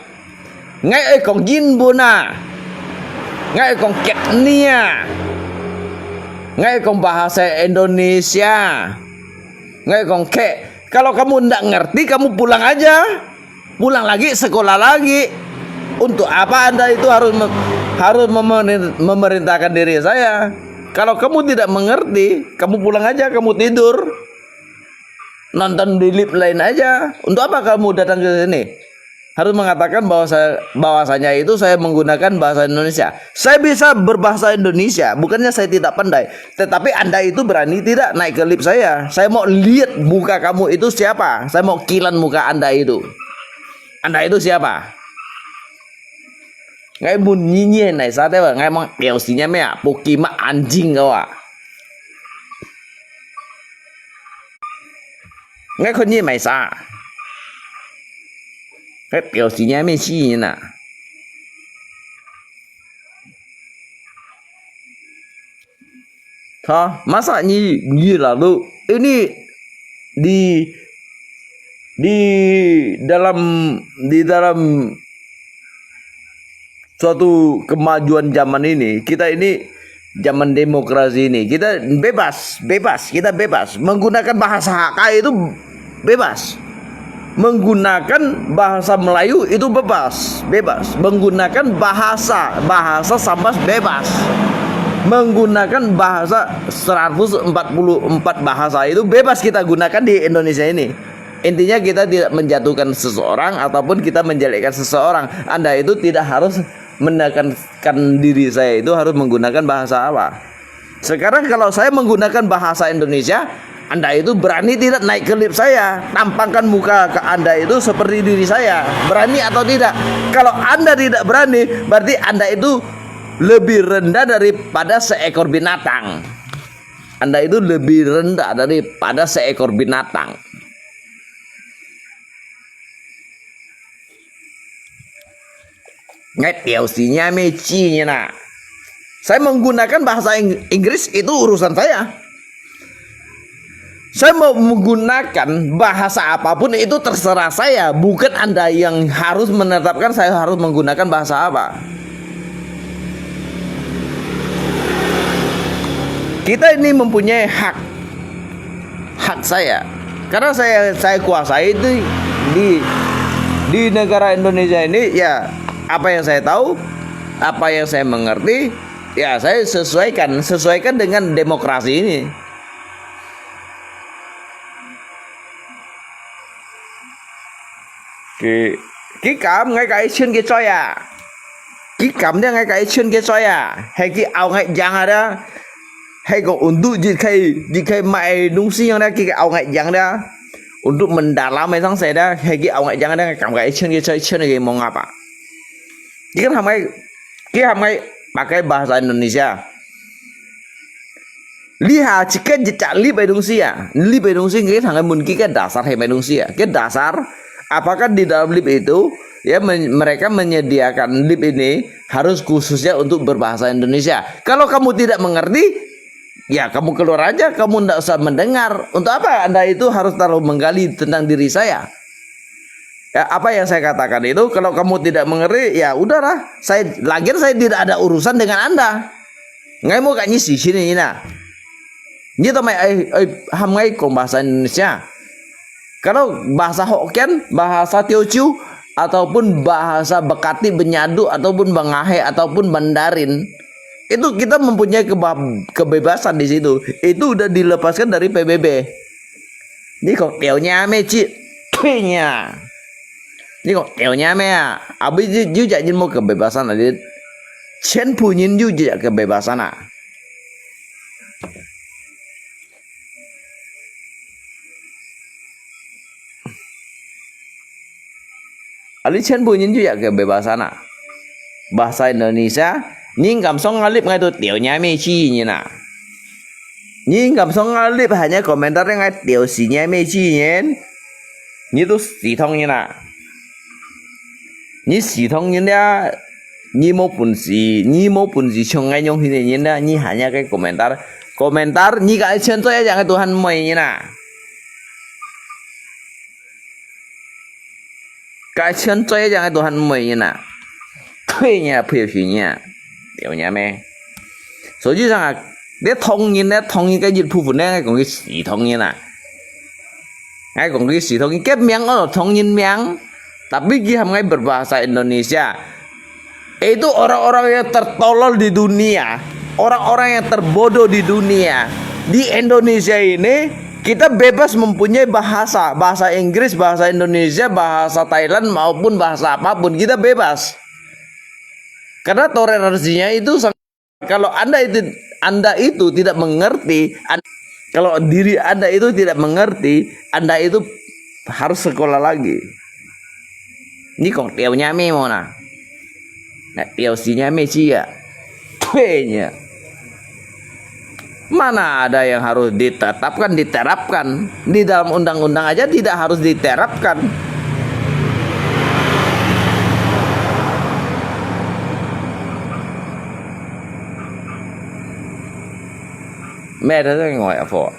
Ngai oi kong Jin buna. Ngai oi kong Ketnia. Ngai oi kong bahasa Indonesia. Ngai oi kong kek. Kalau kamu ndak ngerti, kamu pulang aja. Pulang lagi, sekolah lagi. Untuk apa Anda itu harus harus memerintahkan diri saya? Kalau kamu tidak mengerti, kamu pulang aja, kamu tidur. Nonton di live lain aja. Untuk apa kamu datang ke sini? Harus mengatakan bahwa saya, bahwasanya itu saya menggunakan bahasa Indonesia. Saya bisa berbahasa Indonesia, bukannya saya tidak pandai. Tetapi Anda itu berani tidak naik ke live saya? Saya mau lihat muka kamu itu siapa. Saya mau kilan muka Anda itu. Anda itu siapa? ？Ngai mun ni ni nai sa te wa, ngai mang teo si nya me a, pokima anjing ko a. Ngai kon ni mai sa. Ngai teo si nya me si ni na. Ha, masa ni, ni lalu ini di, di dalam, di dalam suatu kemajuan zaman ini, kita ini zaman demokrasi ini, kita bebas, bebas, kita bebas menggunakan bahasa Hakka itu bebas. Menggunakan bahasa Melayu itu bebas, bebas. Menggunakan bahasa, bahasa Sambas bebas. Menggunakan bahasa seratus empat puluh empat bahasa itu bebas kita gunakan di Indonesia ini. Intinya kita tidak menjatuhkan seseorang ataupun kita menjelekkan seseorang. Anda itu tidak harus menekankan diri saya itu harus menggunakan bahasa apa. Sekarang kalau saya menggunakan bahasa Indonesia, Anda itu berani tidak naik ke lift saya? Tampangkan muka ke Anda itu seperti diri saya. Berani atau tidak? Kalau Anda tidak berani, berarti Anda itu lebih rendah daripada seekor binatang. Anda itu lebih rendah daripada seekor binatang. Ngai teo si nya me ci ni na. Saya menggunakan bahasa Ing- Inggris itu urusan saya. Saya mau menggunakan bahasa apapun itu terserah saya, bukan Anda yang harus menetapkan saya harus menggunakan bahasa apa. Kita ini mempunyai hak, hak saya. Karena saya saya kuasai di di di negara Indonesia ini, ya, apa yang saya tahu, apa yang saya mengerti, ya saya sesuaikan, sesuaikan dengan demokrasi ini. Ki ki kam ngai kai chen ki choi a. Ki kam dia ngai kai chen ki choi a. Hai ki au ngai jang ada. Hai ko untuk jit kai jit kai mai dungsi yang dia ki au ngai jang dia. Untuk mendalam mai sang saya dia. Hai ki au ngai jang dia ngai kam kai chen ki choi chen ki mong apa. Ki kan ham ngai ki ham ngai pakai bahasa Indonesia. Liha, jika jejak lip ai dungsi a, lip ai dungsi, kita thang mun ki ke dasar hai mai dungsi a, ke dasar. Apakah di dalam lip itu, ya men- mereka menyediakan lip ini harus khususnya untuk berbahasa Indonesia. Kalau kamu tidak mengerti, ya kamu keluar aja, kamu ndak usah mendengar. Untuk apa Anda itu harus terlalu menggali tentang diri saya? Ya, apa yang saya katakan itu, kalau kamu tidak mengerti, ya udahlah. Saya lagian saya tidak ada urusan dengan Anda. Ngai mo ka ni si sini na. Ni to mai ai ai ham ngai kong bahasa Indonesia. Kalau bahasa Hokkien, bahasa Teochew, ataupun bahasa Bekati, Benyadu, ataupun Bengahe, ataupun Mandarin, itu kita mempunyai keba- kebebasan di situ. Itu udah dilepaskan dari P B B. Ni kong teo nya me ci, tui nya. Ni kong teo nya me a. Abi ju ju ja jin mo kebebasan a dit. Chen pu nyin ju ja kebebasan a. Ali chen pu nyin ju ya kebebasan a. Bahasa Indonesia, nyin kam song ngalip ngai tu teo nya me ci nyin a. Nyin kam song ngalip hanya komentar ngai teo si nya me ci nyin. Nyi tu si thong nyin a. Nyi si thong nyin ya. Nyi mo pun si, nyi mo pun si chong ngai nyong hin nyin ya. Nyi hanya ke komentar. Komentar nyi ka chen to ya jang Tuhan mo nyin a. Ka chen to ya jang Tuhan mo nyin a. Phe nya phe phe nya. Teo nya me. 所以上啊，你同人咧，同人个一部分咧，講佢是同人啊。哎，講佢是同人，个名哦，同人名，tapi佢喊佢 berbahasa Indonesia. Itu orang-orang yang tertolol di dunia, orang-orang yang terbodoh di dunia. Di Indonesia ini, kita bebas mempunyai bahasa, bahasa Inggris, bahasa Indonesia, bahasa Thailand maupun bahasa apapun, kita bebas. Karena toleransinya itu sangat, kalau Anda itu Anda itu tidak mengerti, an- kalau diri Anda itu tidak mengerti, Anda itu harus sekolah lagi. Ni kong teo nya me mo na. Nah, T L C-nya Messi ya. Tuh-nya. Mana ada yang harus ditetapkan, diterapkan? Di dalam undang-undang aja tidak harus diterapkan. Mẹ đó là ngồi ở phố.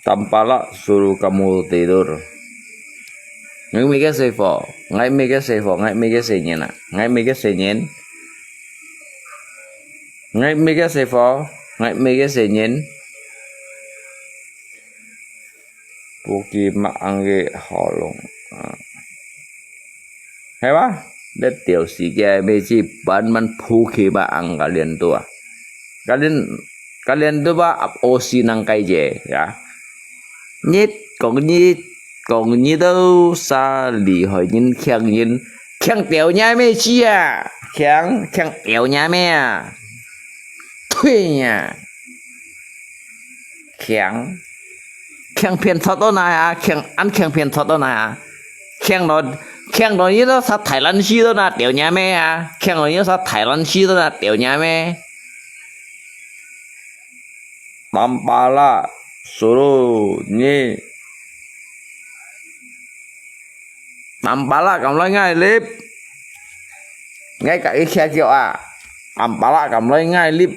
Tampalak suruh kamu tidur. Ngai mi ke sefo, ngai mi ke sefo, ngai mi ke senyen ah, ngai mi ke senyen. Ngai mi ke sefo, ngai mi ke senyen. Puki maang ke holong. Hay ba? Để tiểu sĩ kia mới chỉ bắn bắn Puki maang kalian tua. Kalian, kalian tua ba ap osi nang kai je, ya. Nhất, còn nhất, còn nhất đâu, sa lì hỏi nhân khen nhân. Khen tiểu nha mê chi à? Khen, khen tiểu nha mê à? Thuê nha. Khen. Khen phiền thoát đó này à? Khen, ăn khen phiền thoát đó này à? Khen đó, khen đó nhất đó sa Thái Lan si đó nè, tiểu nha mê à? Khen đó nhất sa Thái Lan si đó nè, tiểu nha mê. Tampalak suruh nyi. Tampalak kam lôi ngai lip. Ngai ka i khia kio a. Tampalak kam lôi ngai lip.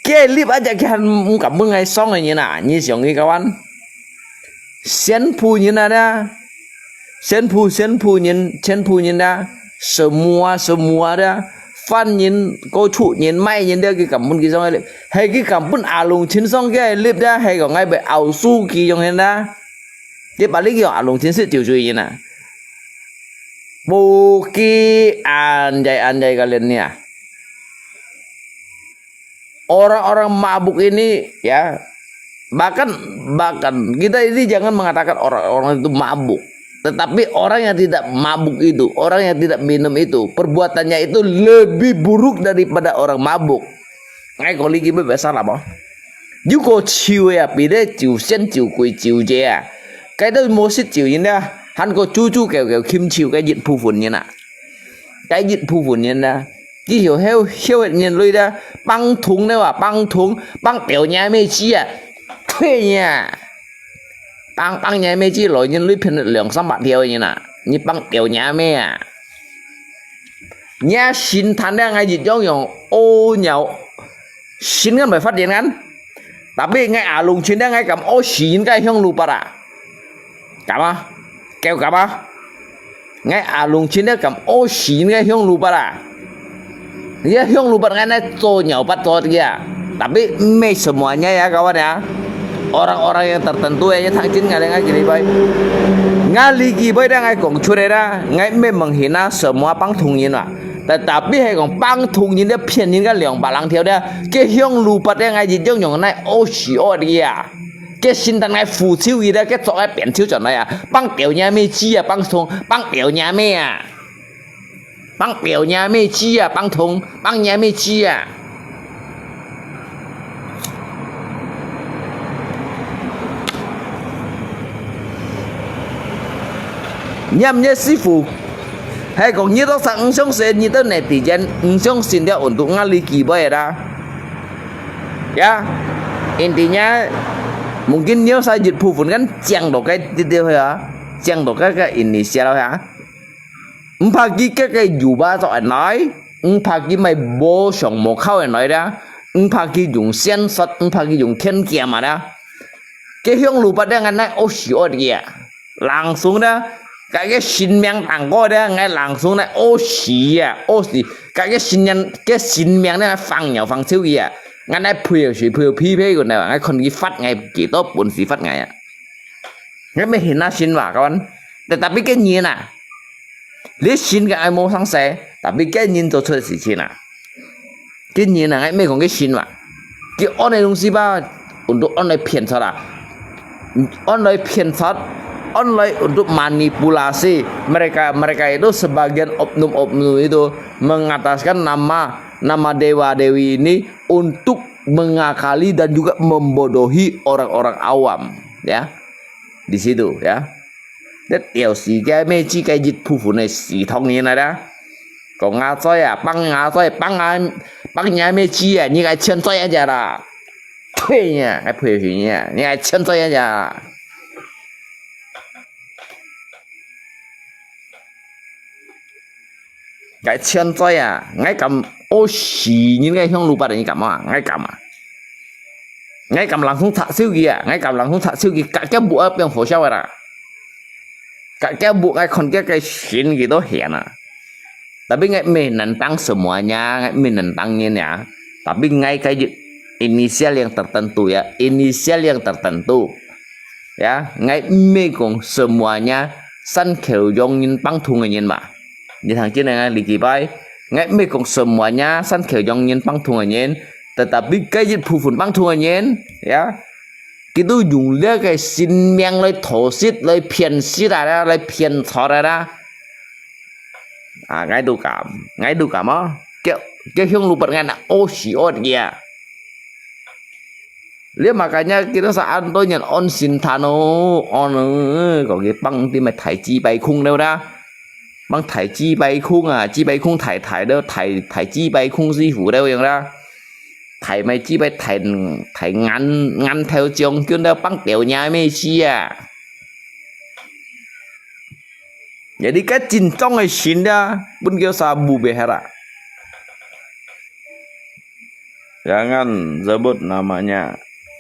Ke lip aja ke han kam bưng ngai song nyi na, nyi siong i kawan. Sian phu nyi na da. Sian phu, sian phu nyi, sian phu nyi da. Semua, semua da. Fan nyi, ko chu nyi, mai nyi da, ke kam bưng ki song lip. Hai ke kam bưng alung chin song ke lip da, hai ko ngai be au su ki yong hen da. Ke balik yong alung chin sit tiu chui nyi na. Puki anjay-anjay kalian ni ah. Orang-orang mabuk ini, ya, bahkan, bahkan kita ini jangan mengatakan orang-orang itu mabuk. Tetapi orang yang tidak mabuk itu, orang yang tidak minum itu, perbuatannya itu lebih buruk daripada orang mabuk. Ngai ko liki be salah mo. Yu ko chiu ya, pi de chiu sen chiu kui chiu je ya. Kai do mo sit chiu yin ya, han ko chu chu kêu kêu kim chiu kai jit phu phun yin na. Kai jit phu phun yin na. Ki hiu hiu hiu nyin lui da, pang thung da wa, pang thung, pang piao nya me chi à. Thuê nha. Pang, pang nya me chi lôi nyin lui phiên liang sam bát thiao nyin à. Nyi pang piao nya me à. Nya xin than da ngai jit yong yong, ô nhau. Xin ngăn phải phát điện ngăn. Tapi ngai alung chin da ngai kam ô xin ngai hiong lu para. Kam à. Kêu kam à. Ngai alung chin da kam ô xin ngai hiong lu pat à. Ye hiong lu pat ngai nai cho nhau pat cho kia. Tapi me semua nya ya kawan ya. Orang-orang yang tertentu ya thang chin ngai ngai kiri bai. Ngai li ki bai da ngai kong chun da. Ngai me menghina semua pang thung yin wa. Tetapi hai kong pang thung yin da phian yin ka liang balang thiao da. Ke hiong lu pat da ngai jit jong yong nai ô si ô dia. Ke sin tan ngai fu chiu yi da, ke chok ngai pian chiu chon lai à. Pang piao nya me chi à, pang thung, pang piao nya me à. Pang piao nya me chi à, pang thung, pang nya me chi à. Nyam nya sifu. Hai kong nyi tok sa ng siong se nyi tok ne ti jen ng siong sin dia untuk ngali ki bai da. Ya, intinya mungkin nyo sa jit phu phun kan chiang do kai ti ti ya, chiang do kai kai initial ya. Ng pha ki kai kai yu ba so anai, ng pha ki mai bo siong mo khao anai da, ng pha ki yung sian sat, ng pha ki yung khen kia ma da. Ke hiong lu pat da ngan nai ô si ô dia. Langsung da, kai ke sin miang tang ko da, ngai langsung da ô si ya, ô si. Kai ke sin miang, ke sin miang da fang nhau fang chiu ya. Ngan nai pui si pui pi pe ko na, ngai kon ki fat ngai ki to pun si fat ngai ya. Ngai me hin na sin wa kawan. Tetapi ke nyi na. Li sin ke ai mo sang se, tapi ke nyin to chue si chi na. Ke nyin na ngai me kong ke sin wa. Ke on ai dong si ba, untuk on ai phian chot la. On ai phian chot, Online untuk manipulasi. Mereka, mereka itu sebagian oknum-oknum itu mengataskan nama, nama dewa-dewi ini untuk mengakali dan juga membodohi orang-orang awam, ya. Di situ, ya. 這就是个咩，這个一部分个系統人來啦。講啊嘴啊，幫啊嘴，幫啊，幫你咩，這啊，你个錢嘴啊，這啦。呸呀，還呸你啊，你个錢嘴啊，這啦。 𠊎千歲啊，𠊎敢屙屎，你个香爐拔你敢啊？𠊎敢啊？𠊎敢冷空插手佢啊？𠊎敢冷空插手佢，隔壁屋啊變火燒个啦。隔壁屋𠊎看佢个心佢都險啊。Tapi𠊎毋係能當什麼呀，𠊎毋係能當人呀。Tapi𠊎个inisial yang tertentu ya，inisial yang tertentu。Ya，𠊎毋係講什麼呀，山口洋人幫同个人嘛。 你聽真个，李奇拜，𠊎毋係講什麼呀，山口洋人幫同个人，tetapi該一部分幫同个人，ya，佢都用這个神明來偷食、來騙食啊啦，來騙財啊啦。啊，𠊎都敢，𠊎都敢哦，叫，叫香爐拔𠊎拿屙屎屙佢啊！ 這makanya kita sa安到人安神壇哦，安哦，講佢幫啲麼大祭拜空了啦，幫大祭拜空啊，祭拜空太太了，大，大祭拜空師傅了樣啦，大麼祭拜大，大閻，閻頭將軍了，幫吊娘咩事啊？Jadi該真正个神啦，分佢sa無別啦。 Jangan sebut namanya。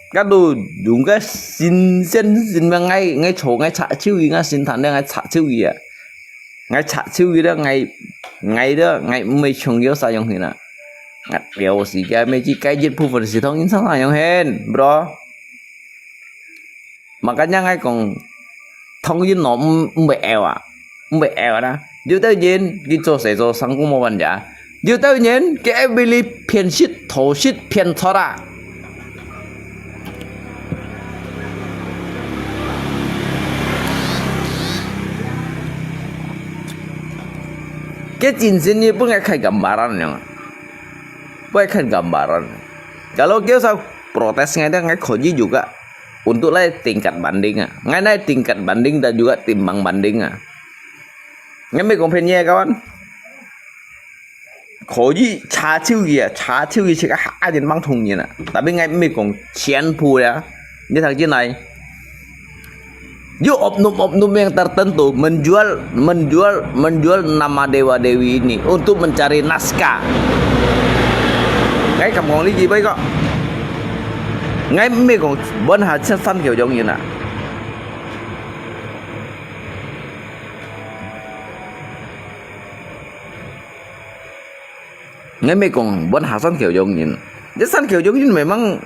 Kadu用个神仙神明，𠊎，𠊎坐，𠊎插手佢，𠊎神壇了，𠊎插手佢啊！𠊎插手佢了，𠊎，𠊎了，𠊎毋會像佢啥樣去啦。𠊎表示个，每日該一部分是同人生啥樣去，bro？ Makanya𠊎講，同人哦，毋，毋會拗啊，毋會拗啊啦。有兜人佢做事做生工無問題啊，有兜人佢會為你騙食、偷食、騙財啊。該精神你分𠊎看gambaran樣啊，分𠊎看gambaran。Kalau佢sa protes ngai，ngai可以juga untuk lai tingkat banding啊。Ngai nai tingkat banding dan juga timbang banding啊。Ngai mei kong phen ye kawan。可以查手佢啊，查手佢自家下人幫同人啊。Tapi ngai mei kong全部呀，你聽真來。 Yo oknum-oknum yang tertentu menjual, menjual, menjual nama dewa-dewi ini untuk mencari nafkah. Ngai kam kong li kibai kok. Ngai mei kong bon ha chen san kiau jong yin a. Ngai mei kong bon ha san kiau jong yin. Ye san kiau jong yin memang,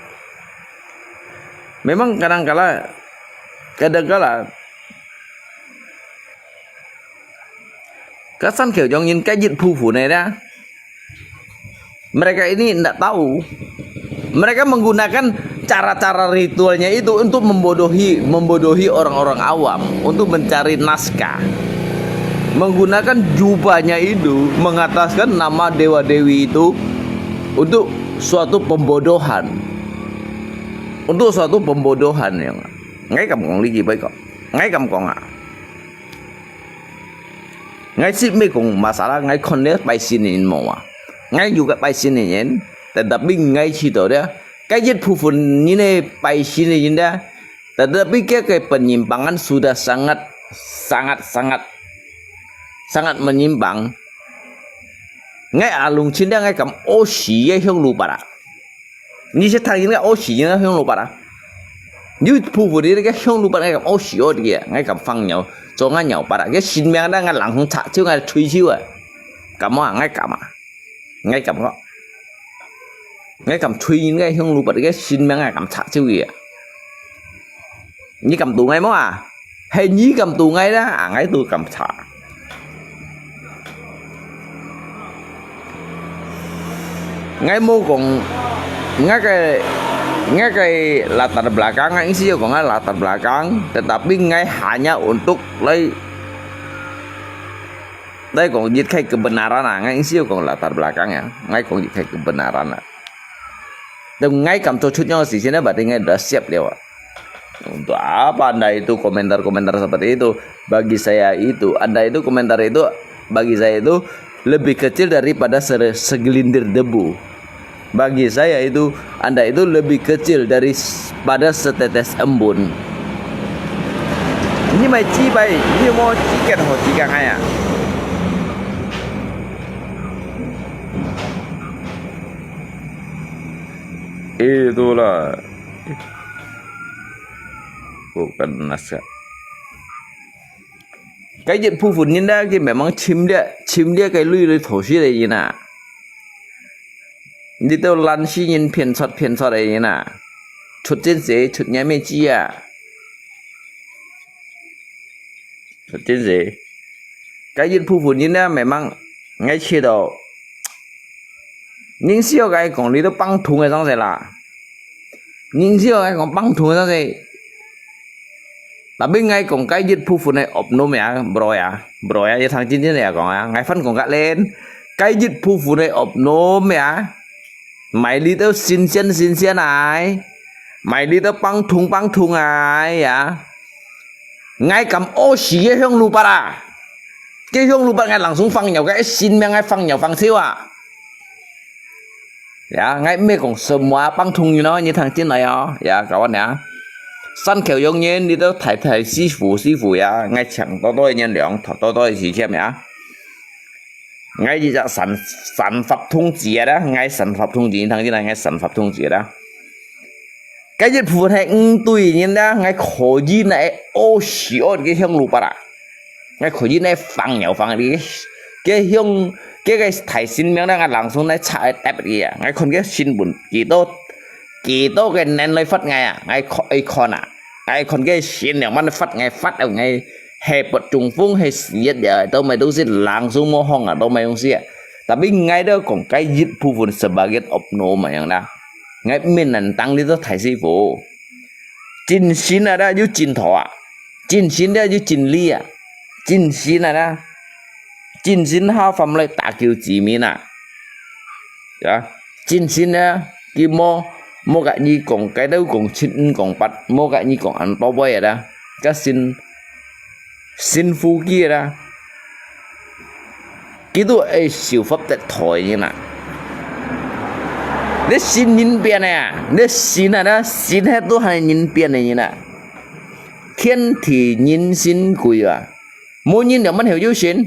memang kadang kala, kadang kala Kasan kiau jong yin kajit phu phu ne da. Mereka ini ndak tahu. Mereka menggunakan cara-cara ritualnya itu untuk membodohi, membodohi orang-orang awam, untuk mencari naskah. Menggunakan jubahnya itu, mengataskan nama dewa-dewi itu untuk suatu pembodohan. Untuk suatu pembodohan yang ngai kam kong li kibai kok. Ngai kam kong a. Ngai sit mei kong masalah ngai kon le pai sin yin mo a. Ngai juga pai sin yin, tetapi ngai sit do de. Kajit phu phu ni ne pai sin yin de. Tetapi kia ke penyimpangan sudah sangat, sangat, sangat, sangat menyimpang. Ngai alung chin de ngai kam o si ye hiong lu para. Ni se thang yin ngai o si yin hiong lu para. Ni phu phu de ngai hiong lu para ngai kam o si o de ngai kam fang nyau, cho ngai nyau para. Ke sin meng de ngai lang hong cha chiu ngai chui chiu a. Kam a ngai kam a. Ngai kam ko. Ngai kam chui yin ngai hiong lu para ke sin meng ngai kam cha chiu ye. Ni kam tu ngai mo a. He ni kam tu ngai da, a ngai tu kam cha. Ngai mo kong, ngai ke Ngai kaya latar belakang, ngai isi ko ngai latar belakang, tetapi ngai hanya untuk lai, lai kong jit kai kebenaran ah, ngai isi ko latar belakang ya, ngai kong jit kai kebenaran ah. Dan ngai kam cocok nyo sih sini berarti ngai dah siap lewat. Untuk apa anda itu komentar-komentar seperti itu? Bagi saya itu, anda itu komentar itu, bagi saya itu lebih kecil daripada se- segelintir debu. Bagi saya itu, anda itu lebih kecil daripada setetes embun. Ini mai cibai, ini mau cikan ho cikan ayah. Itulah. Bukan naskah. Cái一部分人咧，佢明明侵略，侵略个類類土著个人啊。你都爛死人騙出騙出个人啊，出真濟，出你咩知啊？出真濟。該一部分人咧，明明愛切到，人笑个講，你都放通个上勢啦。人笑个講放通个上勢。 Tapi ngai kong該一部分个oknum呀，bro呀，bro呀，一堂真真个講啊，ngai翻講个len，該一部分个oknum呀，買你都新鲜新鲜啊，买你都放通放通啊呀，ngai敢屙屎个香爐巴啊，个香爐巴ngai langsung放尿，个性命ngai放尿放臭啊。 Ya，ngai毋係講什麼啊，幫同你咯，你聽進來哦，ya，kawan ya。山口洋人，你都太太師傅師傅呀，ngai請多多人量，多多人時間呀。ngai一隻三三發通知啊，ngai三發通知，你聽進來，ngai三發通知啊。該一部分係五對人啦，ngai可以來屙屎屙个香爐巴啦。 ngai可以呢放尿放个，个香，个个大神明呢，ngai langsung呢拆个tapet个啊，ngai看个新聞幾多幾多个人來發ngai啊，ngai看一看啊，ngai看个善良man發ngai發到ngai，係發中風係死一呀，都沒東西，langsung無風啊，都沒東西啊。Tapi ngai都講該一部分sebagai oknum嘛樣啦，ngai毋能當你都大師傅。 真心啊，有真土啊，真心了有真理啊，真心啊，真心下凡來打救子民啊，啊，真心啊，佢無無甲你講，該兜講七五講八，無甲你講恁多話啊，甲辛辛苦佢啦。 佢都會受罰得討厭啊！你神人變个啊！你神啊，你神係都係人變个人啊！天地人神鬼啊！無人了，乜曉有神？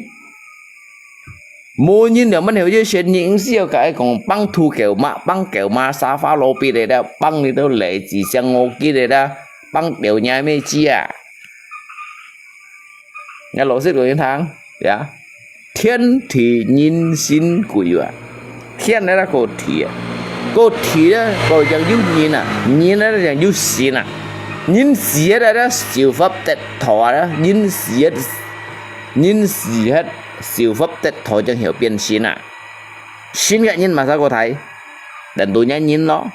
無人了，乜曉有神？你毋係要甲佢講，幫土狗嘛，幫狗嘛，沙發羅比个啦，幫你都來自相我記个啦，幫狗娘咩子啊！ 𠊎老實講你聽，呀，天地人神鬼啊，天个啦个地啊，个地咧个樣有人啊，人个啦樣有神啊，人死个啦受罰得討啊，人死个，人死个受罰得討正曉變神啊，神个人嘛啥个大，等到人人咯，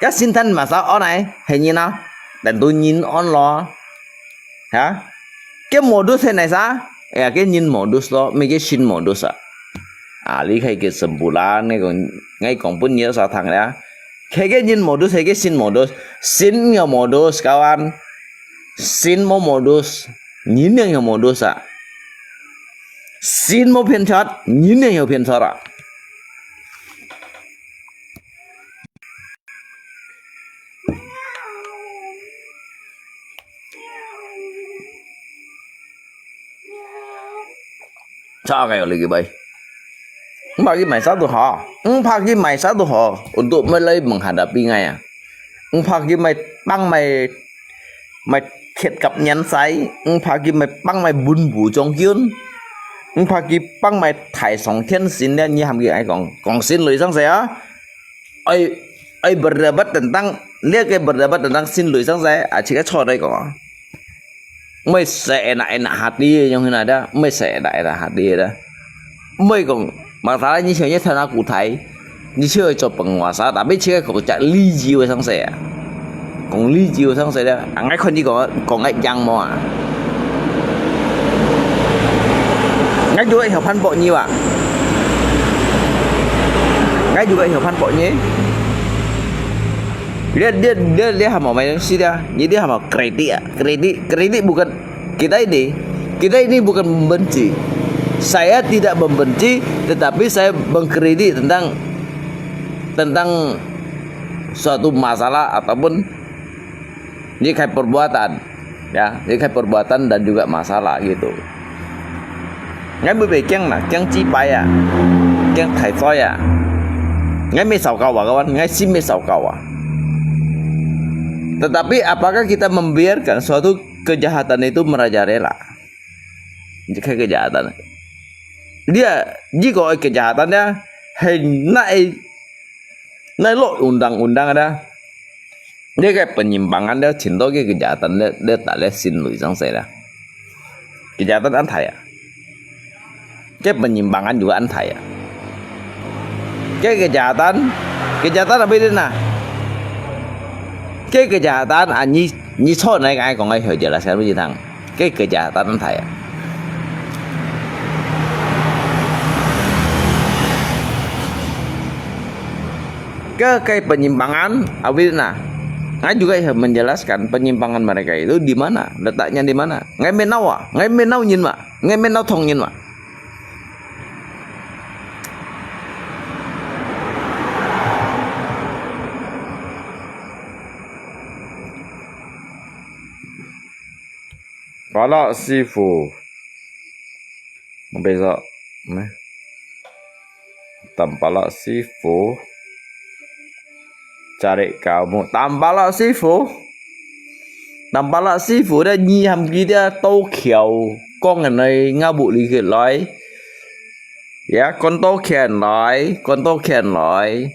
个神探嘛啥安來係人啊，等到人安咯。 Ha? Ke modus he nai sa? Ya, ke nyin modus to, mi ke sin modus a. Ali khai ke sembulan, ngai kong, ngai kong pun nyi sa thang ya. Khai ke nyin modus, he ke sin modus. Sin nyo modus, kawan. Sin mo modus. Nyin yang nyo modus a. Sin mo phiên chot, nyin yang nyo phiên chot a. Sa kaya lagi bay. Ang pagi may sa to ha. Ang pagi may sa to ha. Untuk malay menghadapi ngaya. Ang pagi may pang may may thiệt cặp nhắn say, ang pagi may pang may bun bu trong yun. Ang pagi pang may thải sóng thiên sin nè, nyi ham ki ai kong, kong sin lui sang say a. Ai, ai berdebat tentang, lia ke berdebat tentang sin lui sang say, a, chika chot ai kong. Mei se enak-enak hati, yang hina da, mei se enak-enak hati da. Mei kong, masalah nyi siang ye thana ku thai. 你就愛做penguasa，tapi就愛講隻理由个東西啊。講理由个東西咧，啊，𠊎看你講，講个贏無啊？𠊎就愛曉反駁你啊！𠊎就愛曉反駁你。你，你，你，你還無買東西啊？你，你還無credit啊？Credit，credit bukan kita ini, kita ini bukan membenci. Saya tidak membenci, tetapi saya mengkritik tentang tentang suatu masalah ataupun 你个perbuatan，ya，你个perbuatan dan juga masalah gitu。𠊎毋會驚啦，驚雞排啊，驚大嘴啊。𠊎毋會燒烤啊，kawan，𠊎心毋會燒烤啊。Tetapi apakah kita membiarkan suatu kejahatan itu merajalela? Ini kan kejahatan. Dia, jika kejahatan dia, hai nak 那落undang-undang ada，你个penyimpangan ada，盡多个kejahatan ada，ada tak ada sin lui sang saya ada。Kejahatan antai ya. Ke penyimpangan juga antai ya. Ke kejahatan, kejahatan apa itu nah? Ke kejahatan ani 你錯，你愛講个，會jelaskan分佢聽。該kejahatan antai啊。Ke, ke penyimpangan, awit na. Ngai juga menjelaskan penyimpangan mereka itu di mana, letaknya di mana. Ngai menau ah, ngai menau nyin ma, ngai menau thong nyin ma. Palak sifu. Mabeza. Meh. Tampalak sifu. Cari kamu. Tampalak sifu. Tampalak sifu dia nyi ham ki dia tau kiau. Kong nai ngabu li ke lai. Ya, kon tau kian lai, kon tau kian lai.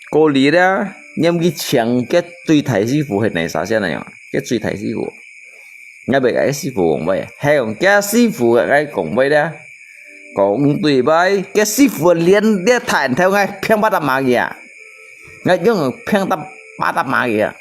Cô Lý đó, nhâm cái chàng cái tùy thái sư phụ hay này sao xem này, cái tùy thái sư phụ. Ngay bây cái sư phụ cũng vậy, hay còn cái sư phụ cái cũng vậy đó. Cũng tùy vậy, cái sư phụ liên cái thái theo ngay, phiang bắt tạp mã kìa. Ngay yung phiang tạp, bắt tạp mã kìa.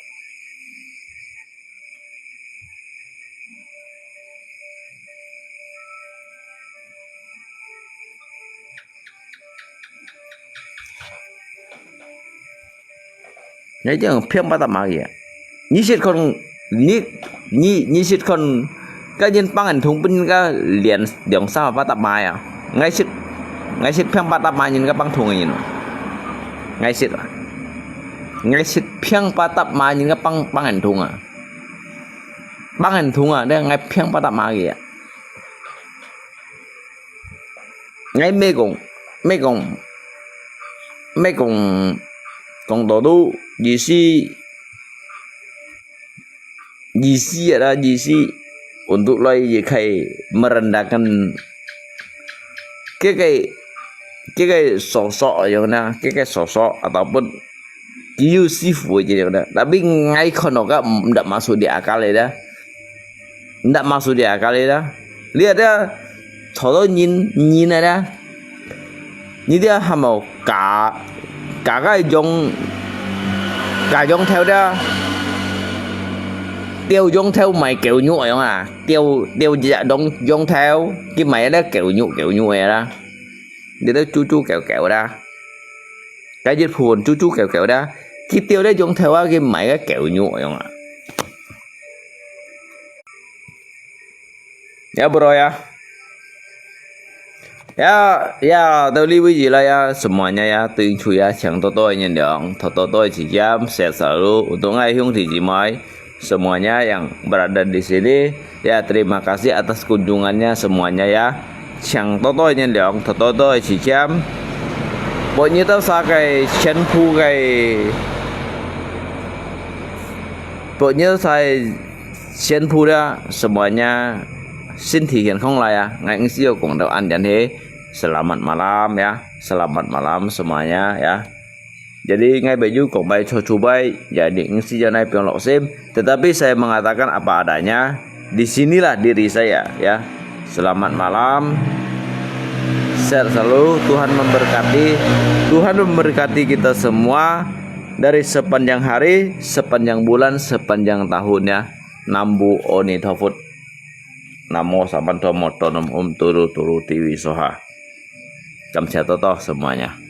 Ngai jeng phiang patah mari ah. Nyi sit khon, nyi, nyi, nyi sit khon, ka nyin pang an thung pun ka lian liang sa patah mai ah. Ngai sit, ngai sit phiang patah mai nyin ka pang thung nyin. Ngai sit ah. Ngai sit phiang patah mai nyin ka pang, pang an thung ah. Pang an thung ah, ngai phiang patah mari ah. Ngai mê kong, mê kong, mê kong, kong to tu, jisi, jisi ada, jisi, untuk lai je kai merendahkan ke kai, ke kai sosok yang na, ke kai sosok ataupun kiu sifu je yang na. Tapi ngai kono ka ndak masuk di akal ya. Ndak masuk di akal ya. Lihat dia, thotho nyin, nyin ada. Nyi dia hamo ka, ka ka jong, ka jong theo dia. Theo jong theo mai kéo nhu yang ah. Theo, theo jong, jong theo, ki mai ada kéo nhu, kéo nhu ya. Dia tu cucu kéo kéo ada. Ka jit phun cucu kéo kéo ada. Ki theo dia jong theo ah, ki mai ka kéo nhu yang ah. Ya, bro, ya. Ya, ya,到這位置了呀，semuanya ya，對處呀，請多多原諒，多多多指教，謝謝你，untuk ngai兄弟姊妹，semuanya yang berada di sini, ya, terima kasih atas kunjungannya semuanya ya，請多多原諒，多多多指教。Buat nyi tau sa cái全部cái, buat nyi tau sa全部了，semuanya身體健康來啊！Ngai ngsi yo kong tau an yan he. Selamat malam ya, selamat malam semuanya ya. Jadi ngai baju kong bai cho chubai, jadi ngsi yo nai piong lok sim. Tetapi saya mengatakan apa adanya. Di sinilah diri saya ya. Selamat malam. Sehat selalu, Tuhan memberkati. Tuhan memberkati kita semua dari sepanjang hari, sepanjang bulan, sepanjang tahun ya. Nambu Oni Thofut. Namo Sambuddho Moto Namo Om Turu Turu Tiwi Soha. 感谢多多 semuanya.